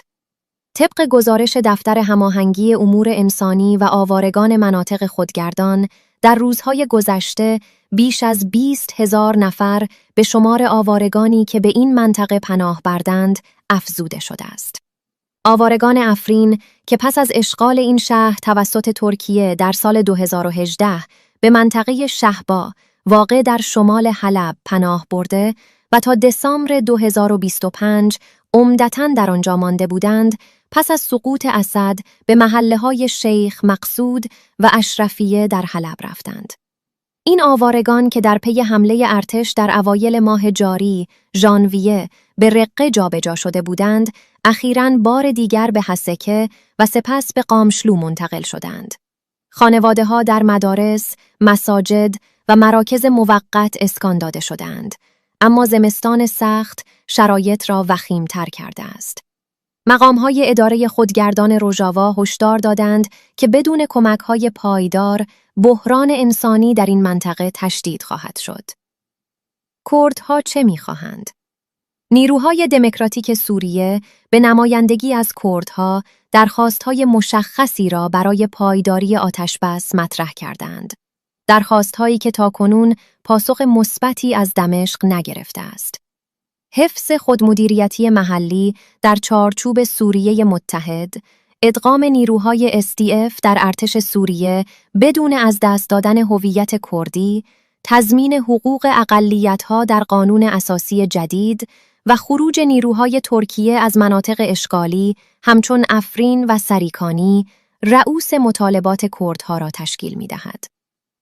طبق گزارش دفتر هماهنگی امور انسانی و آوارگان مناطق خودگردان، در روزهای گذشته بیش از بیست هزار نفر به شمار آوارگانی که به این منطقه پناه بردند، افزوده شده است. آوارگان عفرین که پس از اشغال این شهر توسط ترکیه در سال دو هزار و هجده به منطقهٔ شهبا واقع در شمال حلب پناه برده و تا دسامبر دو هزار و بیست و پنج عمدتاً در آنجا مانده بودند، پس از سقوط اسد به محله‌های شیخ مقصود و اشرفیه در حلب رفتند. این آوارگان که در پی حملهٔ ارتش در اوایل ماه جاری، ژانویه، به رقه جابجا شده بودند، اخیراً بار دیگر به حسکه و سپس به قامشلو منتقل شدند. خانواده‌ها در مدارس، مساجد و مراکز موقت اسکان داده شدند، اما زمستان سخت شرایط را وخیم‌تر کرده است. مقام‌های ادارهٔ خودگردان روژاوا هشدار دادند که بدون کمک‌های پایدار، بحران انسانی در این منطقه تشدید خواهد شد. کردها چه می‌خواهند؟ نیروهای دموکراتیک سوریه به نمایندگی از کردها درخواست‌های مشخصی را برای پایداری آتشبس مطرح کردند. درخواست‌هایی که تاکنون پاسخ مثبتی از دمشق نگرفته است. حفظ خودمدیریتی محلی در چارچوب سوریهٔ متحد، ادغام نیروهای S D F در ارتش سوریه بدون از دست دادن هویت کردی، تضمین حقوق اقلیت‌ها در قانون اساسی جدید و خروج نیروهای ترکیه از مناطق اشغالی همچون عفرین و سریکانی، رئوس مطالبات کردها را تشکیل می‌دهد.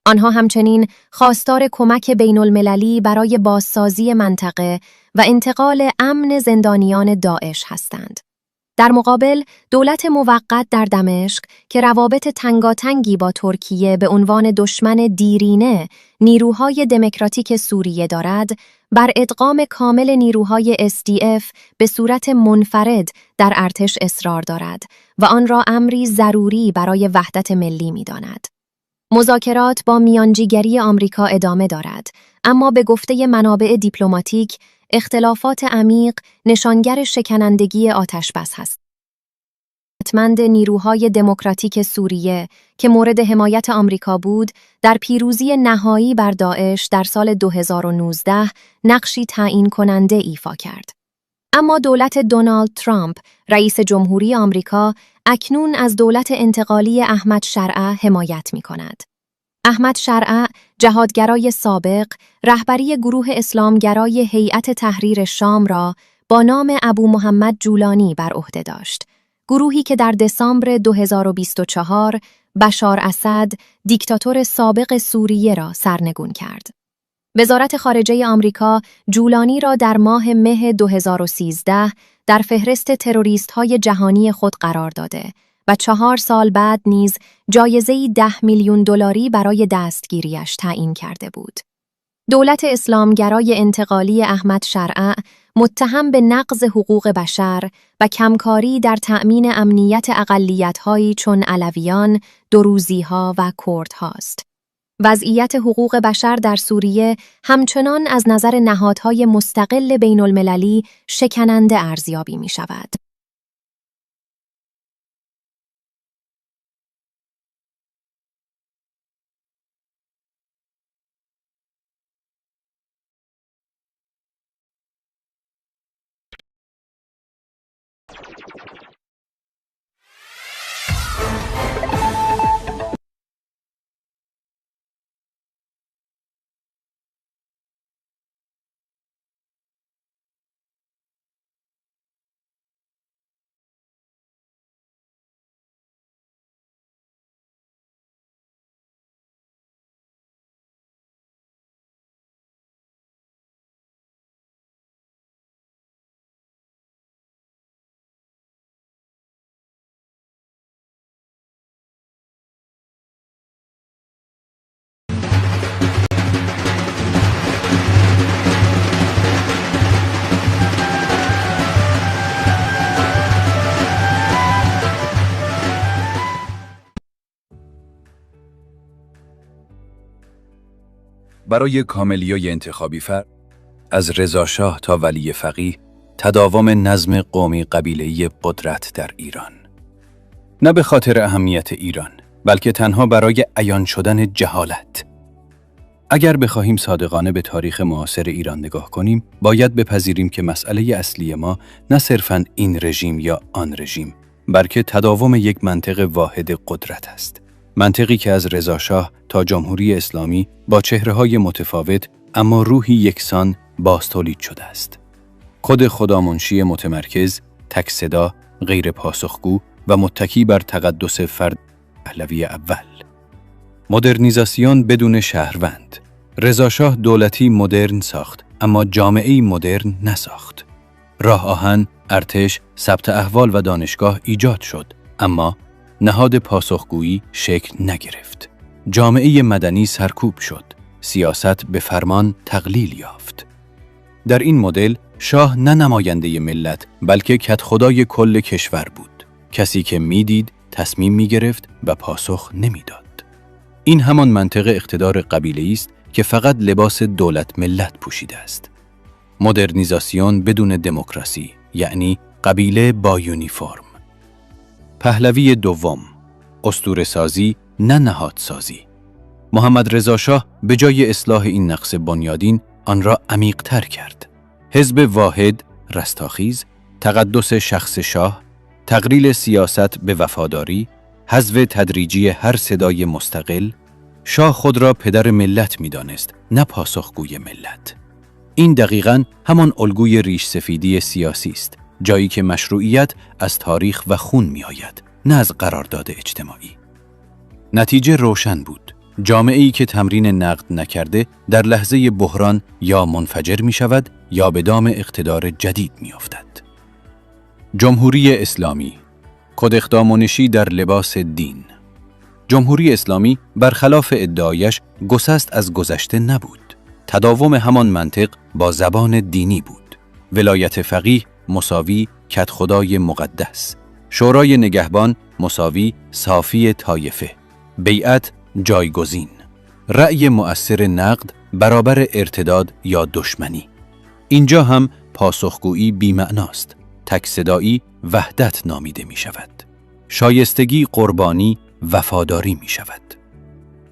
آنها همچنین خواستار کمک بین‌المللی برای بازسازی منطقه و انتقال امن زندانیان داعش هستند. در مقابل، دولت موقت در دمشق که روابط تنگاتنگی با ترکیه به عنوان دشمن دیرینه نیروهای دموکراتیک سوریه دارد، بر ادغام کامل نیروهای S D F به صورت منفرد در ارتش اصرار دارد و آن را امری ضروری برای وحدت ملی می‌داند. مذاکرات با میانجیگری آمریکا ادامه دارد، اما به گفتهٔ منابع دیپلماتیک، اختلافات عمیق نشانگر شکنندگی آتشبس هست. مند نیروهای دموکراتیک سوریه که مورد حمایت آمریکا بود، در پیروزی نهایی بر داعش در سال دو هزار و نوزده نقشی تعیین کننده ایفا کرد. اما دولت دونالد ترامپ، رئیس جمهوری آمریکا، اکنون از دولت انتقالی احمد شرع حمایت می‌کند. احمد شرع، جهادگرای سابق، رهبری گروه اسلامگرای هیئت تحریر شام را با نام ابو محمد جولانی بر عهده داشت، گروهی که در دسامبر دو هزار و بیست و چهار بشار اسد، دیکتاتور سابق سوریه را سرنگون کرد. وزارت خارجهٔ آمریکا جولانی را در ماه مه دو هزار و سیزده در فهرست تروریست‌های جهانی خود قرار داده و چهار سال بعد نیز جایزه‌ای ده میلیون دلاری برای دستگیری‌اش تعیین کرده بود. دولت اسلامگرای انتقالی احمد شرع متهم به نقض حقوق بشر و کمکاری در تأمین امنیت اقلیت‌هایی چون علویان، دروزی‌ها و کردهاست. وضعیت حقوق بشر در سوریه همچنان از نظر نهادهای مستقل بین‌المللی شکننده ارزیابی می‌شود. برای کاملیای انتخابی فر، از رضا شاه تا ولی فقیه، تداوم نظم قومی قبیله‌ای قدرت در ایران. نه به خاطر اهمیت ایران، بلکه تنها برای عیان شدن جهالت. اگر بخواهیم صادقانه به تاریخ معاصر ایران نگاه کنیم، باید بپذیریم که مسئلهٔ اصلی ما نه صرفاً این رژیم یا آن رژیم، بلکه تداوم یک منطق واحد قدرت است. منطقی که از رضا شاه تا جمهوری اسلامی با چهره‌های متفاوت اما روحی یکسان باز تولید شده است. کد خدامنشی متمرکز، تک صدا، غیر پاسخگو و متکی بر تقدس فرد پهلوی اول. مدرنیزاسیون بدون شهروند. رضا شاه دولتی مدرن ساخت، اما جامعه‌ای مدرن نساخت. راه آهن، ارتش، ثبت احوال و دانشگاه ایجاد شد، اما نهاد پاسخگویی شکل نگرفت. جامعهٔ مدنی سرکوب شد. سیاست به فرمان تقلیل یافت. در این مدل، شاه نه نمایندهٔ ملت، بلکه کدخدای کل کشور بود. کسی که می‌دید، تصمیم می‌گرفت و پاسخ نمی‌داد. این همان منطق اقتدار قبیله‌ای است که فقط لباس دولت ملت پوشیده است. مدرنیزاسیون بدون دموکراسی، یعنی قبیله با یونیفرم. پهلوی دوم، اسطوره‌سازی نه نهادسازی. محمد رضا شاه به جای اصلاح این نقص بنیادین، آن را عمیق‌تر کرد. حزب واحد، رستاخیز، تقدس شخص شاه، تقلیل سیاست به وفاداری، حذف تدریجی هر صدای مستقل، شاه خود را پدر ملت می‌دانست، نه پاسخگوی ملت. این دقیقاً همان الگوی ریش سفیدی سیاسی است، جایی که مشروعیت از تاریخ و خون می‌آید، نه از قرارداد اجتماعی. نتیجه روشن بود. جامعه‌ای که تمرین نقد نکرده، در لحظهٔ بحران یا منفجر می‌شود یا به دام اقتدار جدید می‌افتد. جمهوری اسلامی، کد خدامنشی در لباس دین. جمهوری اسلامی برخلاف ادعایش گسست از گذشته نبود. تداوم همان منطق با زبان دینی بود. ولایت فقیه مساوی کدخدای مقدس، شورای نگهبان مساوی صافی طایفه، بیعت جایگزین، رأی مؤثر نقد برابر ارتداد یا دشمنی. اینجا هم پاسخگویی بی‌معناست، تک‌صدایی وحدت نامیده می‌شود. شایستگی قربانی وفاداری می‌شود.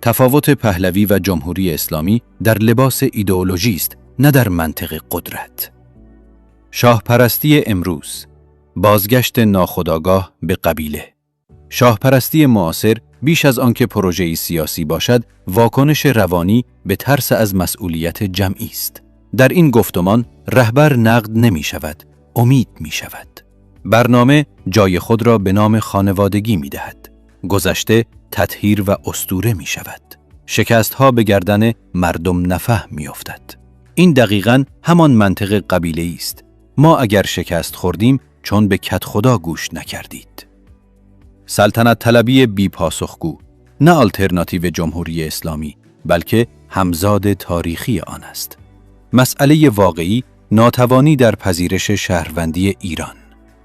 تفاوت پهلوی و جمهوری اسلامی در لباس ایدئولوژی است، نه در منطق قدرت. شاه‌پرستی امروز، بازگشت ناخودآگاه به قبیله. شاه‌پرستی معاصر بیش از آنکه پروژه‌ای سیاسی باشد، واکنش روانی به ترس از مسئولیت جمعی است. در این گفتمان رهبر نقد نمی‌شود، امید می‌شود. برنامه جای خود را به نام خانوادگی می‌دهد. گذشته تطهیر و اسطوره می‌شود. شکست‌ها به گردن مردم نفهم می‌افتد. این دقیقاً همان منطق قبیله‌ای است. ما اگر شکست خوردیم، چون به کدخدا گوش نکردید. سلطنت‌طلبی بی‌پاسخگو، نه آلترناتیو جمهوری اسلامی، بلکه همزاد تاریخی آن است. مسئلهٔ واقعی، ناتوانی در پذیرش شهروندی ایران.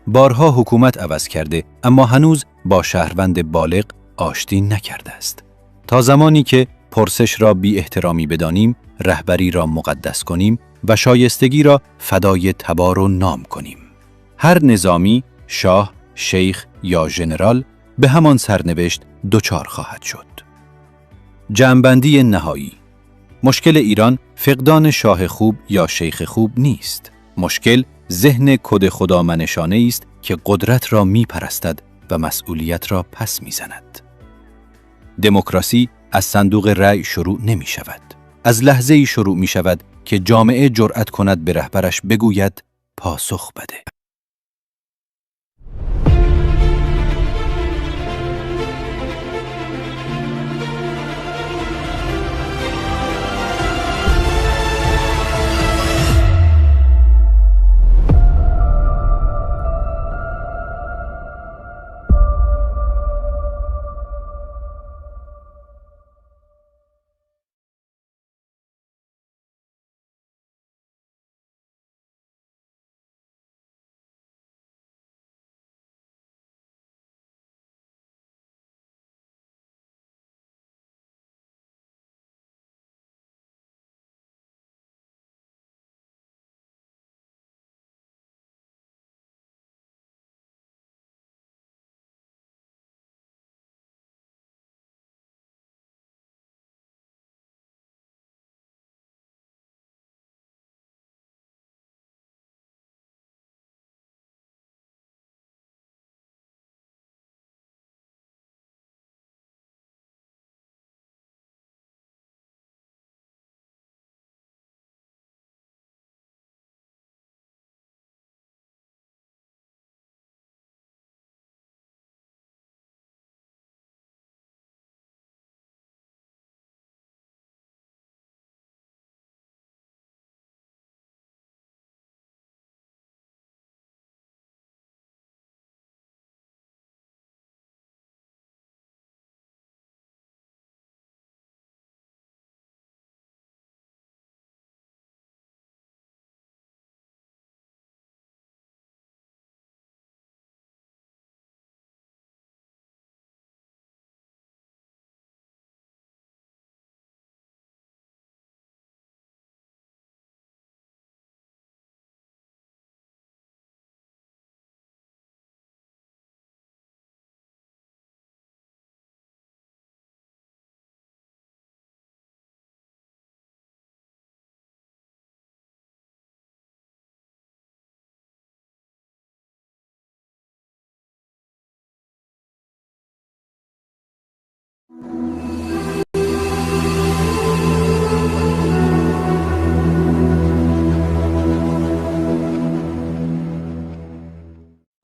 بارها حکومت عوض کرده، اما هنوز با شهروند بالغ آشتی نکرده است. تا زمانی که پرسش را بی‌احترامی بدانیم، رهبری را مقدس کنیم و شایستگی را فدای تبار و نام کنیم، هر نظامی، شاه، شیخ یا ژنرال به همان سرنوشت دچار خواهد شد. جمع‌بندی نهایی. مشکل ایران فقدان شاه خوب یا شیخ خوب نیست. مشکل ذهن کد خدامنشانه‌ای است که قدرت را می‌پرستد و مسئولیت را پس می‌زند. دموکراسی از صندوق رأی شروع نمی‌شود. از لحظه‌ای شروع می‌شود که جامعه جرأت کند به رهبرش بگوید: پاسخ بده.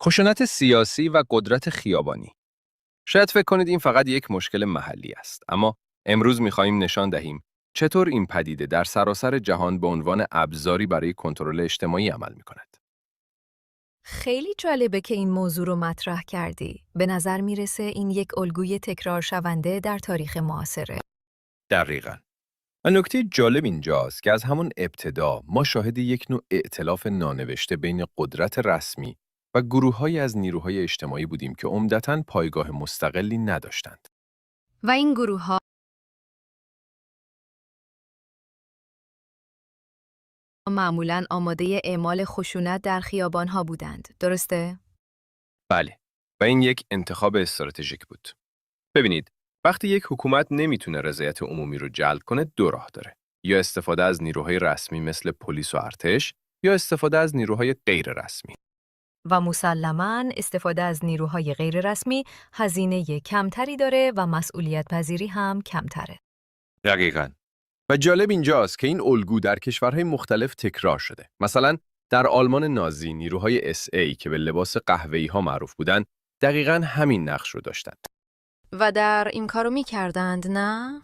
خشونت سیاسی و قدرت خیابانی. شاید فکر کنید این فقط یک مشکل محلی است، اما امروز می‌خواهیم نشان دهیم چطور این پدیده در سراسر جهان به عنوان ابزاری برای کنترل اجتماعی عمل می‌کند. خیلی جالبه که این موضوع رو مطرح کردی. به نظر میرسه این یک الگوی تکرار شونده در تاریخ معاصره. دقیقا. و نکته جالب اینجاست که از همون ابتدا ما شاهد یک نوع ائتلاف نانوشته بین قدرت رسمی و گروههایی از نیروهای اجتماعی بودیم که عمدتا پایگاه مستقلی نداشتند. و این گروه ها معمولا آماده اعمال خشونت در خیابان ها بودند، درسته؟ بله، و این یک انتخاب استراتژیک بود. ببینید، وقتی یک حکومت نمیتونه رضایت عمومی رو جلب کنه، دو راه داره: یا استفاده از نیروهای رسمی مثل پلیس و ارتش، یا استفاده از نیروهای غیر رسمی. و مسلما استفاده از نیروهای غیر رسمی هزینه کمتری داره و مسئولیت پذیری هم کمتره. دقیقا. و جالب اینجاست که این الگو در کشورهای مختلف تکرار شده. مثلا در آلمان نازی نیروهای اس ای که به لباس قهوه‌ای ها معروف بودند، دقیقا همین نقش رو داشتند. و در این کارو میکردند، نه؟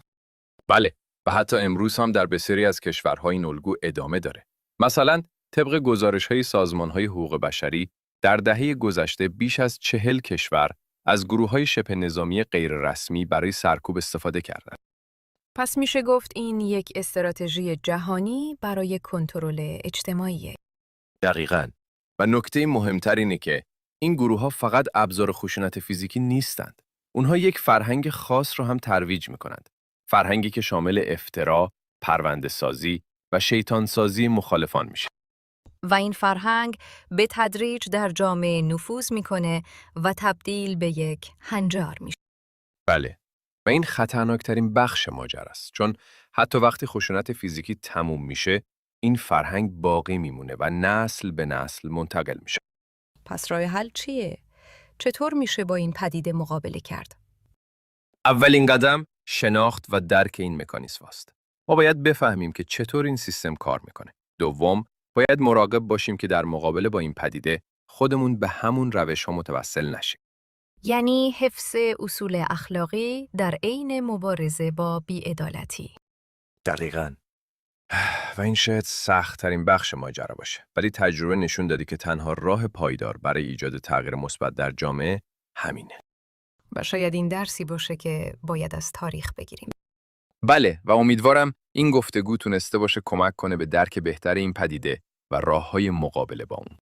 بله، و حتی امروز هم در بسیاری از کشورها این الگو ادامه داره. مثلا طبق گزارش های سازمان های حقوق بشری، در دهه گذشته بیش از چهل کشور از گروه های شبه نظامی غیر رسمی برای سرکوب استفاده کردند. پس میشه گفت این یک استراتژی جهانی برای کنترل اجتماعیه. دقیقا. و نکته مهمتر اینه که این گروه ها فقط ابزار خشونت فیزیکی نیستند. اونها یک فرهنگ خاص رو هم ترویج می‌کنند. فرهنگی که شامل افترا، پرونده سازی و شیطان سازی مخالفان میشه. و این فرهنگ به تدریج در جامعه نفوذ میکنه و تبدیل به یک هنجار میشه. بله. و این خطرناکترین بخش ماجرا است، چون حتی وقتی خشونت فیزیکی تموم میشه، این فرهنگ باقی میمونه و نسل به نسل منتقل میشه. پس راه حل چیه؟ چطور میشه با این پدیده مقابله کرد؟ اولین قدم شناخت و درک این مکانیزم است. ما باید بفهمیم که چطور این سیستم کار میکنه. دوم، باید مراقب باشیم که در مقابله با این پدیده خودمون به همون روش ها متوسل نشیم. یعنی حفظ اصول اخلاقی در عین مبارزه با بی‌عدالتی. دقیقا. و این شاید سخت ترین بخش ماجرا باشه، ولی تجربه نشون داده که تنها راه پایدار برای ایجاد تغییر مثبت در جامعه همینه. و شاید این درسی باشه که باید از تاریخ بگیریم. بله، و امیدوارم این گفتگو تونسته باشه کمک کنه به درک بهتر این پدیده و راه های مقابله با اون.